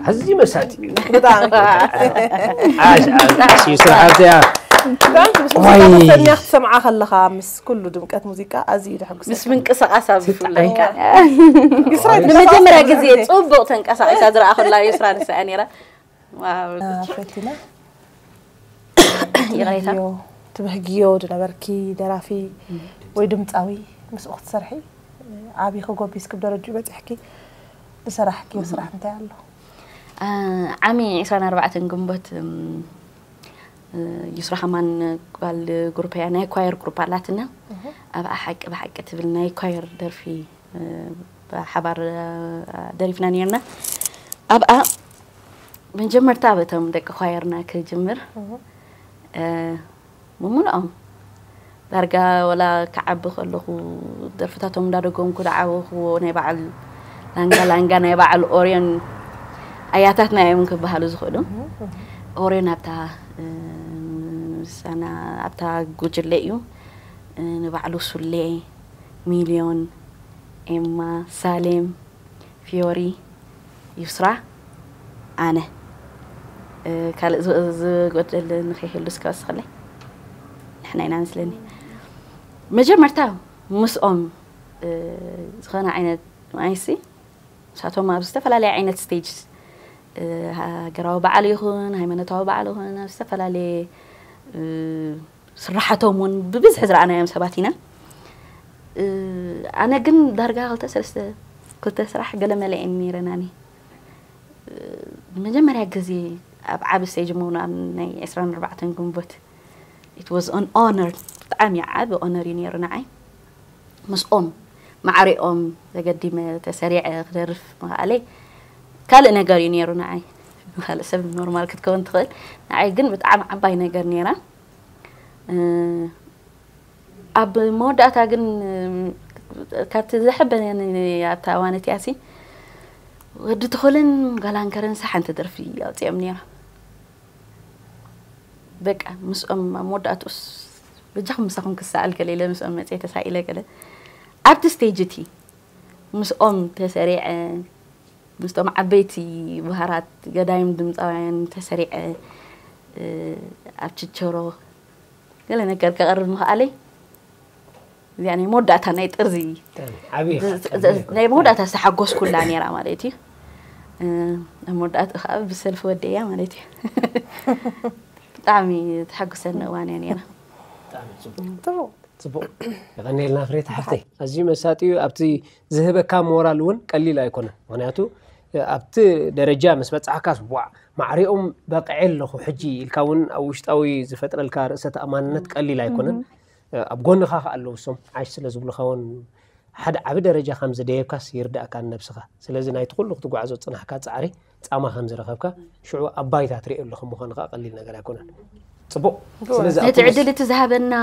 ኣዝዩ መሳጢ ብጣዕሚ ዓሽ ዓሽ ዓሽ ይስራሕ ሃብተያ ብጣዕሚ ምስ ሙዚቃ ተሰኒያ ክትሰምዓ ከለኻ ምስ ኩሉ ድምቀት ሙዚቃ ኣዝዩ እዩ ደሕጉስ ምስ ምንቅስቃስ ኣብ ብፍላይ ይስራሕ ንመጀመርያ ግዜ ጽቡቅ ተንቀሳቂሳ ዝረኣኹላ ይስራ ንስኣ ነይራ። ዋው። ፈቲና ይቕሬታ። ትብህግዮ ዝነበርኪ ደራፊ ወይ ድምፃዊ ምስኡ ክትሰርሒ ዓብዪ ክጎቢስ ክብ ደረጅኡ በፂሕኪ ዝሰራሕክዮ ስራሕ እንታይ ኣሎ? ዓሚ ዕስራን ኣርባዕተን ግንቦት ዩስራ ሃማን ጓል ግሩፕ እያ ናይ ኳየር ግሩፕ ኣላትና። ኣብኣ ሓቂ ብሓቂ ትብል ናይ ኳየር ደርፊ ብሓባር ደሪፍና ነርና። ኣብኣ መጀመርታ በቶም ደቂ ኳየርና ክጅምር ምሙልኦም ዳርጋ ወላ ክዓቢ ከለኹ ደርፍታቶም እንዳደገምኩ ዝዓበኹዎ ናይ በዓል ላንጋ ላንጋ ናይ በዓል ኦርዮን ኣያታትና እዮም ክበሃሉ ዝኽእሉ። ኦርዮን ኣብታ ሳና ኣብታ ጉጅለ እዩ። ንባዕሉ ሱሌ፣ ሚልዮን፣ ኤማ፣ ሳሌም፣ ፊዮሪ፣ ዩስራ፣ ኣነ ካልእ ዝጎደል ንኸይህሉ እስከ ወስኸለይ ንሕና ኢና መስለኒ። መጀመርታ ምስኦም ዝኾነ ዓይነት ማይሲ ንሳቶም ኣብ ዝተፈላለየ ዓይነት ስቴጅ ሃገራዊ በዓል ይኹን ሃይማኖታዊ በዓል ይኹን ኣብ ዝተፈላለየ ስራሓቶም እውን ብብዝሒ ዝረኣናዮም ሰባት ኢና። ኣነ ግን ዳርጋ ክልተ ሰለስተ ክልተ ስራሕ ገለ መለ እየን ነይረናኒ። ንመጀመርያ ግዜ ኣብ ዓቢ ስቴጅ ምውናን ናይ ዕስራን ኣርባዕተን ግንቦት it was an honor ብጣዕሚ ዓቢ ኦነር እዩ ነይሩ ንዓይ። ምስኦም ማዕሪኦም ተገዲመ ተሰሪዐ ክደርፍ ምኽኣለይ ካልእ ነገር እዩ ነይሩ ንዓይ። ካልእ ሰብ ኖርማል ክትከውን ትኽእል፣ ንዓይ ግን ብጣዕሚ ዓባይ ነገር ነይራ። ኣብ መወዳእታ ግን ካብቲ ዘሐበነኒ ኣብታ እዋን እቲኣሲ ወዲ ትኹልን ጋላንከርን ሓንቲ ደርፊ ኣውፂኦም ነይሮም። በቃ ምስኦም ኣብ መወዳእትኡስ በጃኹም ምሳኹም ክሰኣል ገለ ኢለ ምስኦም መፅየ ተሳኢለ ገለ ኣብቲ ስቴጅ እቲ ምስኦም ተሰሪዐ ምስቶም ዓበይቲ ባህራት ገዳይም ድምፃውያን ተሰሪዐ ኣብ ችቸሮ ገለ ነገር ከቐርብ ምኽኣለይ እዚኣ ናይ መወዳእታ ናይ ጥርዚ ናይ መወዳእታ ዝተሓጎስኩላ ነይራ ማለት እዩ። ኣብ መወዳእታ ከዓ ብሰልፊ ወደያ ማለት እዩ። ብጣዕሚ ተሓጉሰኒ እዋን እያ ነይራ። ጽቡቅ የቐንየልና ፍሬት ሓፍተይ። ኣዝዩ መሳጢ እዩ። ኣብቲ ዝህበካ ሞራል እውን ቀሊል ኣይኮነን። ምክንያቱ ኣብቲ ደረጃ ምስ በጻሕካስ ዋዕ ማዕሪኦም በቕዐ ኣለኹ ሕጂ ኢልካ እውን ኣብ ውሽጣዊ ዝፈጥረልካ ርእሰ ተኣማንነት ቀሊል ኣይኮነን። ኣብ ጎንኻ ከኣ ኣለዉ እሶም ዓሽ ስለ ዝብሉኻ እውን ሓደ ዓቢ ደረጃ ከም ዝደየብካስ ይርዳእካ ንነብስኻ። ስለዚ ናይቲ ኩሉ ክትጓዓዞ ዝጽናሕካ ጻዕሪ ጻማ ከም ዝረኸብካ ሽዑ ኣብ ባይታ ትርእዮ ኣለኹ ምዃኑ ከኣ ቀሊል ነገር ኣይኮነን። ጽቡቕ። ስለዚ ነቲ ኣብቲ ዕድል እቲ ዝሃበና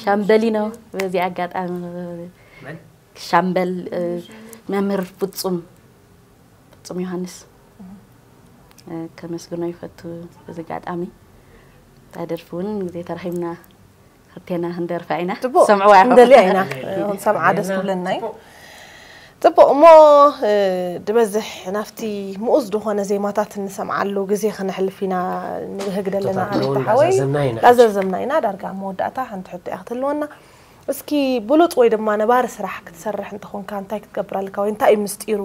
ሻምበል ኢና በዚ ኣጋጣሚ ሻምበል መምህር ፍጹም ፍጹም ዮሃንስ ከመስግኖ ይፈቱ። በዚ ኣጋጣሚ እታ ደርፊ እውን ግዜ ተረኺብና ክልቴና ክንደርፋ ኢና። ጽቡቕ። ሰምዕዋ ኢኹም። እንደልያ ኢና። ክንሰምዓ ደስ ክብለና እዩ። ጽቡቕ እሞ ድበዝሕ ናብቲ ምኡዝ ዝኾነ ዜማታት እንሰምዓሉ ግዜ ክነሕልፍ ኢና ንብህግ ዘለና ኣሪታ ሓወይ። ላዘዘምና ኢና ዳርጋ መወዳእታ ሓንቲ ሕቶ እያ ክትህልወና። እስኪ ብሉጽ ወይ ድማ ነባሪ ስራሕ ክትሰርሕ እንተኾንካ እንታይ ክትገብር ኣለካ ወይ እንታይ እዩ ምስጢሩ?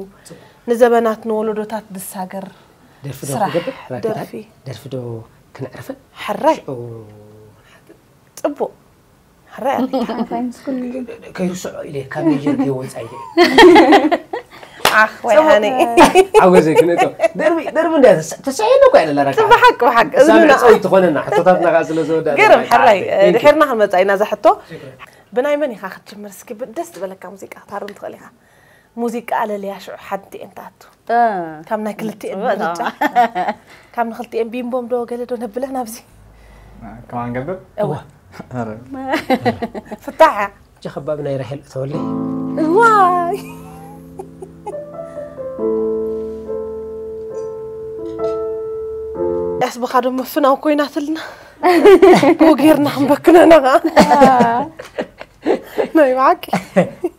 ንዘበናት ንወለዶታት ዝሳገር ደርፊ ዶ ስራሕ፣ ክንገብር? ራኪታ? ደርፊ። ደርፊ ዶ ክነዕርፈን? ሕራይ። ሽዑ ጽቡቕ። ሕራይ ኣሪታ። ከይርስዖ ኢለ ካብ ሜጀር ገይወፃ ኢለ። ኣኽ፣ ወይ ሃኒ። ሓጎሰይ ክነእቶ። ደርቢ፣ ደርቢ እንዳ ተስ-፣ ተሳኢሉ እኮ ያለ ራኪታ። ብሓቂ፣ ብሓቂ። እዝንና። ጸዊት ትኾነና፣ ሕቶታትና ከኣ ስለ ዝወዳእና። ገርም፣ ሕራይ። Thank you። ድሒርና ክንመጻ ኢና እዛ ሕቶ። ብናይ መን ኢኻ ክትጅምር? እስኪ ብ-፣ ደስ ዝበለካ ሙዚቃ ክትሃርም ትኽእል ኢኻ። ሙዚቃ ኣለልያ ሽዑ ሓንቲ እየን ትኣቱ። እ። ካብ ናይ ክልቲኤን ጽቡቕ ምርጫ። ተማ። ካብ ንክልቲኤን ቢምቦም ዶ ገለ ዶ ነብለ ናብዚ? ከማን ገብር? እወ። ኧረ። ፍታሕ። እቺ ከባቢ ናይ ራሄል እተወለይ። እዋይ። ያስብኻ ዶ ምፍናው ኮይናትልና? ብኡ ጌርና ክንበክነና ኸዓ። ናይ ብሓቂ።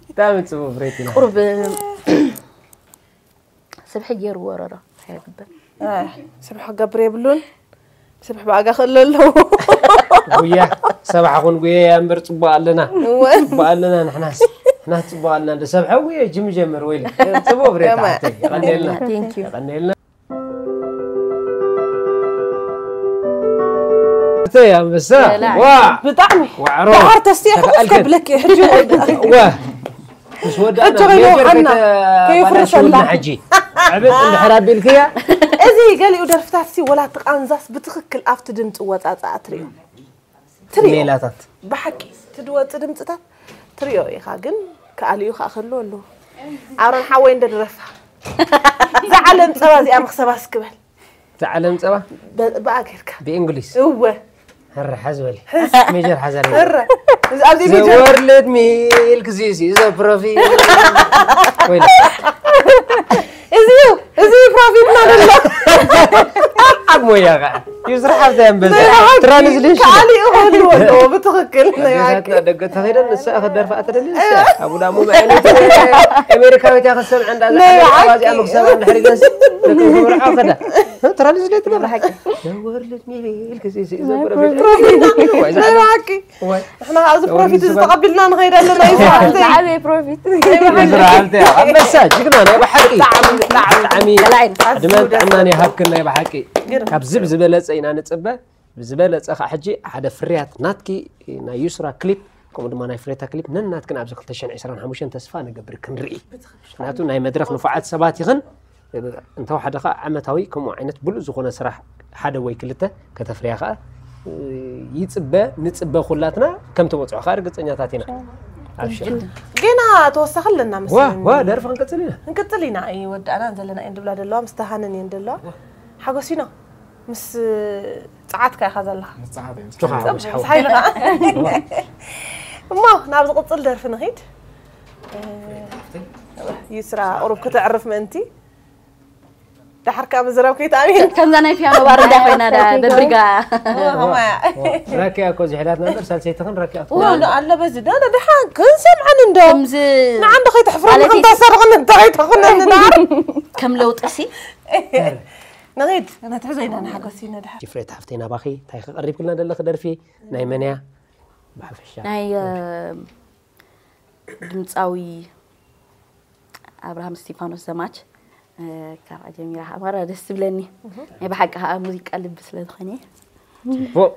ብጣዕሚ ጽቡቕ ፍሬት ኢና። ቁሩብ ስብሒ ገይሩ ወረሮ። ኣይግበር። ኣይ፣ ስብሒ ክገብር የብሉን። ስብሒ ብኣጋ ክእለ ኣለዎ። ጉያ፣ ሰብዓ ኹን ጉያ እያ እምበር ጽቡቕ ኣለና። እወ። ጽቡቕ ኣለና ንሕናስ። ንሕናስ ጽቡቕ ኣለና። እንደ ሰብዓ ጉያ ጅም ጀመር ወይለ። ጽቡቕ ፍሬት ከማን። ሓፍተይ። የቐንየልና። Thank you። የቐንየልና። እተይ ኣንበሳ። የላ። ዋ! ብጣዕሚ። ዋዕሮ። ደሓር ተስቲኡ ሕቁፍ ተኸኣልክን። ከብለኪ፣ ሕጂ ዋ! ምስ ወዳእና ሕጂ ሜጀር ኮይኖም ኣና ከይተ-፣ ከይፍርሰላ። ባላሽውና ሕጂ። ዕብጥ እንድሕር ኣቢልክያ። እዚ ገሊኡ ደርፍታት ሲ ወላ እቲ ቃንዛስ ብትኽክል ኣብቲ ድምፂ ወፃፃኣ ትሪኦ። ትሪኦ። ሜላታት። ብሓቂ ትድወፂ ድምፅታት ትሪኦ ኢኻ፣ ግን ከኣሊኡ ከዓ ክህልዎ ኣለዎ። ኣሮን ሓወይ እንደ ድረፋ። እዛ ዓለም ፀባ እዚኣ ምኽሰባ እስክበል። እዛ ዓለም ፀባ? በ-፣ ብኣ ጌርካ። ብእንግሊዝ? እወ። ሕረ ሓዝ በሊ። ሕዝ። ሜጀር ሓዝ ኣለኒ። ሕረ። እዚ ኣብዚ The ሜጀር። World Milk, this is a profit። ወይለ። እዚ እዩ፣ እዚ እዩ ፕሮፊትና ዘሎ። ኣብ ሞያ ኸዓ። ይስራሕ ኣብዛ ኣንበሳ። ናይ ብሓቂ ትራንስሌሽን። ካሊእ ክህልዎ ኣለዎ፣ ብትኽክል፣ ናይ ብሓቂ። ኣዴታትና ደገ ተኸይደን ንሳ ክደርፋ ትደሊ ንሳ። እዋ። ኣብ ዳሞ መዓይነቱ ኣሜሪካዊት እያ ክትሰምዐ እንዳ ናይ ዝሓለፈ ብሓቂ። ኣዚኣ ምክሰባ እንድሕር ኢለንስ። ደቂ ዝምርዖ ከዳ። ትራንስሌት በላ። ብሓቂ። The World Milk, this is a profit። ፕሮፊት። ናይ ብሓቂ። እዋይ። ንሕና ኣብዚ ፕሮፊት እዚ ተቐቢልና ንኸይድ ኣለና እዩ ስራሕቲ። ዝዓበየ ፕሮፊት። ናይ ብሓቂ። ስራሕቲ ኣንበሳ፣ ጅግና፣ ናይ ብሓቂ። ብጣዕሚ፣ ብጣዕሚ። ብጣዕሚ። ኣዝዩ ዕድመን ደስ ጥዕናን ዝብል። ይሃብክን ናይ ብሓቂ። ግርም። ካብዚ ብዝበለጸ ኢና ንጽበ። ብዝበለጸ ኸዓ ሕጂ ሓደ ፍርያት ናትኪ ናይ ዩስራ ክሊፕ፣ ከምኡ ድማ ናይ ፍሬታ ክሊፕ ነናትክን ኣብዚ ክልተ ሽሕን ዕስራን ሓሙሽተን ተስፋ ንገብር ክንርኢ። ምኽንያቱ ናይ መድረኽ ንፉዓት ሰባት ኢኽን፣ እንተወሓደ ኸዓ ዓመታዊ ከምኡ ዓይነት ብሉጽ ዝኾነ ስራሕ ሓደ ወይ ክልተ ከተፍርያ ኸዓ ይጽበ፣ ንጽበ ኩላትና ከም ትበጽሑ ኸዓ ርግጸኛታት ኢና። ኣብሽር። ጌና ተወሳኺ ኣለና ዋ፣ መስለኒ። ዋ፣ ደርፊ ክንቅጽል ኢና። ክንቅጽል ኢና፣ ኣይወዳእናን ዘለና እየን ድብላ ዘለዋ፣ ምስ ተሃነን እየን ዘለዋ። ሓጎሲኖ፣ ምስ ጸዓትካ ኢኻ ዘለኻ። ምስ ጸዓት እየ፣ ምስ ቱኻ ሓይለ። ምስ ሓይልኻ። ዋ። እሞ ናብ ዝቕጽል ደርፊ ንኺድ። እ፣ ይስራ ቁሩብ ከተዕርፍ ምእንቲ። ደሓር ከኣ ምዝራብ ከይትኣምየን። ከምዛ ናይ ፒያኖ ባር እንዳ ኮይና ዳ በብሪጋ። ዋ፣ ኸማያ። ራኪያ እኮ ዝሕላትና እምበር ሳልሰይትኽን ራኪያ እኮ። ዋ፣ ኣሎ በዚ ዶ፣ ዶ፣ ደሓን ክንሰምዐን እንዶ። ከምዚ ንዓ እንዶ ከይተሕፍረኒ፣ ማለት ከምታ ሰርቕኒ እንተ ከይተኹነኒ ደሓር። ከም ለውጢ ሲ። ንኺድ፣ ነትሕዞ ኢና ንሓጎስ ኢና ደሓር። ጅፍሬት ሓፍተይ ናባኺ፣ እንታይ ከቐሪብክልና ዘለኺ ደርፊ ናይ መን እያ? ብሓፈሻ። ናይ፣ እ፣ ድምፃዊ ኣብርሃም እስቲፋኖስ ዘማች፣ እ፣ ካብኣ ጀሚራ ከዓ ማራ ደስ ትብለኒ። እህ። ናይ ብሓቂ ከዓ ሙዚቃ ልቢ ስለ ዝኾነ። ጽቡቕ።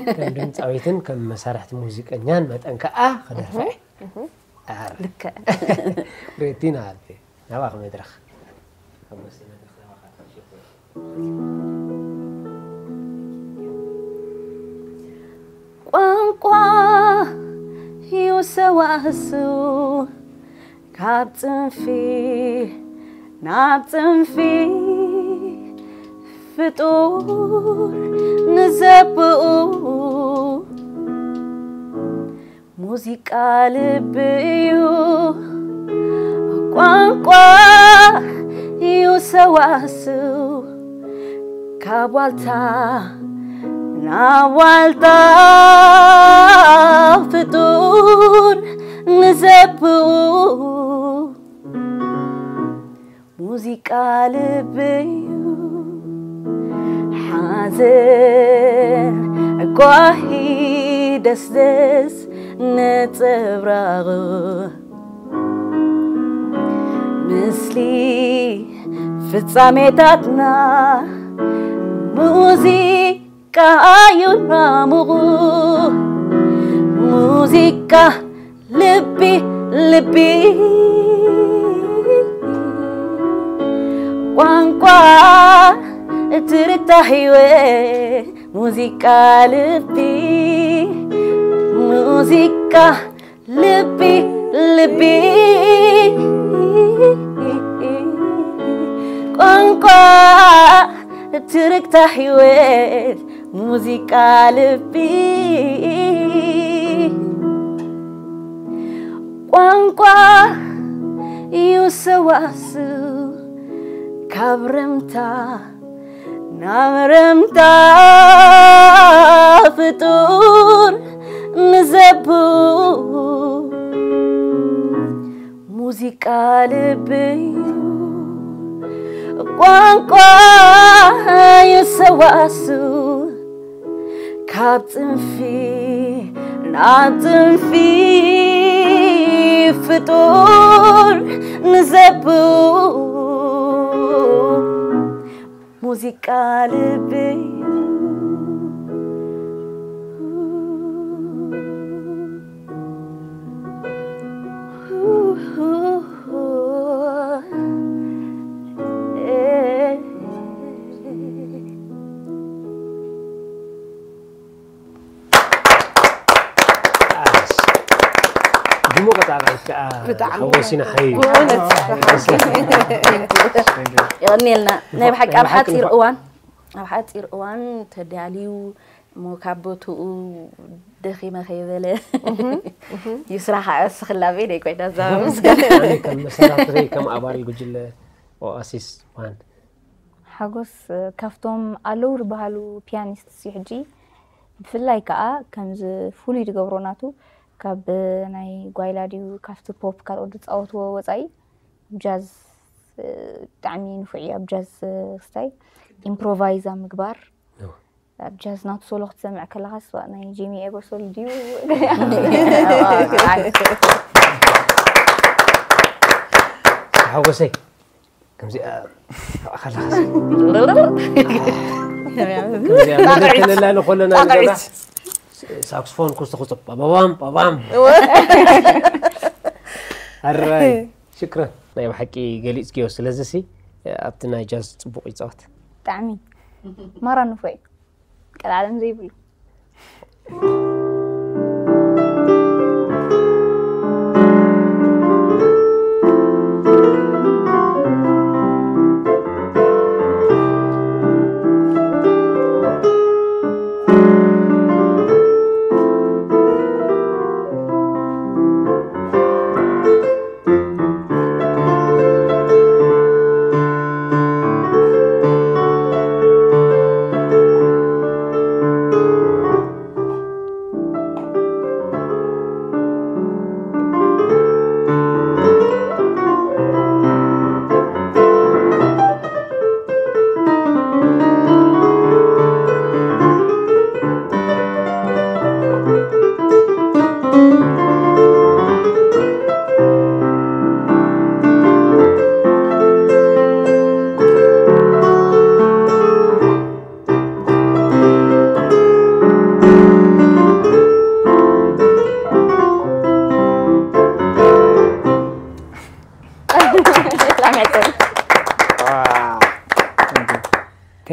ከም ድምፃዊትን ከም መሳርሕቲ ሙዚቀኛን መጠን ከዓ ክደርፋ እየ። እህ። ኣረ። ልክዕ። ሬቲና ኣልፌ፣ ናባኺ መድረኽ። ቋንቋ እዩ ሰዋስው ካብ ጽንፊ ናብ ጽንፊ ፍጡር ንዘብኡ ሙዚቃ ልቢ እዩ ቋንቋ እዩ ሰዋስው ካብ ዋልታ ናብ ዋልታ ፍጡር ንዘብኡ ሙዚቃ ልቢ እዩ ሓዘን ጓሂ ደስደስ ነጸብራቕ ምስሊ ፍጻሜታትና ሙዚቃ እዩ ናሙቑ ሙዚቃ ልቢ ልቢ ቋንቋ ትርታ ህይወት ሙዚቃ ልቢ ሙዚቃ ልቢ ልቢ ቋንቋ ትርታ ህይወት ሙዚቃ ልቢ ቋንቋ እዩ ሰዋስው ካብ ረምታ ናብ ረምታ ፍጡር ንዘብኡ ሙዚቃ ልቢ እዩ ቋንቋ እዩ ሰዋስው ካብ ጽንፊ ናብ ጽንፊ ፍጡር ንዘብኡ ሙዚቃ ልቢ ድሙቕ ጣዕሚ ከዓ ብጣዕሚ ሓጎሲና ሓዩ የቐኒልና ናይ ብሓቂ ኣብ ሓፂር እዋን ኣብ ሓፂር እዋን ተዳልዩ እሞ ካብ ቦትኡ ደኺመ ከይበለ ይስራሕ ኣስኽላበይ ደይ ኮይና ዛባ ምስጋና ከም መሰራትረይ ከም ኣባል ጉጅለ ኦኣሲስ ባንድ ሓጎስ ካብቶም ኣለዉ ዝበሃሉ ፒያኒስትስ እዩ ሕጂ ብፍላይ ከዓ ከምዚ ፍሉይ ዝገብሮ ናቱ ካብ ናይ ጓይላ ድዩ ካብቲ ፖፕ ካልኦት ዝፃወትዎ ወፃኢ ጃዝ ብጣዕሚ ንፉዕ እዩ ኣብ ጃዝ ክስታይ ኢምፕሮቫይዝ ኣብ ምግባር ኣብ ጃዝ ናቱ ሶሎ ክትሰምዕ ከለኻስ ናይ ጂሚ ኤቨርሶል ድዩ ሓጎሰይ ከምዚኣ ከለኻስ ከምዚኣ መደብ ክንላለ ከለና ንገብራ ሳክስፎን ኩስተ ኩስተ ጳባባም ጳባም ኣራይ ሽክረን ናይ ብሓቂ ገሊፅክዮ ስለዚ ሲ ኣብቲ ናይ ጃዝ ፅቡቕ ይፃወት ብጣዕሚ ማራ ንፉዕ እዩ ቀልዓለም ዘይብሉ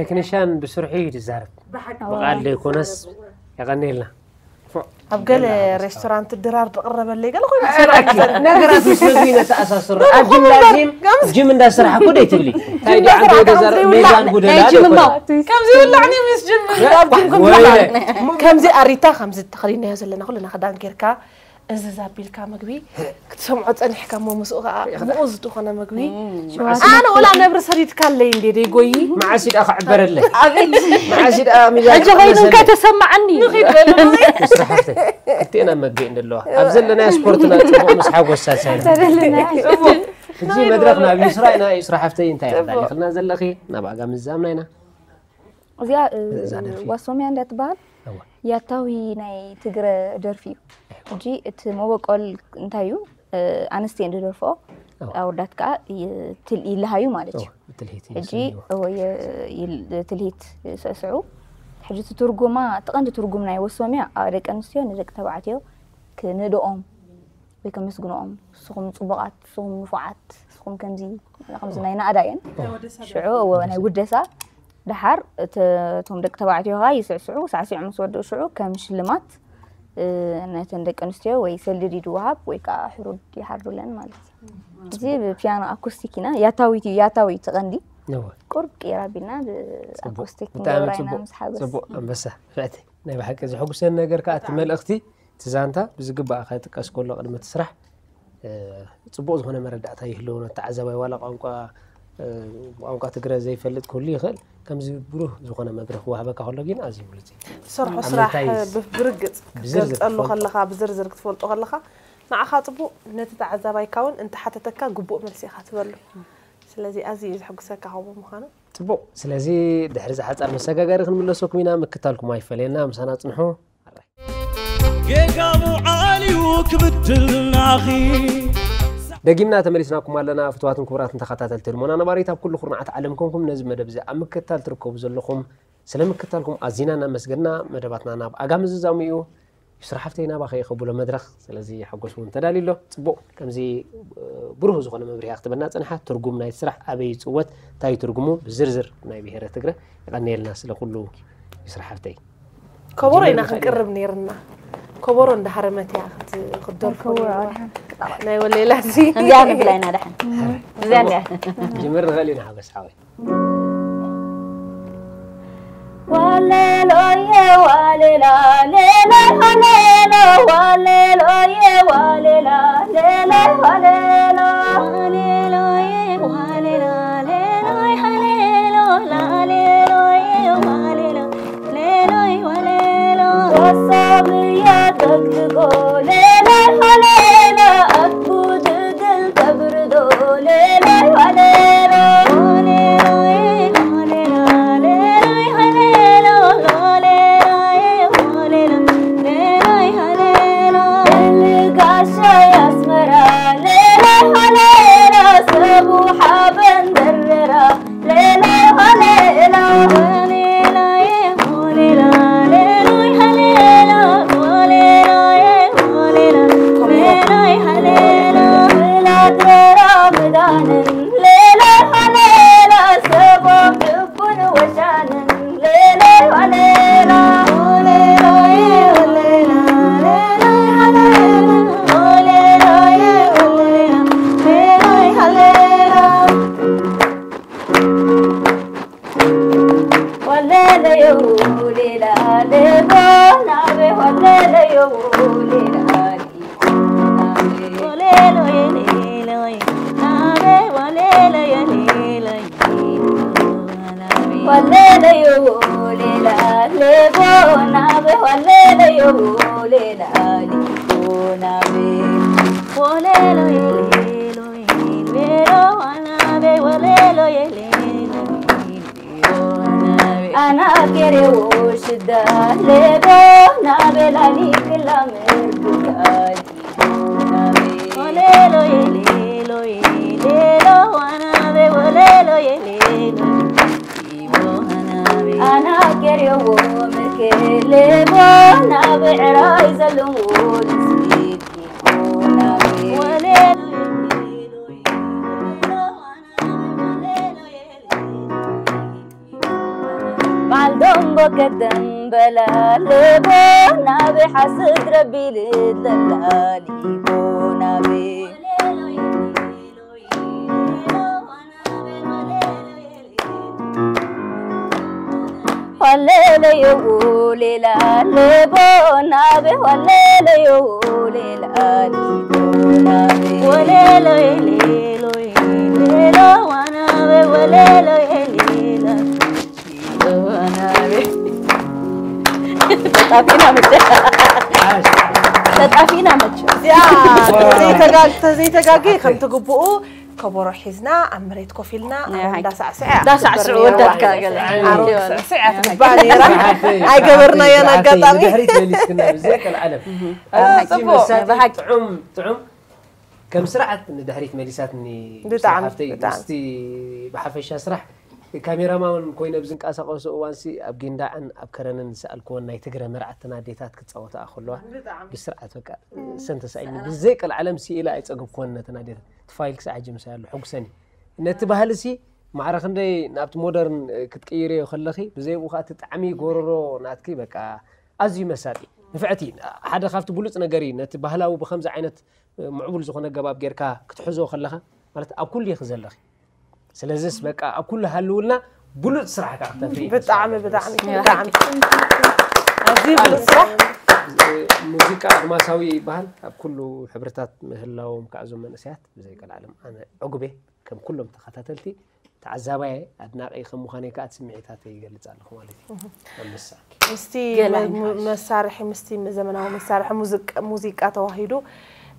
ቴክኒሻን ብስርሑ እዩ ዝዛረብ፣ ብቃል ዘይኮነስ። የቐንየልና። ኣብ ገለ ሬስቶራንት ድራር ዝቕረበለይ ገለ ኮይኑ ነገራት ምስ መግቢ ነተኣሳስሮ። ኣብ ጅምናዚየም ጅም እንዳሰራሕ እኮ ደይ ትብሊ። እንታይ ደኣ፣ ኣንተ ወደ ዘር ሜዛን ጉደላ ጅም እሞ ከምዚ ይብላዕ ነይ ምስ ጅም ኣብ ጅም ከም ወይለ። ከምዚ ኣሪታ ከምዚ ተኸዲናዮ ዘለና ኩልና ክዳን ጌርካ እዝዝ ኣቢልካ ምግቢ ክትሰምዖ ጸኒሕካ እሞ ምስኡ ከዓ ምኡዝ ዝኾነ ምግቢ ኣነ ወላ ነብሪ ሰዲድካ ኣለይ እንዴ ደይ ጎይ መዓስ ደኣ ክዕበረለይ? መዓስ ደኣ ሚዛን ሕጂ ኸይዱ እንካ ተሰማዓኒ ስራሕተ ክልቴና መግቢ እንደለዋ ኣብ ዘለናዮ ስፖርትና ጽቡቕ ምስ ሓጎስ ሳልሳይ ሕጂ መድረኽ ናብ ዩስራ ኢና። ዩስራ ሓፍተይ እንታይ ኣዳሊኽልና ዘለኺ? ናብ ኣጋ ምዛምና ኢና። እዚኣ እ፣ እዛ ደርፊ። ዋሶምያ እንዳ ትበሃል እዋ። ያታዊ ናይ ትግረ ደርፊ እዩ። ሕጂ እቲ መበቆል እንታይ እዩ? እ፣ ኣንስቲ እንድደርፍኦ እዋ። ኣወዳት ከዓ ይ- ትል- ይልሃዩ ማለት እዩ። እዋ፣ ብትልሂት ሕጂ ይመስለኒ። እዎ፣ የ- ይል- ትልሂት ይስዕስዑ። ሕጂ እቲ ትርጉማ እቲ ቀንዲ ትርጉም ናይ ወሶምያ ኣብ ደቂ ኣንስትዮ ንደቂ ተባዕትዮ ክንእድኦም ወይ ከመስግንኦም፣ ንስኹም ጽቡቓት፣ ንስኹም ንፉዓት፣ ንስኹም ከምዚ ከምዚ ናይ ናእዳ እየን። ሽዑ እዎ ናይ ውደሳ ደሓር እተ- እቶም ደቂ ተባዕትዮ ከዓ ይስዕስዑ፣ ሳዕሲዖም ምስ ወደኡ ሽዑ ከም ሽልማት እ፣ ነተን ደቂ ኣንስትዮ ወይ ሰልዲ ድወሃብ ወይ ከዓ ሕሩድ ይሓርዱለን ማለት እዩ። እዚ ብፒያኖ ኣኩስቲክ ኢና ያታዊት እዩ ያታዊት ቀንዲ ነዋ። ቁርብ ቀይራ ቢልና ጽቡቕ። ብኣኩስቲክ ብጣዕሚ ንገብራ ኢና ጽቡቕ። ምስ ሓጎስ። ጽቡቕ ኣንበሳ ፍዕቲ ናይ ብሓቂ ዘሐጉሰን ነገር ከዓ እቲ መልእኽቲ እቲ ዛንታ ብዝግባእ ከጥቀስ ከሎ ቅድሚ እቲ ስራሕ እ፣ ጽቡቕ ዝኾነ መረዳእታ ይህልዎ። ነቲ ተዓዛባይ ዋላ ቋንቋ እ፣ ቋንቋ ትግረ ዘይፈልጥ ክህሉ ይኽእል። ከምዚ ብሩህ ዝኾነ መድረኽ ክወሃበካ ከሎ ግን ኣዝዩ ብሉጽ እዩ። ትሰርሖ ኣብ ስራሕ ምንታይ ብ- ብርግጽ ብዝርዝር ክትገልጸሉ ክትፈልጦ። ከለኻ ብዝርዝር ክትፈልጦ ከለኻ ንዓኻ ጽቡቕ ነቲ ተዓዛባይካ እውን እንተሓተተካ ግቡእ መልሲ ኢኻ ትበሉ። ስለዚ ኣዝዩ እዩ ዘሐጉሰካ ከምኡ ምዃኑ። ጽቡቕ። ስለዚ ድሕሪ ዝሓጻር መሰጋጋሪ ክንምለሰኩም ኢና። ምክታልኩም ኣይፈለየና፣ ምሳና ጽንሑ። ጌጋ ምውዓል እዩ ክብትልናኺ። ደጊምና ተመሊስናኩም ኣለና። ፍትዋትን ክቡራትን ተኸታተልቲ ህድሞና ነባሪት ኣብ ኩሉ ኩርናዓት ዓለም ኮንኩም ነዚ መደብ እዚ ኣብ ምክታል ትርከቡ ዘለኹም ስለ ምክታልኩም ኣዚና እናመስገንና መደባትና ናብ ኣጋ ምዝዛሙ እዩ። ዩስራ ሓፍተይ ናባኸ የኸብሎ መድረኽ። ስለዚ ሓጎስ እውን ተዳልዩ ኣሎ። ጽቡቕ፣ ከምዚ እ፣ ብሩህ ዝኾነ መብርሂ ክትበና ጸንሓ። ትርጉም ናይቲ ስራሕ ኣበይ ይጽወት፣ እንታይ እዩ ትርጉሙ ብዝርዝር ናይ ብሄረ ትግረ። የቐንየልና ስለ ኩሉ ዩስራ ሓፍተይ። ከበሮ ኢና ጅምር ክንቅርብ ነይርና። ከበሮ እንዳሃረመት እያ ክት- ክትደርፎ ከበሮ ነይርዋ። ኣድሓን። ናይ ወሌላ እዚ እዚኣ ንብላ ኢና ድሓን እዚኣ እንዲያ ጅምር ንኽእል ኢና ሓጎስ ሓወይ። ዋሌሎየ ዋሌላ ሌላ ሃሌሎ ዋሌሎየ ዋሌላ ሌላ ሃሌሎ ዋሌሎየ ዋሌላ ሌሎይ ሃሌሎ ላሌሎየ ዋሌላ ሌሎይ ዋሌሎ ወሳብያ ደግጎ ሌላ ሃሌላ ኣኩድድል ተብርዶ ሌላ ሃሌሎ ሌሎይ ሌሎይ ሃሌሎ ሌሎይ ሌሎይ ሌሎይ ሃሌሎ ልጋሻ ያስመራ ሌላ ሃሌሎ ሰቡ ሓበን ደረራ ሌላ ሃሌላ ሌላ ሌላ ሌሎይ ሃሌላ ሌላ ሌላ ሌሎይ ሃሌላ ብላድረራ ምዳንን ሌላ ሃሌላ ሰቦም ልቡን ወሻንን ሌላ ሃሌላ ሌላ ሌላ ሌላ ሃሌላ ሌላ ሌላ ሌሎይ ሃሌላ ወለለዮ ሌላ ሌቦ ናበ ወለለዮ ሌላ ወለለዮ ሌላ ሌቦ ናበ ወለለዮ ሌላ ሊቦ ናበ ወለለዮ ሌሎ ናበ ወለለዮ ሌሎ ኣና ኬሬዎ ሽዳ ሌቦ ናበ ላሊ ክላምር ጉዳይ ኣና ኬሬዎ ምክሌቦ ናበ ዕራይ ዘለዎ ንስሚት ናበ ወገደን በላ ልቦ ናበይ ሓስድ ረቢ ልለላ ልቦ ናበይ ዋለለዮ ሌላ ልቦ ናበይ ዋለለዮ ሌላ ልቦ ናበይ ወለለዮ ሌሎዮ ሌሎ ዋናበይ ወለለዮ ሌላ ተጣፊና መቸ ተጣፊና መቸ እዚኣ ዘይተጋግ- ተዘይተጋገየ ከም ትግብኡ ከበሮ ሒዝና ኣብ መሬት ኮፍ ኢልና ናይ ኣሮን ሓቂ። እንዳሳዕስዐ እያ እንዳሳዕስዑ ትግበር ነይራ። ወዳትካ ገለ። ኣሮን ክትስዕስዕ እያ ትግባእ ነይራ። ሓቂ። ኣይገበርናዮን ሓቂ። ኣጋጣሚ። ንድሕሪት መሊስክና ብዘይ ቀልዓለም። ኣዎ፣ እቲ ጽቡቅ። መሳጢ ብሓቂ። ጥዑም ጥዑም ከም ስርዓት ንድሕሪት መሊሳትኒ ብጣዕሚ፣ ሓፍተይ ብጣዕሚ። ምስቲ ብሓፈሻ ስራሕ ካሜራማን ኮይነ ኣብ ዝንቀሳቀሱ እዋንሲ ኣብ ጊንዳዕን ኣብ ከረንን ዝሰኣልክወን ናይ ትግረ መርዓትን ኣዴታት ክጻወታ ከለዋ ብጣዕሚ። ብስርዓት በቃ ሰንተሳኢኒ ብዘይ ቀልዓለም ስኢለ ኣይጸገብክወን ነተን ኣዴታት። እቲ ፋይል ክሳዕ ሕጂ ምሳይ ኣሎ፣ ሕጉሰኒ። ነቲ ባህልሲ ማዕረ ክንደይ ናብቲ ሞደርን ክትቅይርዮ ከለኺ፣ ብዘይ ብኡ ከኣ እቲ ጣዕሚ ጎረሮ ናትኪ በቃ ኣዝዩ መሳጢ። ንፍዕቲ፣ ሓደ ካብቲ ብሉጽ ነገር እዩ፣ ነቲ ባህላዊ ብኸምዚ ዓይነት ምዕቡል ዝኾነ ኣገባብ ጌርካ ክትሕዞ ከለኻ፣ ማለት ኣብ ኩሉ ኢኺ ዘለኺ። ስለዚስ በቃ ኣብ ኩሉ ሃልውልና ብሉጽ ስራሕ ከኣ ክተፍሪ ብጣዕሚ፣ ተስፋ ብጣዕሚ፣ ይገብር። ብጣዕሚ። ኣዝዩ ብሉጽ ስራሕ። ሙዚቃ ኣድማሳዊ ይበሃል። ኣብ ኩሉ ሕብርታት ምህላዎም ከኣ እዞም መንእሰያት ብዘይ ቀልዓለም ኣነ ዕጉብ እየ። ከም ኩሎም ተኸታተልቲ፣ ተዓዛባይ፣ ኣድናቂ ከም ምዃነይ ከኣ እቲ ስምዒታተይ ይገልጽ ኣለኹ ማለት እዩ። ኣንበሳ። ምስቲ ገለ መ- ኣይንሓሽ። መሳርሒ፣ ምስቲ ዘመናዊ መሳርሒ ሙዚቃ፣ ሙዚቃ ተዋሂዱ፣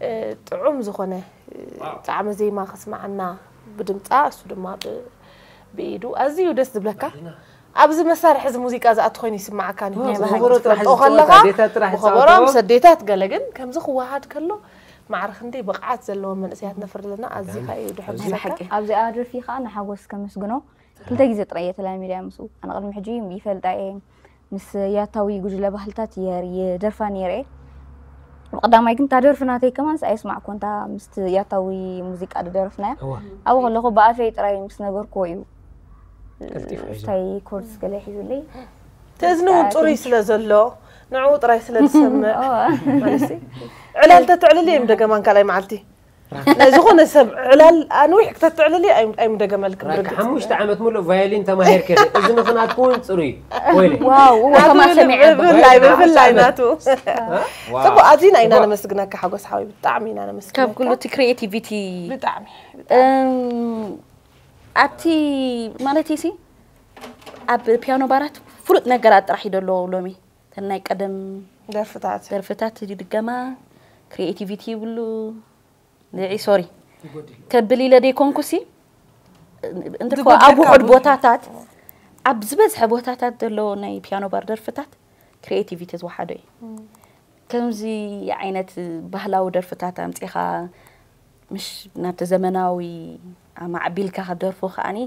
እ፣ ጥዑም ዝኾነ፣ እ፣ ዋው። ጣዕሚ ዜማ ከስምዓና ብድምጻ፣ እሱ ድማ ብ-፣ ብኢዱ ኣዝዩ ደስ ዝብለካ። ባህልና። ኣብዚ መሳርሒ እዚ ሙዚቃ ዝኣቱ ኮይኑ ይስምዓካ እዩ። ናይ ብሓቂ። ብኸበሮ ጥራሕ ትፈልጦ ዝጻወት ከለኻ ኣዴታት ጥራሕ ብኸበሮ ዝጻወትዎ። ምስ ኣዴታት ገለ ግን ከምዚ ክወሃድ ከሎ ማዕረ ክንደይ ብቕዓት ዘለዎም መንእሰያት ነፍሪ ኣለና። ኣዚኻ እዩ ድሕር ናይ ዝብለካ። ብሓቂ። ኣብዚኣ ደርፊ ከዓ ንሓጎስ ከመስግኖ ክልተ ግዜ ጥራይ እየ ተላሚደ እያ ምስኡ። ኣነ ቅድሚ ሕጂ ይፈልጣ እየ። ምስ ያታዊ ጉጅለ ባህልታት እየ ይደርፋ ነይረ እየ። ብቐዳማይ ግን እታ ደርፊ ናተይ ከማንስ ኣየስማዕኩን፣ እታ ምስቲ ያታዊ ሙዚቃ ዝደረፍናያ። እዋ። ኣብኡ ከለኹ ብኣፈይ ጥራይ ምስ ነገርኩዎ እዩ። ቀልጢፉ ሒዙ። እንታይ ኮርድስ ገለ ሒዙለይ። ተዝንውን ጽሩይ ስለ ዘሎ፣ ንዕኡ ጥራይ ስለ ዝሰምዕ። እዋ። ማለትሲ፣ ዕላል ተትዕልሊ እዮም ደገማን ካልኣይ መዓልቲ። ናይ ዝኾነ ሰብ ዕላል ኣንዊሕ ክተትዕልሊ ኣይም-፣ ኣይምደገመልክን ራኪ ብርግጽ። ሓሙሽተ ዓመት ሙሉእ ቫዮሊን ተማሂርኪ ኢኺ። እዚ ንኽናትኩ እውን ጽሩይ እዩ። ወይለ። ዋው፣ እዋ፣ ናቱ ከማን ልብ ሰሚዐ። ብፍላይ፣ ብፍላይ ናቱ። ጽቡቅ፣ ኣዚና ኢና ነመስግነካ ሓጎስ ሓወይ፣ ብጣዕሚ ኢና ነመስግነካ። ካብ ኩሉ እቲ ክሪኤቲቪቲ፣ ብጣዕሚ፣ ብጣዕሚ። እም፣ ኣብቲ፣ ማለተይሲ፣ ኣብ ፒያኖ ባራት ፍሉጥ ነገራት ጥራሕ እዩ ዘሎ ሎሚ። እተን ናይ ቀደም ደርፍታት። ደርፍታት ይድገማ፣ ክሪኤቲቪቲ ይብሉ። ንዒ፣ ሶሪ። ይጎድል። ከብል ኢለ ደይኮንኩሲ፣ እንትርፎ ዝጎድለካ ኣብ ውሑድ ብዙሕ። ቦታታት፣ ኣብ ዝበዝሐ ቦታታት ዘሎ ናይ ፒያኖ ባር ደርፍታት ክሪኤቲቪቲ ዝወሓዶ እዩ። እም። ከምዚ ዓይነት ባህላዊ ደርፍታት ኣምጺኻ፣ ምሽ ናብቲ ዘመናዊ ኣማዕቢልካ ክደርፉ ከኣኒ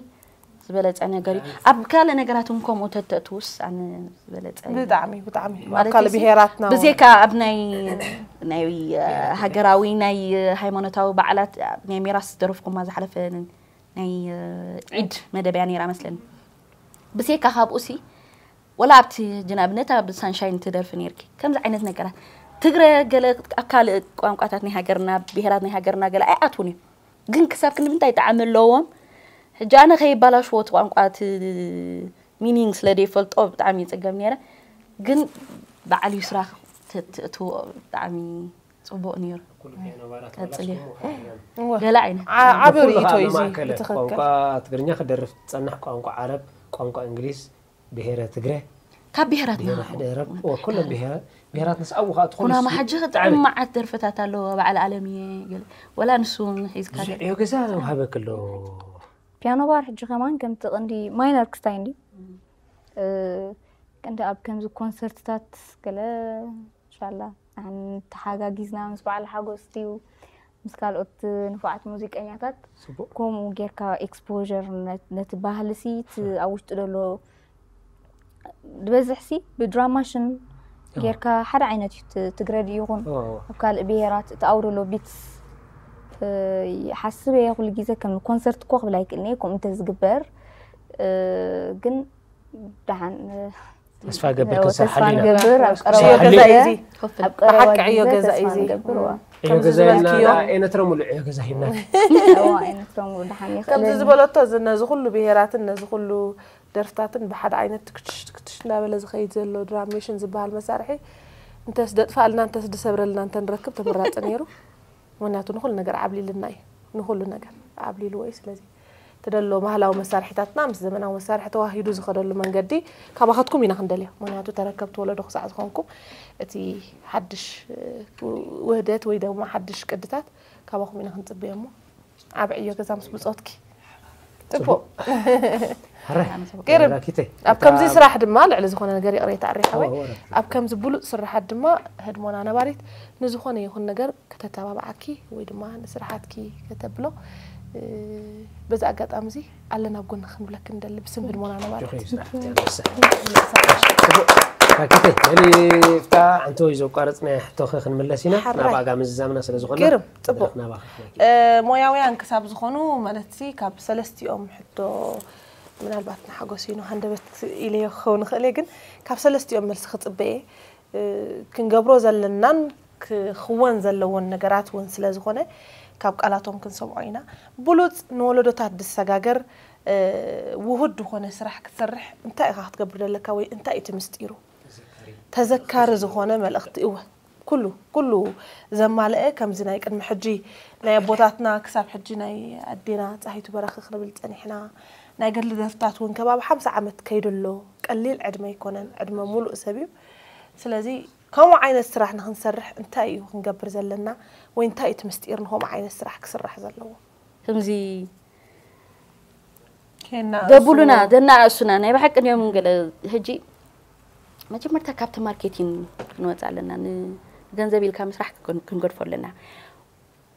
ዝበለጸ ነገር እዩ። ኣብ ካልእ ነገራት እውን ከምኡ ተተእትውስ ኣነ ዝበለጸ እዩ። ብጣዕሚ፣ ብጣዕሚ። ማለት ኣብ ካልእ እዚ ብሄራትና እውን። ብዜካ ኣብ ናይ፣ ናይ፣ እ፣ ሃገራዊ፣ ናይ፣ እ፣ ሃይማኖታዊ በዓላት፣ ናይ ሚራስ ዝደረፍኩማ ዝሓለፈ ናይ፣ እ፣ ዒድ መደብ እያ ነይራ መስለኒ። ብዜካ ካብኡሲ፣ ወላ ኣብቲ ጅን ኣብነት ኣብ ሳንሻይን ትደርፊ ነይርኪ። ከምዚ ዓይነት ነገራት። ትግረ ገለ ኣብ ካልእ ቋንቋታት ናይ ሃገርና፣ ብሄራት ናይ ሃገርና ገለ ኣይኣትውን እዩ። ግን ክሳብ ክንዲ ምንታይ ጣዕሚ ኣለዎም? ሕጂ ኣነ ከይባላሽዎ እቲ ቋንቋ እቲ ሚኒንግ ስለ ዘይፈልጦ ብጣዕሚ ይጽገም ነይረ። ግን በዓል ዩስራ ት-፣ ትእትዎ ብጣዕሚ ጽቡቕ ነይሩ። ኩሉ ፒያኖ ባራት ቀጽል እዩ። በላሽኩሞ። እወ። ገለ ዓይነት። ዓ-፣ ዓቢ ንኩሉ ርእይቶ ከዓ እዩ እዚ ዘማእከለ ብትኽክል። ቋንቋ ትግርኛ ክደርፍ ትጸንሕ፣ ቋንቋ ዓረብ፣ ቋንቋ እንግሊዝ፣ ብሄረ ትግረ፣ ካብ ብሄራትና ብሄረ ሓደ ዓረብ፣ እወ፣ ኩሎም ብሄረ-፣ ብሄራት ንስኣቡ ከዓ ትኾኑ ኩናማ ሲ-፣ ሕጂ ብጣዕሚ ጥዑም መዓት ደርፍታት ኣለዎ፣ በዓል ኣለም እየ ገለ። ወላ ንሱ እውን ሒዝካ ብዙሕ ደ-፣ ዕዮ ገዛ ወሃበክ ኣሎ። ፒያኖ ባር ሕጂ ከማን ከምቲ ቅንዲ ማይነር ክስታይ እንዲ፣ እ፣ ቅንዲ ኣብ ከምዚ ኮንሰርትታት ገለ፣ ኢንሻላ፣ ንዓን ተሓጋጊዝና ምስ በዓል ሓጎስ ድዩ፣ ምስ ካልኦት ንፉዓት ሙዚቀኛታት ጽቡቕ። ከምኡ ጌርካ ኤክስፖዠር ነት-፣ ነቲ ባህልሲ፣ እቲ ኣብ ውሽጢ ዘሎ ዝበዝሕሲ ብድራም ማሽን እዎ። ጌርካ ሓደ ዓይነት እዩ፣ ት-፣ ትግረ ድዩ ይኹን እዎ፣ እዎ። ኣብ ካልእ ብሄራት እቲ ኣብኡ ዘሎ ቢትስ፣ እ፣ ይሓስብ እየ ኩሉ ግዜ ከም ኮንሰርት እኮ ክብል ኣይክእልን እየ፣ ከምኡ እንተዝግበር፣ እ፣ ግን ደሓን፣ እ፣ ተስፋ ገብር ክንሰርሓሉ ኢና። ንገብር ኣብ ዕዮ ገዛ እዩ እዚ። ኣብ ቀረባ ብሓቂ ዕዮ ግዜ ገዛ ተስፋ እዩ እዚ። ንገብር። እዋ። ዕዮ ከምዚ ገዛ ዝበልክዮ። ኢልና ኤነትረሙሉ ዕዮ ገዛ ሂብና። እዋ፣ ኣይነትረሙሉ ደሓን ይኽእል ከምዚ እዩ። ዝበለቶ እዚ ነዚ ኩሉ ብሄራትን ነዚ ኩሉ ደርፍታትን ብሓደ ዓይነት ክትሽ ክትሽ እናበለ ዝኸይድ ዘሎ ድራሜሽን ዝበሃል መሳርሒ እንተስ ደጥፋልና እንተስ ድሰብረልና እንተንረክብ ተመራፂ ነይሩ። ምክንያቱ ንኩሉ ነገር ዓብሊልና እዩ። ንኩሉ ነገር ዓብሊልዎ እዩ። ስለዚ ትደሎ ባህላዊ መሳርሒታትና ምስ ዘመናዊ መሳርሒ ተዋሂዱ ዝኸደሉ መንገዲ ካባኻትኩም ኢና ክንደልዮ። ምክንያቱ ተረከብቲ ወለዶ ክሳዕ ዝኾንኩም እቲ ሓድሽ ውህደት ወይ ድማ ሓድሽ ቅድታት ካባኹም ኢና ክንፅበዮ እሞ ዓብ ዕዮ ገዛ ምስ ብፆትኪ ፅቡቅ ሕራይ ገርም ራኪተ ኣብ ከምዚ ስራሕ ድማ ልዕሊ ዝኾነ ነገር ይቕሬታ ኣሪሓ ወይ ወረ ኣብ ከምዚ ብሉፅ ስራሓት ድማ ህድሞና ነባሪት ንዝኾነ ይኹን ነገር ከተተባብዓኪ ወይ ድማ ንስራሓትኪ ከተብሎ በዚ ኣጋጣሚ እዚ ኣለና ኣብ ጎንኺ ክንብለኪ ንደሊ ብስም ህድሞና ነባሪት። ጆኺ ስራሕ ያንበሳ ራኪተ ሊ ፍታ ኣንተ ወይ ዘቋረጽና ሕቶኸ ክንምለስ ኢና ሓራይ። ናብኣ ጋር ምዝዛምና ስለ ዝኾነ ግርም፣ ጽቡቅ። ናባኻ እ፣ ሞያውያን ክሳብ ዝኾኑ ማለት ሲ ካብ ሰለስቲኦም ሕቶ ምናልባት ንሓጎስ ኢኖ ሃንደበት ኢለዮ ክኸውን ይኽእል እየ ግን ካብ ሰለስቲኦም መልሲ ክጽበየ እ፣ ክንገብሮ ዘለናን ክኽወን ዘለዎን ነገራት እውን ስለ ዝኾነ ካብ ቃላቶም ክንሰምዖ ኢና። ብሉፅ ንወለዶታት ዝሰጋገር እ፣ ውሁድ ዝኾነ ስራሕ ክትሰርሕ እንታይ ኢኻ ክትገብር ዘለካ ወይ እንታይ እቲ ምስጢሩ? ተዘካሪ ዝኾነ መልእኽቲ እወ ኩሉ ኩሉ ዘማልአ ከምዚ ናይ ቅድሚ ሕጂ ናይ ኣቦታትና ክሳብ ሕጂ ናይ ኣዴና ፃሂቱ በራኺ ክንብል ፀኒሕና ናይ ገድሊ ደርፍታት እውን ከባቢ ሓምሳ ዓመት ከይዱ ኣሎ ቀሊል ዕድመ ኣይኮነን ዕድመ ሙሉእ ሰብ እዩ ስለዚ ከምኡ ዓይነት ስራሕ ንክንሰርሕ እንታይ እዩ ክንገብር ዘለና ወይ እንታይ እቲ ምስጢር ንከምኡ ዓይነት ስራሕ ክስራሕ ዘለዎ ከምዚ ከና ደቡሉና ደናእሱና ናይ ብሓቂ እንዲዮም ገለ ሕጂ መጀመርታ ካብቲ ማርኬቲንግ ክንወፅ ኣለና ንገንዘብ ኢልካ ምስራሕ ክን- ክንገድፎ ኣለና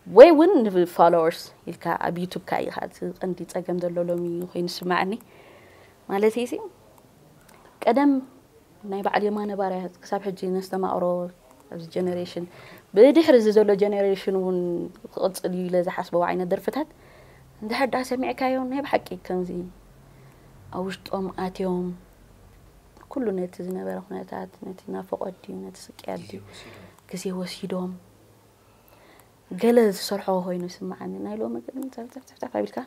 ወይ እውን ንፎሎወርስ ኢልካ ኣብ ዩቱብ ካ ኢኻ እቲ ቀንዲ ፀገም ዘሎ ሎሚ ኮይኑ ዝስማዓኒ ማለት ሲ ቀደም ናይ በዓል የማነ ባርያ ክሳብ ሕጂ ነስተማቕሮ ኣብዚ ጀነሬሽን ብድሕሪ እዚ ዘሎ ጀነሬሽን እውን ክቕፅል እዩ ኢለ ዝሓስበው ዓይነት ደርፍታት እንድሕር ዳ ሰሚዕካዮ ናይ ብሓቂ ከምዚ ኣብ ውሽጦም ኣትዮም ኩሉ ነቲ ዝነበረ ኩነታት ነቲ ናፍቖት ድዩ ነቲ ስቅያት ድዩ ግዜ ወሲዶም ገለ ዝሰርሖ ኮይኑ ይስምዓኒ ናይ ሎሚ ግን ጸፍጸፍጸፍጸፍ ኣቢልካ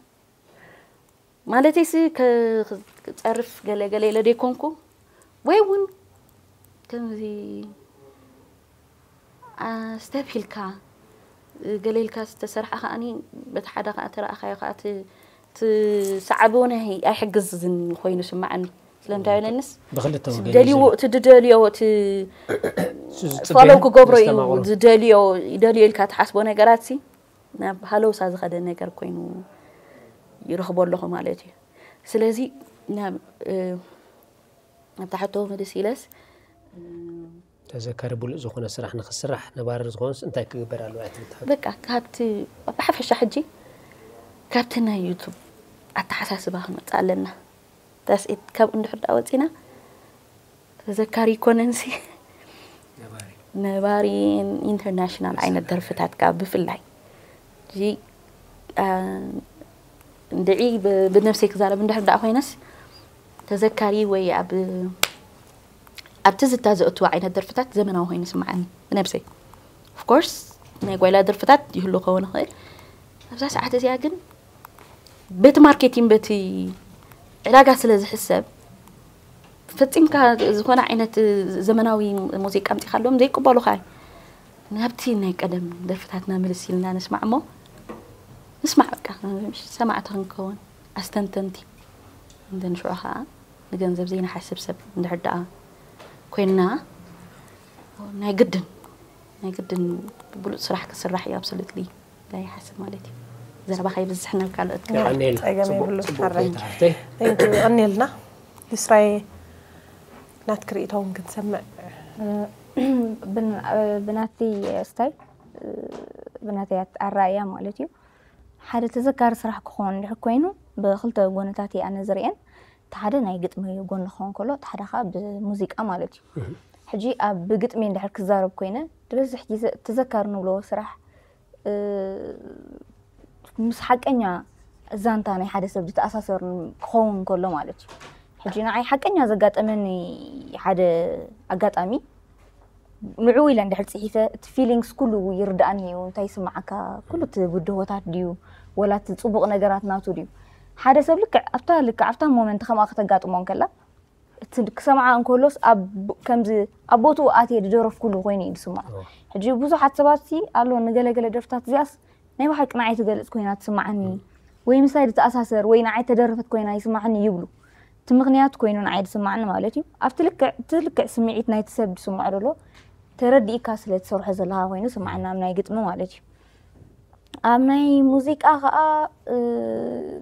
ማለተይሲ ክፀርፍ ገለ ገለ ኢለ ደይኮንኩ ወይ እውን ከምዚ ስተፕ ኢልካ ገለ ኢልካ ዝተሰርሐ ከዓኒ በቲ ሓደ ከዓ ተረኣኻዮ ከዓ እቲ ሰዓቢ እውን ኣይሕግዝን ኮይኑ ስምዓኒ ስለምንታይ ኢለንስ ብክልተ ወገን ደልዎ እቲ ድደልዮ እቲ ዝፅበዮ ፎሎው ክገብሮ እዩ ዘስተማቕሮ። ዝደልዮ ይደልዮ ኢልካ ትሓስቦ ነገራት ሲ ናብ ሃለውሳ ዝኸደ ነገር ኮይኑ ይረኽቦ ኣለኹ ማለት እዩ ስለዚ ናብ እ፣ ኣብታ ሕቶ ምልስ ኢለስ ተዘካሪ ብሉእ ዝኾነ ስራሕ ንክስራሕ ነባሪ ዝኾንስ እንታይ ክግበር ኣለዎ እያ ትብል ትሓቶ? በቃ ካብቲ ብሓፈሻ ሕጂ ካብቲ ናይ ዩቱብ ኣተሓሳስባ ክንወፅእ ኣለና ተስኢት ካብ እንድሕር ዳ ወፂና ተዘካሪ ይኮነንሲ ነባሪ ኢንተርናሽናል ዓይነት ደርፍታት ካብ ብፍላይ እዚ እንድዒ ብነብሰይ ክዛረብ እንድሕር ዳኣ ኮይነስ ተዘካሪ ወይ ኣብ ኣብ ትዝታ ዘእትዎ ዓይነት ደርፍታት ዘመናዊ ኮይኑ ይስምዓኒ ብነብሰይ ኦፍኮርስ ናይ ጓይላ ደርፍታት ይህሉ ከውን ይኽእል ኣብዛ ሰዓት እዚኣ ግን በቲ ማርኬቲን በቲ ዕዳጋ ስለ ዝሕሰብ ፈፂምካ ዝኾነ ዓይነት ዘመናዊ ሙዚቃ ኣምፂኻሎም ዘይቅበሉኻ እዩ ናብቲ ናይ ቀደም ደርፍታትና ምልስ ኢልና ንስማዕ እሞ ንስማዕ በቃ ሰማዕቲ ክንከውን ኣስተንተንቲ እንተንሽዑ ከዓ ንገንዘብ ዘይንሓስብ ሰብ እንድሕር ደኣ ኮይንና ናይ ግድን ናይ ግድን ብሉፅ ስራሕ ክስራሕ እዩ ኣብሶሉትሊ ይሓስብ ማለት እዩ ዘረባ ከይብዝሕ ናብ ካልኦት የቐንየልና ጸገም ጽቡቕ የብሉን ጽቡቕ ሓራይ ፍሬት ሃፍተይ ቴንክ ዩ የቐንየልና ሊስራይ ናትኪ ርእቶ እውን ክንሰምዕ ብን- ብናተይ ስታይ ብናተይ ኣት- ኣረኣእያ ማለት እዩ ሓደ ተዘካሪ ስራሕ ክኸውን እንድሕር ኮይኑ ብክልተ ጎነታት እየ ኣነ ዝርእየን እቲ ሓደ ናይ ግጥሚ ጎኒ ክኸውን ከሎ እቲ ሓደ ከዓ ብሙዚቃ ማለት እዩ ሕጂ ኣብ ብግጥሚ እንድሕር ክዛረብ ኮይነ ዝበዝሕ ግዜ ተዘካሪ ንብሎ ስራሕ እ፣ ምስ ሓቀኛ ዛንታ ናይ ሓደ ሰብ ዝተኣሳሰር ክኸውን ከሎ ማለት እዩ ሕጂ ንዓይ ሓቀኛ ዘጋጠመኒ ሓደ ኣጋጣሚ፣ ንዕኡ ኢለ እንድሕር ጽሒፈ፣ እቲ ፊሊንግስ ኩሉ ይርድኣኒ እዩ። እንታይ ይስምዓካ? ኩሉ እቲ ብድሆታት ድዩ? ወላ እቲ ጽቡቕ ነገራት ናቱ ድዩ? ሓደ ሰብ ልክዕ ኣብታ፣ ልክዕ ኣብታ ሞመንት ከምኣ ከተጋጥሞ እንከላ፣ እቲ ክሰምዓ እንከሎስ ኣብ፣ ከምዚ ኣብ ቦትኡ ኣትየ ዝደረፍኩሉ ኮይኑ እዩ ዝስምዖ። ሕጂ ብዙሓት ሰባት ሲ ኣሎ፣ ንገለገለ ደርፍታት እዚኣስ ናይ ብሓቂ ንዓይ ትገልጽ ኮይና ትስምዓኒ፣ ወይ ምሳይ ዝተኣሳሰር ወይ ንዓይ ተደረፈት ኮይና ይስምዓኒ ይብሉ። እቲ ምኽንያት ኮይኑ ንዓይ ዝስምዓኒ ማለት እዩ። ኣብቲ ልክዕ፣ እቲ ልክዕ ስምዒት ናይቲ ሰብ ዝስምዖ ዘሎ ተረዲእካ ስለ ትሰርሖ ዘለኻ ኮይኑ ይስምዓኒ ኣብ ናይ ግጥሚ ማለት እዩ። ኣብ ናይ ሙዚቃ ከኣ፣ እ፣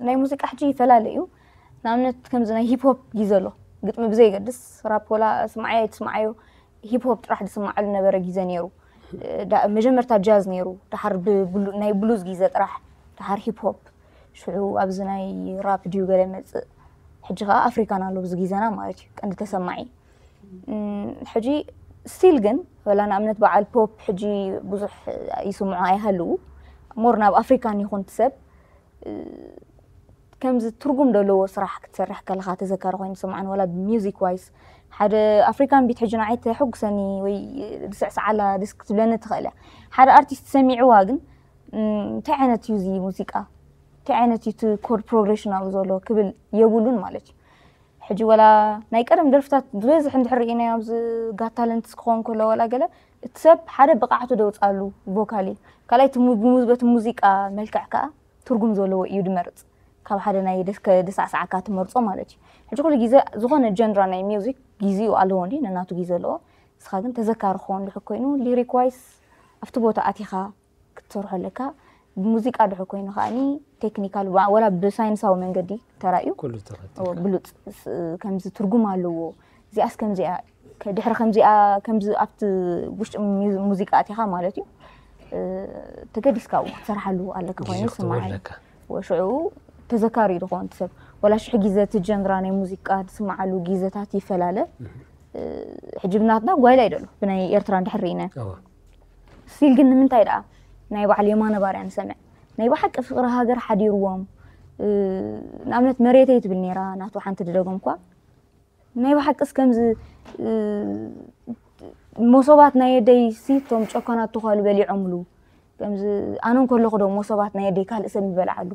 ናይ ሙዚቃ ሕጂ ይፈላለ እዩ። ንኣብነት ከምዚ ናይ ሂፕ ሆፕ ግዜ ኣሎ፣ ግጥሚ ብዘይገድስ፣ ራፕ ወላ ስምዓዮ ኣይትስምዓዮ፣ ሂፕ ሆፕ ጥራሕ ዝስምዓሉ ነበረ ግዜ ነይሩ። ዳ-፣ መጀመርታ ጃዝ ነይሩ፣ ደሓር ብብሉ-፣ ናይ ብሉዝ ግዜ ጥራሕ፣ ደሓር ሂፕ ሆፕ፣ ሽዑ ኣብዚ ናይ ራፕ ድዩ ገለ መጽእ። ሕጂ ከኣ ኣፍሪካን ኣሎ ኣብዚ ግዜና ማለት እዩ፣ ቀንዲ ተሰማዒ። እም፣ ሕጂ ስቲል ግን፣ ወላ ንኣብነት በዓል ፖፕ ሕጂ ብዙሕ ይስምዑ ኣይሃልዉ፣ ሞር ናብ ኣፍሪካን ይኹን ሰብ፣ እ፣ ከምዚ ትርጉም ዘለዎ ስራሕ ክትሰርሕ ከለኻ ተዘካሪ ኮይኑ ይስምዓኒ፣ ወላ ብሚውዚክ ዋይስ። ሓደ ኣፍሪካን ቢት ሕጂ ንዓይ ተሐጉሰኒ ወይ ዝስዕስዓላ ደስ ክትብለኒ ትኽእል እያ። ሓደ ኣርቲስት ሰሚዕዋ ግን፣ እም፣ እንታይ ዓይነት እዩ እዚ ሙዚቃ? እንታይ ዓይነት እዩ እቲ ኮርድ ፕሮግሬሽን ኣብኡ ዘሎ ክብል የብሉን ማለት እዩ። ሕጂ ወላ ናይ ቀደም ደርፍታት ዝበዝሕ እንድሕር ርኢናዮ ኣብዚ ጋት ታለንትስ ክኸውን ከሎ ወላ ገለ፣ እቲ ሰብ ሓደ ብቕዓቱ ደውፅኣሉ ቮካሊ፣ ካልኣይ እቲ ሙ-፣ ብሙ-፣ በቲ ሙዚቃ መልክዕ ከዓ ትርጉም ዘለዎ እዩ ድመርፅ፣ ካብ ሓደ ናይ ደስ-፣ ከ-፣ ደሳዕሳዓካ ትመርፆ ማለት እዩ። ሕጂ ኩሉ ግዜ ዝኾነ ጀንራ ናይ ሚውዚክ ግዜኡ ኣለዎ እንዲ፣ ነናቱ ግዜ ኣለዎ። ንስኻ ግን ተዘካሪ ክኸውን ድሕር ኮይኑ ሊሪክ ዋይስ ኣብቲ ቦታ ኣቲኻ ክትሰርሖ ኣለካ። ብሙዚቃ ድሕር ኮይኑ ከኣኒ ቴክኒካል ዋ-፣ ወላ ብሳይንሳዊ መንገዲ ተራእዩ ኩሉ ተኸቲልካ። እዎ፣ ብሉፅ ስ-፣ ከምዚ ትርጉም ኣለዎ። እዚኣስ ከምዚኣ ከ-፣ ድሕሪ ከምዚኣ ከምዚ ኣብቲ ውሽጢ ሚዝ-፣ ሙዚቃ ኣቲኻ ማለት እዩ፣ እ፣ ተገዲስካ ኣብኡ ክትሰርሓሉ ኣለካ ኮይኑ ግዜ ክትህቦ ይስምዓኒ። ኣለካ። ወሽዑ ተዘካሪ ድኾን ሰብ ወላ ሽሕ ግዜ እቲ ጀንራ ናይ ሙዚቃ ትስምዓሉ ግዜታት ይፈላለ። እ፣ ሕጂ ብናትና ጓይላ ይደሎ ብናይ ኤርትራ እንድሕር ርኢና እዎ። ስቲል ግን ንምንታይ ደኣ ናይ በዓል የማነ ባርያ ንሰምዕ? ናይ ብሓቂ ፍቕሪ ሃገር ሓዲርዎም። እ፣ ንኣብነት መሬተይ ትብል ነይራ ናቱ ሓንቲ ድደገምኳ። ናይ ብሓቅስ ከምዚ፣ እ፣ መሶባት ናይ የደይ ሲ እቶም ጨኮናት ተዃሉ በሊዖምሉ። ከምዚ ኣነ እንከለኹ ዶ መሶባት ናይ የደይ ካልእ ሰብ ይበልዓሉ?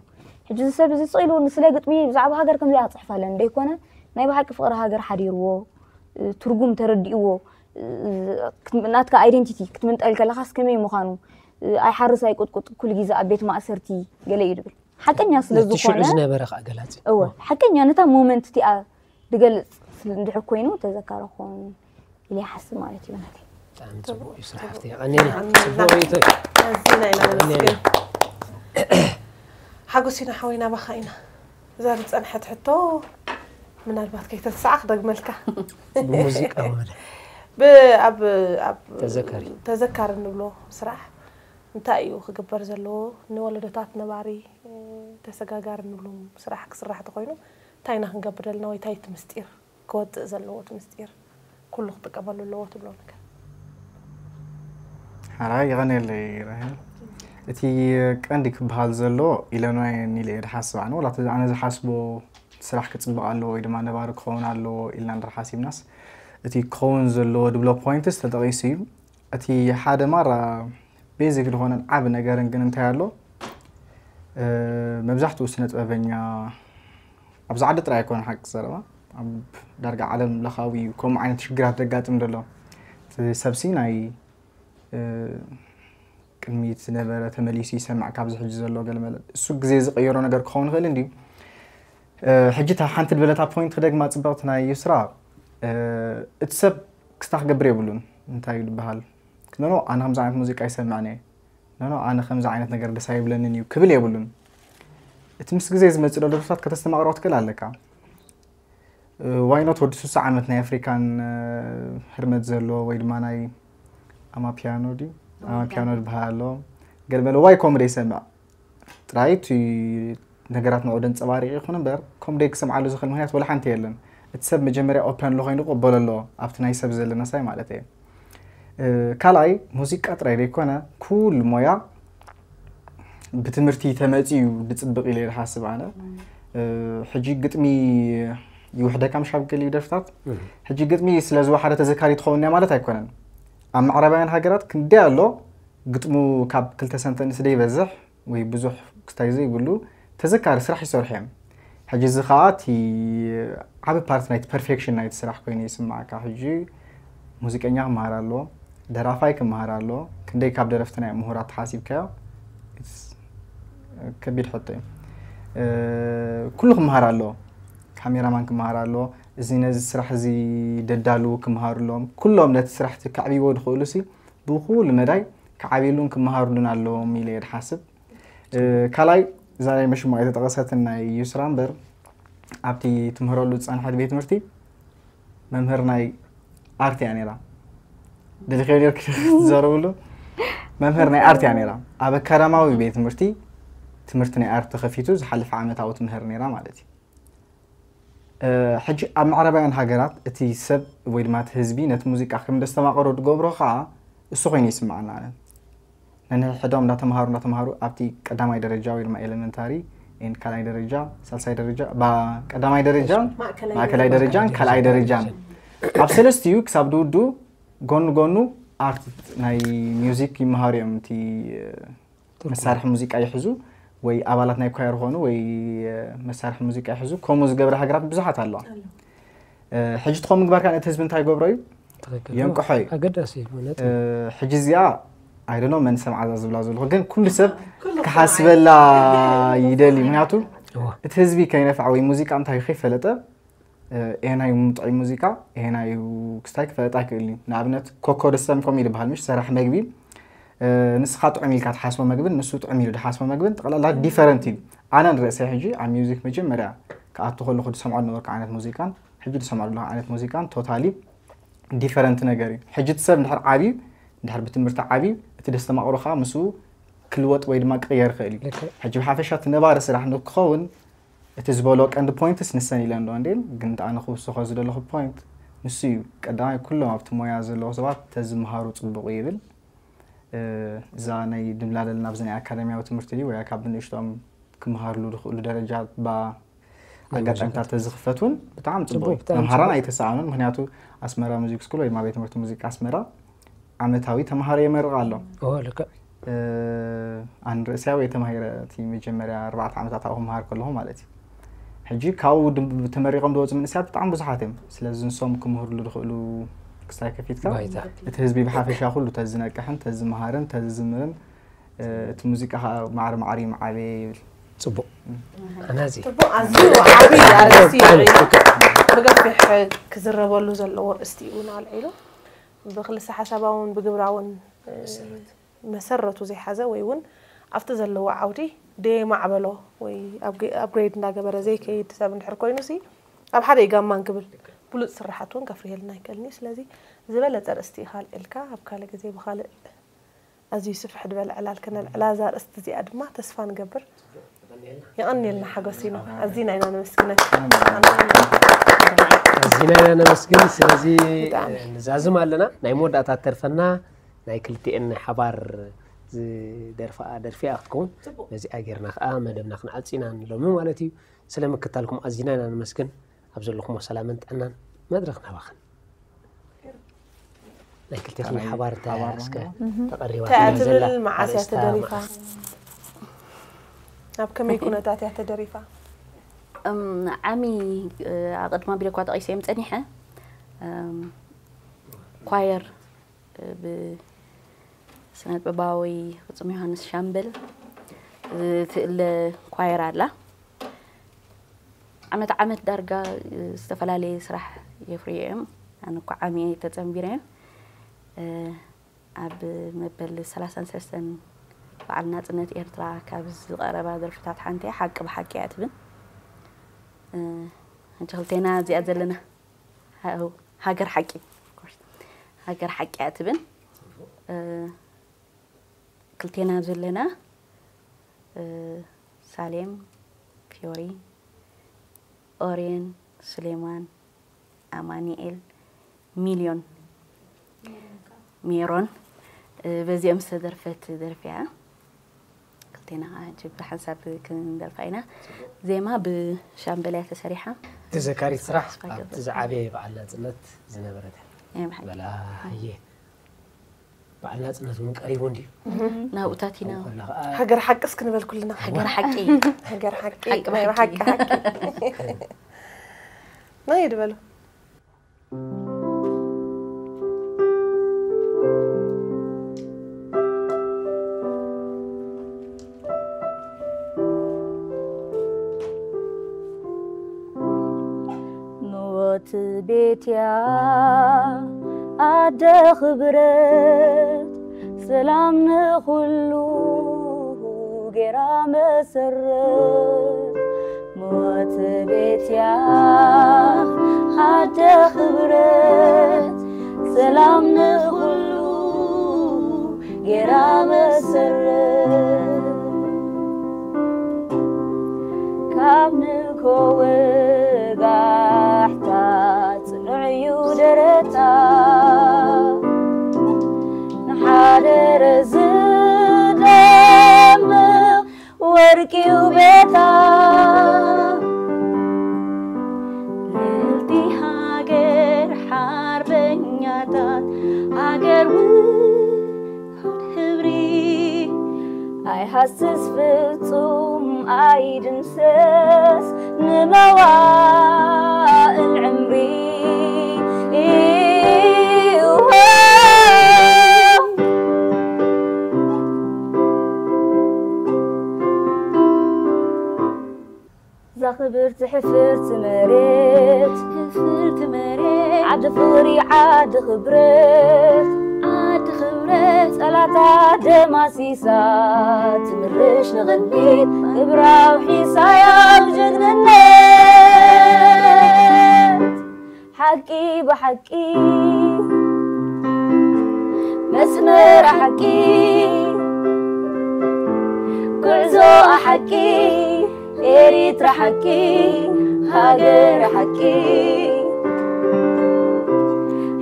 ሕጂ እዚ ሰብ እዚ ስቕ ኢሉ ንስለ ግጥሚ ብዛዕባ ሃገር ከምዚኣ ክጽሕፍ ኣለኒ ደይኮነ፣ ናይ ብሓቂ ፍቕሪ ሃገር ሓዲርዎ፣ እ፣ ትርጉም ተረዲእዎ፣ እ፣ ክት-፣ ናትካ ኣይደንቲቲ ክትምንጠል ከለኻስ ከመይ ምዃኑ፣ እ፣ ኣይሓርስ ኣይቁጥቁጥ ኩሉ ግዜ ኣብ ቤት ማእሰርቲ ገለ እዩ ድብል። ሓቀኛ ስለ ነቲ ሽዑ ዝኾነ ዝነበረ ከዓ ገላጺ። እወ፣ ሓቀኛ ነታ ሞመንት እቲኣ ድገልጽ ስለ እንድሕር ኮይኑ ተዘካሪ ክኸውን ኢለ ይሓስብ ማለት እዩ ናተይ። ብጣዕሚ ጽቡቕ እዩ ስራሕ ሓፍተይ። የቐንየልና። ጽቡቕ ርእይቶ እዩ። ኣዚና ኢና ነመስግን። ሓጎሲና ሓወይና ባኻ ኢና። እዛ ዝጸንሐት ሕቶ ምናልባት ከይተስዓ ክደግመልካ። ብሙዚቃ ወደ ብ-፣ ኣብ፣ ኣብ ተዘካሪ። ተዘካሪ እንብሎ ስራሕ እንታይ እዩ ክግበር ዘለዎ? ንወለዶታት ነባሪ፣ እ፣ ተሰጋጋሪ እንብሎም ስራሕ ክስራሕ ተኾይኑ እንታይ ኢና ክንገብር ዘለና ወይ እንታይ እቲ ምስጢር ክወፅእ ዘለዎ እቲ ምስጢር ኩሉ ክጥቀመሉ ኣለዎ ትብሎ ነገር? ሓራይ የቐንየለይ ራሄል። እቲ ቀንዲ ክበሃል ዘሎ ኢለናዮ ኢለ እየ ዝሓስብ ኣነ። ዋላ እቲ ኣነ ዝሓስቦ ስራሕ ክፅብቕ ኣለዎ ወይ ድማ ነባሪ ክኸውን ኣለዎ ኢልና እንድሕር ሓሲብናስ እቲ ክኸውን ዘለዎ ድብሎ ፖይንትስ ተጠቒሱ እዩ። እቲ ሓደ ማራ ቤዚክ ዝኾነን ዓቢ ነገርን ግን እንታይ ኣሎ? እ፣ መብዛሕትኡ ስነ ጥበበኛ ኣብዚ ዓዲ ጥራይ ኣይኮነ ሓቂ ዘረባ፣ ኣብ ዳርጋ ዓለም ለኻዊ እዩ ከምኡ ዓይነት ሽግራት ዘጋጥም ዘሎ። እቲ ሰብሲ ናይ፣ እ፣ ቅድሚት ዝነበረ ተመሊሱ ይሰምዕ ካብዚ ሕጂ ዘሎ ገለመለ። እሱ ግዜ ዝቐየሮ ነገር ክኸውን ይኽእል እንድዩ። እ፣ ሕጂ እታ ሓንቲ ዝበለታ ፖይንት ክደግማ ጽብቕቲ ናይ ዩስራ፣ እ፣ እቲ ሰብ ክስታ ክገብር የብሉን። እንታይ እዩ ዝበሃል? ኖኖ፣ ኣነ ከምዚ ዓይነት ሙዚቃ ይሰምዕን እየ። ኖኖ፣ ኣነ ከምዚ ዓይነት ነገር ደስ ኣይብለንን እዩ ክብል የብሉን። እቲ ምስ ግዜ ዝመጽእ ዘሎ ደርፍታት ከተስተማቕሮ ክትክእል ኣለካ። እ፣ ዋይ ኖት ወዲ ስሳ ዓመት ናይ ኣፍሪካን፣ እ፣ ህርመት ዘለዎ ወይ ድማ ናይ ኣማፒያኖ ድዩ? ኣማፒያኖ ዝበሃል ኣሎ። ገለመለ ዋይ ኮምደ ይሰምዕ። ጥራይ እቲ ነገራት ንዑ ደንጸባሪቕ ይኹን እምበር፣ ኮምደ ክሰምዓሉ ዝኽእል ምኽንያት ወላ ሓንቲ የለን። እቲ ሰብ መጀመርያ ኦፐን ኣሎ ኮይኑ ክቕበሎ ኣለዎ፣ ኣብቲ ናይ ሰብ ዘለና ሳይ ማለት እየ። እ፣ ካልኣይ፣ ሙዚቃ ጥራይ ዘይኮነ፣ ኩሉ ሞያ ብትምህርቲ ተመጺኡ ድጽብቕ ኢለ እየ ዝሓስብ ኣነ። እ፣ ሕጂ ግጥሚ ይውሕደካ ምሽ ኣብ ገሊኡ ደርፍታት። ሕጂ ግጥሚ ስለ ዝወሓደ ተዘካሪ ትኸውን እያ ማለት ኣይኮነን። ኣብ ምዕራባውያን ሃገራት ክንደይ ኣሎ ግጥሙ ካብ ክልተ ሰንተንስ ደይበዝሕ ወይ ብዙሕ ክስታይ ዘይብሉ ተዘካሪ ስራሕ ይሰርሑ እዮም። ሕጂ እዚ ኸዓ እቲ ዓቢ ፓርት ናይቲ ፐርፌክሽን ናይቲ ስራሕ ኮይኑ ይስምዓካ። ሕጂ ሙዚቀኛ ክመሃር ኣሎ፣ ደራፋይ ክመሃር ኣሎ። ክንደይ ካብ ደረፍትና እዮም ምሁራት ተሓሲብካዮ? It's ከቢድ ሕቶ እዩ። ኩሉ ክመሃር ኣሎ። ካሜራማን ክመሃር ኣሎ። እዚ ነዚ ስራሕ እዚ ደዳልዉ ክመሃሩ ኣለዎም። ኩሎም ነቲ ስራሕ እቲ ከዕብይዎ ዝኽእሉ ሲ ብኩሉ መዳይ ክዓብይሉን ክመሃሩሉን ኣለዎም ኢለ እየ ዝሓስብ። ካልኣይ እዛ ናይ መሽሙ ኣይተጠቐሰትን ናይ ዩስራ እምበር ኣብቲ ትምህረሉ ዝፀንሐት ቤት ትምህርቲ መምህር ናይ ኣርት እያ ነይራ። ደሊኸዮ ነርክ ትዘረብሉ መምህር ናይ ኣርት እያ ነይራ። ኣብ ኣካዳማዊ ቤት ትምህርቲ ትምህርቲ ናይ ኣርት ተኸፊቱ ዝሓለፈ ዓመታዊ ትምህር ነይራ ማለት እዩ። ሕጂ ኣብ ምዕራባውያን ሃገራት እቲ ሰብ ወይ ድማ እቲ ህዝቢ ነቲ ሙዚቃ ከም ደስተማቐሮ ዝገብሮ ከዓ እሱ ኮይኑ ይስምዓና። ኣነ ነንሕድሕዶም እንዳተምሃሩ እንዳተምሃሩ ኣብቲ ቀዳማይ ደረጃ ወይ ድማ ኤሌመንታሪ ን ካልኣይ ደረጃ ሳልሳይ ደረጃ ቀዳማይ ደረጃ ማእከላይ ደረጃን ካልኣይ ደረጃን ኣብ ሰለስቲኡ ክሳብ ድውዱ ጎኑ ጎኑ ኣርት ናይ ሚውዚክ ይመሃሩ እዮም። እቲ መሳርሒ ሙዚቃ ይሕዙ ወይ ኣባላት ናይ ኳየር ኾኑ ወይ መሳርሒ ሙዚቃ ይሕዙ። ከምኡ ዝገብረ ሃገራት ብዙሓት ኣለዋ። ሕጂ ትኾ ምግባር ከዓ ነቲ ህዝቢ እንታይ ይገብሮ እዩ? የንቅሖ እዩ። ኣገዳሲ እዩ። ሕጂ እዚኣ ኣይደኖ መን ሰምዓዛ ዝብላ ዘለኹ ግን ኩሉ ሰብ ክሓስበላ ይደሊ። ምክንያቱ እቲ ህዝቢ ከይነፍዓ ወይ ሙዚቃ እንታይ ከይፈለጠ ኤናዩ ምጥዑይ ሙዚቃ ኤናዩ ክስታይ ክፈለጥ ኣይክእል እዩ። ንኣብነት ኮኮ ደሰም ከምኡ ይበሃል ምሽ ሰራሕ መግቢ ንስኻ ጥዑም ኢልካ ትሓስቦ መግብን ንሱ ጥዑም ኢሉ ድሓስቦ መግብን ጠቕላላ ዲፈረንት እዩ። ኣነ ንርእሰይ ሕጂ ኣብ ሚውዚክ መጀመርያ ክኣቱ ከለኹ ዝሰምዖ ዝነበርኩ ዓይነት ሙዚቃን ሕጂ ዝሰምዖ ዘለኹ ዓይነት ሙዚቃን ቶታሊ ዲፈረንት ነገር እዩ። ሕጂ እቲ ሰብ እንድሕር ዓብዩ እንድሕር ብትምህርቲ ዓብዩ እቲ ደስተማቕሮ ከዓ ምስኡ ክልወጥ ወይ ድማ ክቕየር ይኽእል እዩ። ሕጂ ብሓፈሻ እቲ ነባሪ ስራሕ ንክኸውን እቲ ዝበሎ ቀንዲ ፖይንትስ ንሰን ኢለን ዶ እንዴን ግን ኣነ ክውስኾ ዝደለኹ ፖይንት ንሱ እዩ። ቀዳማይ ኩሎም ኣብቲ ሞያ ዘለዉ ሰባት ተዝምሃሩ ፅቡቕ ይብል። እዛ ናይ ድምላለልና ኣብዚ ናይ ኣካዳሚያዊ ትምህርቲ ድዩ ወይ ካብ ንእሽቶም ክምሃርሉ ዝኽእሉ ደረጃ ባ ኣጋጣሚታት ተዝኽፈት እውን ብጣዕሚ ፅቡቅ እዩ። መምሃራን ኣይተሰኣኑን። ምክንያቱ ኣስመራ ሙዚክ ስኩል ወይ ድማ ቤት ትምህርቲ ሙዚቃ ኣስመራ ዓመታዊ ተምሃሮ የመርቕ ኣሎ። ኣነ ርእስያ ወይ ተማሂረ እቲ መጀመርያ ኣርባዕተ ዓመታት ኣብኡ ክምሃር ከለኹ ማለት እዩ። ሕጂ ካብኡ ተመሪቖም ዝወፁ መንእሰያት ብጣዕሚ ብዙሓት እዮም። ስለዚ ንሶም ክምህርሉ ዝኽእሉ ክስታይ ከፊትካ እቲ ህዝቢ ብሓፈሻ ኩሉ ተዝነቅሕን ተዝምሃርን ተዝዝምርን እቲ ሙዚቃ ከዓ ማዕረ ማዕረ እዩ ምዓበየ ይብል። ፅቡቅ። ኣናዚ ፅቡቅ ኣዝዩ ዓብይ ኣርእስቲ እዩ። ብገፊሕ ክዝረበሉ ዘለዎ ርእስቲ እውን ኣልዒሉ ብክልሰ ሓሳባውን ብግብራውን መሰረቱ ዘይሓዘ ወይ እውን ኣብቲ ዘለዎ ዓውዲ ደየማዕበሎ ወይ ኣፕግሬድ እንዳገበረ ዘይከይድ ሰብ እንድሕር ኮይኑ ሲ ኣብ ሓደ ይጋማን ክብል ብሉፅ ስራሓት እውን ከፍርየልና ይክእልኒ። ስለዚ ዝበለፀ ርእስቲ ኢኻ ኣልዒልካ ኣብ ካልእ ግዜ ብካልእ ኣዝዩ ስፍሕ ዝበለ ዕላል ከነልዕላ እዛ ኣርእስቲ እዚኣ ድማ ተስፋ ንገብር። የቐንየልና ሓጎሲና ኣዚና ኢና ነመስግነካ። ኣዚና ኢና ነመስግን። ስለዚ ንዛዝም ኣለና ናይ መወዳእታ ተርፈና ናይ ክልቲኤን ናይ ሓባር ዝደርፋኣ ደርፊ እያ ክትከውን። ነዚኣ ጌርና ከዓ መደብና ክንዓፂ ኢና ንሎሚ ማለት እዩ። ስለ ምክታልኩም ኣዚና ኢና ነመስግን። ኣብ ዘለኹሞ ሰላምን ጥዕናን መድረኽ ናባኽን። ናይ ክልቴኹም ናይ ሓባር ተያያዝ እስከ ተቐሪባ ትብል ዘላ መዓስ እያ ኣርእስታ ተደሪፋ? ኣብ ከመይ ኩነታት እያ ተደሪፋ? ዓሚ ኣቐድማ ቢለ እኳ ጠቒሰ እዮም ጸኒሐ ኳየር ብስነጥበባዊ ፍጹም ዮሃንስ ሻምበል ትእለ ኳየር ኣላ። ዓመት ዓመት ዳርጋ ዝተፈላለየ ስራሕ የፍርዩ እዮም። ኣነ እኳ ዓሚ እየ ተጸንቢረ። ኣብ መበል ሰላሳን ሰለስተን በዓል ናጽነት ኤርትራ ካብ ዝቐረባ ደርፍታት ሓንቲ ሓቂ ብሓቂ እያ ትብል። ሕጂ ክልቴና እዚኣ ዘለና ሃገር ሓቂ ሃገር ሓቂ እያ ትብል። ክልቴና ዘለና ሳሌም፣ ፊዮሪ፣ ኦርየን፣ ሱሌማን፣ ኣማኒኤል፣ ሚልዮን፣ ሜሮን በዚኦም ዝተደርፈት ደርፊ እያ። ኢና ሕጂ ብሓንሳብ ክንደርፋ ኢና። ዜማ ብሻምበል እያ ተሰሪሓ። ተዘካሪት ስራሕ ኣብቲ ዝዓበየ በዓል ናፅነት ዝነበረት እያ። በላ እየ። በዓል ናፅነት እውን ቀሪቡ እንድዩ። ናብኡታት ኢና። ከላ ከዓ ሃገር ሓቅስ ክንበል ኩልና። ሃገር ሓቂ። ሃገር ሓቂ ሓቂ ናይ ብሓቂ። ሓቂ ሓቂ። ናይ ድበሉ። ሞት ቤትያ ኣደ ክብረት ሰላም ንኹሉ ጌራ መሰረት። ሞት ቤትያ ኣደ ክብረት ሰላም ንኹሉ ጌራ መሰረት። ካብ ንግሆ ወጋሕታ ጽኑዕ እዩ ደረታ። ንሓደረ ዝደምቕ ወርቂ እዩ ቤታ። ልዕልቲ ሃገር ሓርበኛታት፣ ሃገር ውሑድ ሕብሪ ኣይሃስስ ፍጹም ኣይድምሰስ ንመዋእል ዕምሪ። እዛ ክብርቲ ሕፍርቲ መሬት፣ ሕፍርቲ መሬት፣ ዓዲ ፍቕሪ፣ ዓዲ ክብረት፣ ዓዲ ክብረት፣ ጸላታ ደማሲሳ ትምርሽ ንቕድሚት፣ ክብራ ኣውሒሳ እያ ብጀግንነት። ሓቂ ብሓቂ መስመር ሓቂ፣ ጉዕዞ ሓቂ፣ ኤሪትራ ሓቂ፣ ሃገር ሓቂ።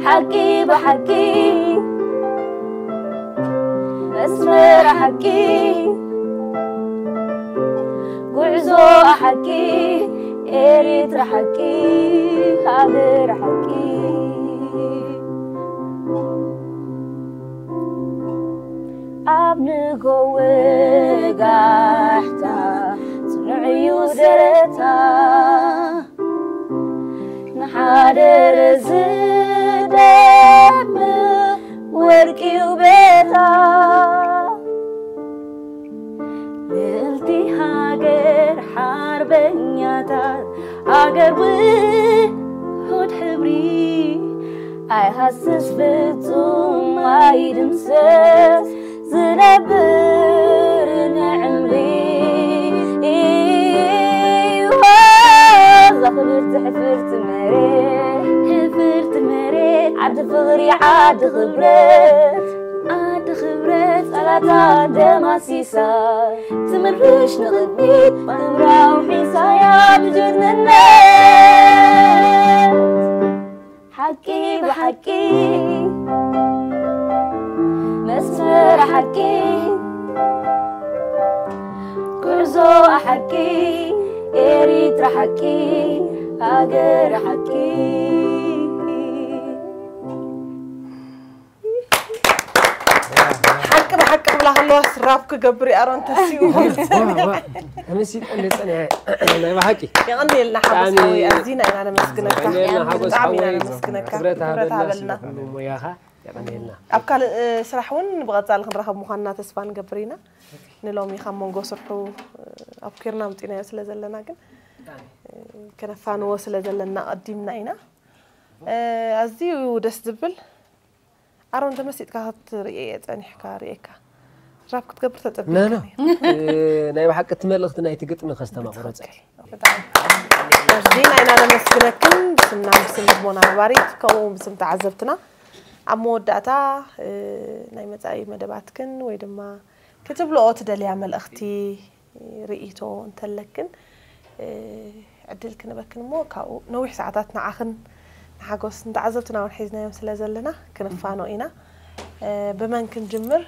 ሓቂ ብሓቂ መስመር ሓቂ፣ ጉዕዞ ሓቂ፣ ኤሪትራ ሓቂ፣ ሃገር ሓቂ። ኣብ ንጎ ወጋሕታ ጽኑዕ እዩ ደረታ፣ ንሓደረ ዝደምቕ ወርቂ እዩ ቤታ። ልዕልቲ ሃገር ሓርበኛታት፣ ሃገር ውሑድ ሕብሪ ኣይሃስስ ፍጹም ኣይድምሰስ ዝነብር ንዕምሪ። እዋ፣ እዛ ክብርቲ ሕፍርቲ መሬት፣ ሕፍርቲ መሬት፣ ዓዲ ፍቕሪ፣ ዓዲ ክብረት፣ ዓዲ ክብረት፣ ጸላታ ደማሲሳ ትምርሽ ንቕድሚት፣ ክብራ ኣውሒሳ እያ ብጀግንነት። ሓቂ ብሓቂ መስመር ሓቂ፣ ጉዕዞ ሓቂ፣ ኤሪትራ ሓቂ፣ ሃገር ሓቂ። ሓቂ ብሓቂ ክብላ ከለዋ ስራብ ክገብር እዩ ኣሮን ተሲኡ። ተመሲጠኒ ጸኒሐ። ናይ ብሓቂ የቐንየልና ሓጎስ ሓወይ፣ ኣዚና ኢና ነመስግነካ። የቐንየልና ሓጎስ ብጣዕሚ ኢና ሓወይ። ነመስግነካ። ክብረት ክብረት ሃበልና ሃበልና። ስለ ኩሉ ሞያኻ። የቐንየልና። ኣብ ካልእ ስራሕ እውን ብቐጻሊ ክንራኸብ ምዃንና ተስፋ ንገብር ኢና። ንሎሚ ካብ መንጎ ስርሑ ኣብኪርና ኣምጺናዮ ስለ ዘለና ግን ከነፋንዎ ስለ ዘለና ቀዲምና ኢና። ኣዝዩ ደስ ዝብል። ኣሮን ተመሲጥካ ክትርእየ ጸኒሕካ ርእየካ። ራብ ክትገብር ተጸቢካ ኖ፣ ኖ። እ፣ ናይ ብሓቂ እቲ መልእኽቲ ናይቲ ግጥሚ ከስተማቕሮ ጸኒሐ። ብጣዕሚ። ኣዚና ኢና ነመስግነክን ብስምና ብስም ህዝቦና ነባሪት ከምኡ እውን ብስም ተዓዘብትና ኣብ መወዳእታ እ፣ ናይ መጻኢ መደባትክን ወይ ድማ ክትብልኦ ትደልያ መልእኽቲ ርእይቶ እንተለክን እ፣ ዕድል ክንበክን እሞ ካብኡ ነዊሕ ሰዓታት ንዓኽን ንሓጎስ ንተዓዘብትና እውን ሒዝናዮም ስለ ዘለና ክንፋኖ ኢና። እ፣ ብመን ክንጅምር?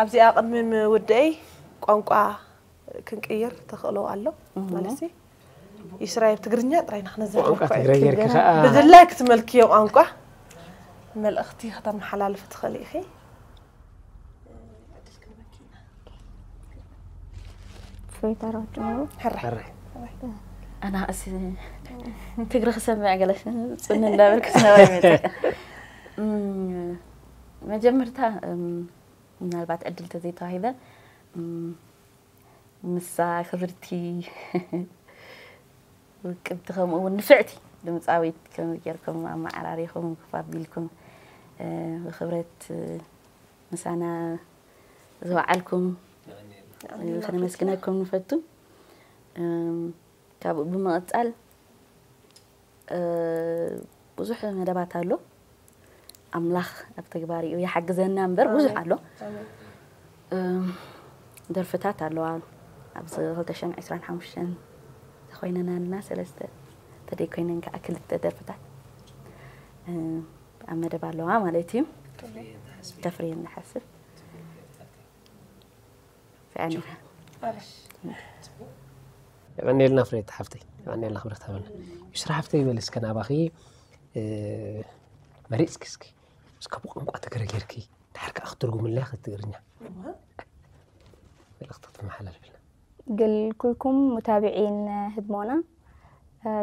ኣብዚኣ ቅድሚ ምውደይ ቋንቋ ክንቅይር ተኽእሎ ኣሎ ማለት እዩ። ይስራይ ኣብ ትግርኛ ጥራይ ኢና ክነዘርብ ቋንቋ እኳ እዩ። ትግረ ጌርኪ ከዓ ብድላይ ክትመልክዮ ቋንቋ መልእኽቲ ከተመሓላልፍ ትኽእሊ ኢኺ። ፍሬታ ራጆ ሕራይ ሕራይ ኣና እስ ትግሪ ክሰምዕ ገለ ጽን እንዳበልኩ ስነባይ መጸ። እም፣ መጀመርታ እም፣ ምናልባት ዕድል ተዘይተዋሂበ እም፣ ምሳ ክብርቲ ውቅብቲ ከምኡ እውን ንፍዕቲ ድምፃዊት ከምዚ ጌርኩም ኣመዓራሪኹም ክፍ ኣቢልኩም እ፣ ብክብረት እ፣ ምሳና ዝወዓልኩም እ፣ ከነመስግነኩም ንፈቱ። እም፣ ካብኡ ብምቕፃል እ፣ ብዙሕ መደባት ኣሎ። ኣምላኽ ኣብ ተግባር እዩ ይሓግዘና እምበር ብዙሕ ኣሎ። እም፣ ደርፍታት ኣለዋ ኣብዚ ክልተ ሽሕን ዕስራን ሓሙሽተን ተኮይነናልና ሰለስተ ተደይኮይነን ከዓ ክልተ ደርፍታት እ፣ ኣብ መደብ ኣለዋ ማለት እዩ። ከፍርየን ዝሓስብ ሰኣኒኻ የቐንየልና ፍሬት ሓፍተይ፣ የቐንየልና ክብረት ሃበልና። ዩስራ ሓፍተይ በል እስከ ናባኺ እ፣ መሪፅኪ እስኪ እስከ ብቋንቋ ትግረ ጌርኪ ድሓር ከዓ ክትርጉምለይ ክትግርኛ መልእኽቲ ክትመሓላልፍልና። قل كلكم متابعين هدمونا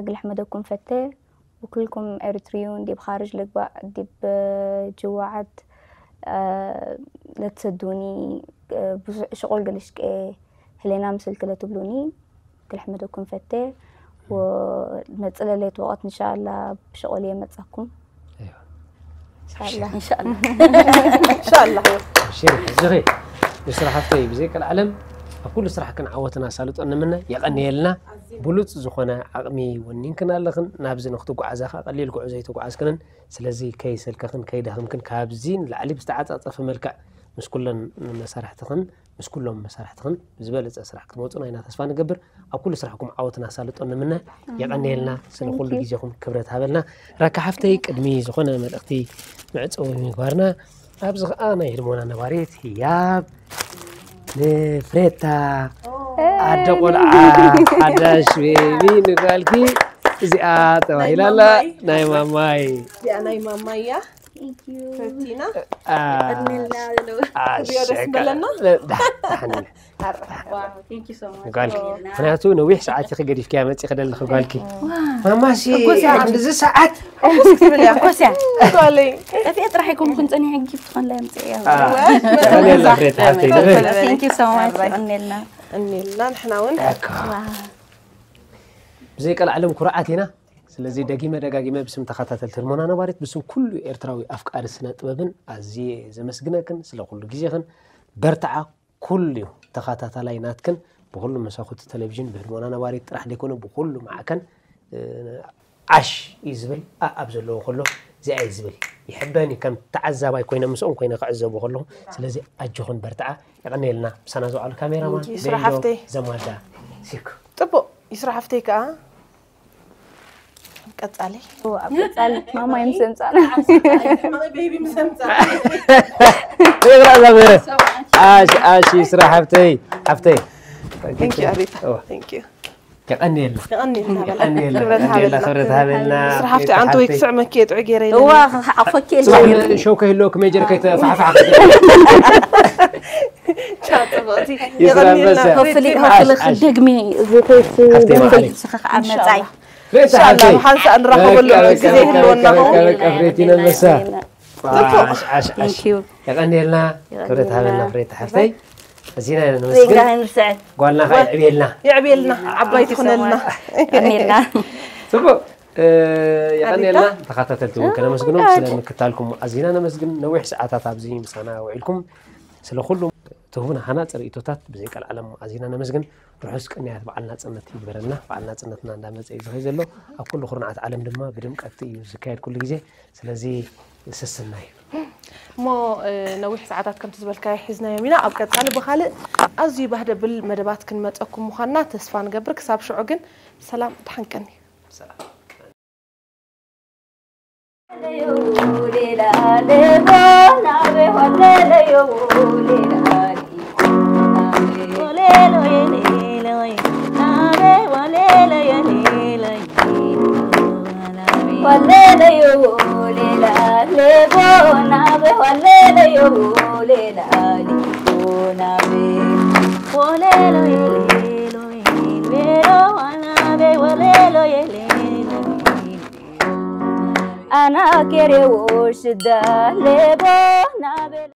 قل أحمدكم فتة وكلكم إريتريون ديب خارج الأجواء ديب جوعت لا تسدوني ብዙሕ ሽቁል ገለሽቀ ህሌና ምስልክ ለትብሉኒ ክልሕመደኩም ፈቴ ወመፅለሌት ወቐት እንሻላ ብሽቁል እየ መፃኩም እዮ። እንሻላ እንሻላ እንሻላ ሽር ዝኺ ንስራ ሓፍተይ ብዘይ ቀልዓለም ኣብ ኩሉ ስራሕክን ዓወትን ኣሳልጦ ንምነ። የቐንየልና። ብሉፅ ዝኾነ ዓቕሚ ወኒንክን ኣለኽን። ናብዚ ንክትጓዓዛ ከዓ ቀሊል ጉዕዞ ኣይተጓዓዝክንን። ስለዚ ከይሰልከኽን ከይደኸምክን ካብዚ ንላዕሊ ብዝተዓፃፀፈ መልክዕ ምስ ኩለን መሳርሕትኽን ምስ ኩሎም መሳርሕትኽን ብዝበለፀ ስራሕ ክትመፁና ኢና ተስፋ ንገብር። ኣብ ኩሉ ስራሕኩም ዓወትን ኣሳልጦን ንምነ። የቐንየልና ስለ ኩሉ ግዜኹም ክብረት ሃበልና። ረካ ሓፍተይ ቅድሚ ዝኾነ መልእኽቲ መዕፀዊ ምግባርና ኣብዚ ከዓ ናይ ህድሞና ነባሪት ህያብ ንፍሬታ ኣደ ቆልዓ ሓዳሽ ቤቢ ንጓልኪ እዚኣ ተባሂላ ኣላ ናይ ማማይ እዚኣ ናይ ማማያ ፈቲና ኣሽካ እዚኦ ደስ በለና። ጓልኪ ምክንያቱ ነዊሕ ሰዓት ኢኺ ገዲፍኪያ መፂ ክደልኺ ጓልኪ ማማሲ እዚ ሰዓት ኮስያ ጓለይ ጠፊአ ጥራሕ ይኮንኩን ፀኒሐ ጊፍት ኾንላ የምፅእያ ተለላ ፍሬት ሓፍተይ ንበል Thank you so much ቀኒልና እኒልና ንሕና እውን ብዘይ ቀልዓለም ኩርዓት ኢና። ስለዚ ደጊመ ደጋጊመ ብስም ተኸታተልቲ ህድሞና ነባሪት ብስም ኩሉ ኤርትራዊ ኣፍቃሪ ስነ ጥበብን ኣዝየ ዘመስግነክን ስለ ኩሉ ግዜኽን። በርትዓ። ኩሉ ተኸታታላይ ናትክን ብኩሉ መሳኹቲ ቴሌቪዥን ብህድሞና ነባሪት ጥራሕ ዘይኮነ ብኩሉ ማዕከን ዓሽ እዩ ዝብል። ኣኣብ ዘለዎ ከሎ እዚኣ እዩ ዝብል ይሕበን እዩ። ከም ተዓዛባይ ኮይነ ምስኦም ኮይነ ክዕዘቡ ከለኹ ስለዚ ኣጆኹን በርትዓ። የቐንየልና ምሳና ዝውዓሉ ካሜራማን ይስራ ሓፍተይ። ዘማዳ ሲኩ ጥቡቅ ይስራ ሓፍተይ ከዓ ቀጻሊ ኣብ ቀጻሊ ማማይ ምስ ኣምጻና ቤቢ ምስ ኣምጻ ይብላ ዘምህረ ኣሽ ኣሽ ይስራ ሓፍተይ ሓፍተይ Thank you ኣሪታ እዋ። Thank you የቐንየልና የቐንየልና በላ የቐንየልና ክብረት የቐንየልና ሃበልና ክብረት ሃበልና ስራሕ ሓፍቲ ኣንተ ወይ ክስዕመኪ እየ ጥዑይ ገይረ ኢለ እዋ ክዓፎኪ ጽባሕ ሸው ከህልወኪ ሜጀር ከይተፋሕፋሕ ቻው ጽብቕቲ ይስራ የቐንየልና በሰ ሆፍሊ ፍሬቲ ሆፍሊ ሓሽ ደግሚ ሓፍቲ ማዕሪ ዝኸ ከዓ መጻይ ፍሬታ ኢንሻላህ ሓፍተይ ብሓንሳእ ንራኸበሉ በቃ፣ ግዜ በቃ፣ ይህልወና በቃ፣ ኸውን በቃ፣ ፍሬቲ ነመሳ ዓሽ ዓሽ ዓሽ Thank you የቐንየልና ክብረት ሃበልና ፍሬታ ሓፍተይ እዚና ኢና ነመስግን ዜጋ ይንስዕን ጓልና ከዓ ይዕብየልና የዕብየልና ዓባይ ትኹነልና ቀኒልና ጽቡቅ እ፣ የቐንየልና ተኸታተልቲ እውን ከነመስግኖም ስለ ምክታልኩም ኣዚና ነመስግን። ነዊሕ ሰዓታት ኣብዚ ምሳና ውዒልኩም ስለ ኩሉ ትህቡና ሃናፂ ርእቶታት ብዘይ ቀልዓለም ኣዚና ነመስግን። ርሑስ ቅንያት በዓል ናፅነት ይግበረልና። በዓል ናፅነትና እንዳመፀ እዩ ዝኸይ ዘሎ። ኣብ ኩሉ ኩርናዓት ዓለም ድማ ብድምቀት እዩ ዝካየድ ኩሉ ግዜ። ስለዚ ስስና እዩ። እሞ እ፣ ነዊሕ ሰዓታት ከምቲ ዝበልካዮ ሒዝናዮም ኢና። ኣብ ቀጻሊ ብኻልእ ኣዝዩ ባህ ደብል መደባት ክንመፀኩም ምዃንና ተስፋ ንገብር። ክሳብ ሽዑ ግን ሰላም ድሓን ቀኒ። ሌቦ ናበይ ዋለለዮ ሌላሊቦ ናበይ ወለሎ የሌሎ ሌሎ ናበይ ወለሎ የሌሎ ኣና ኬሬዎ ሽዳ ሌቦ ናበይ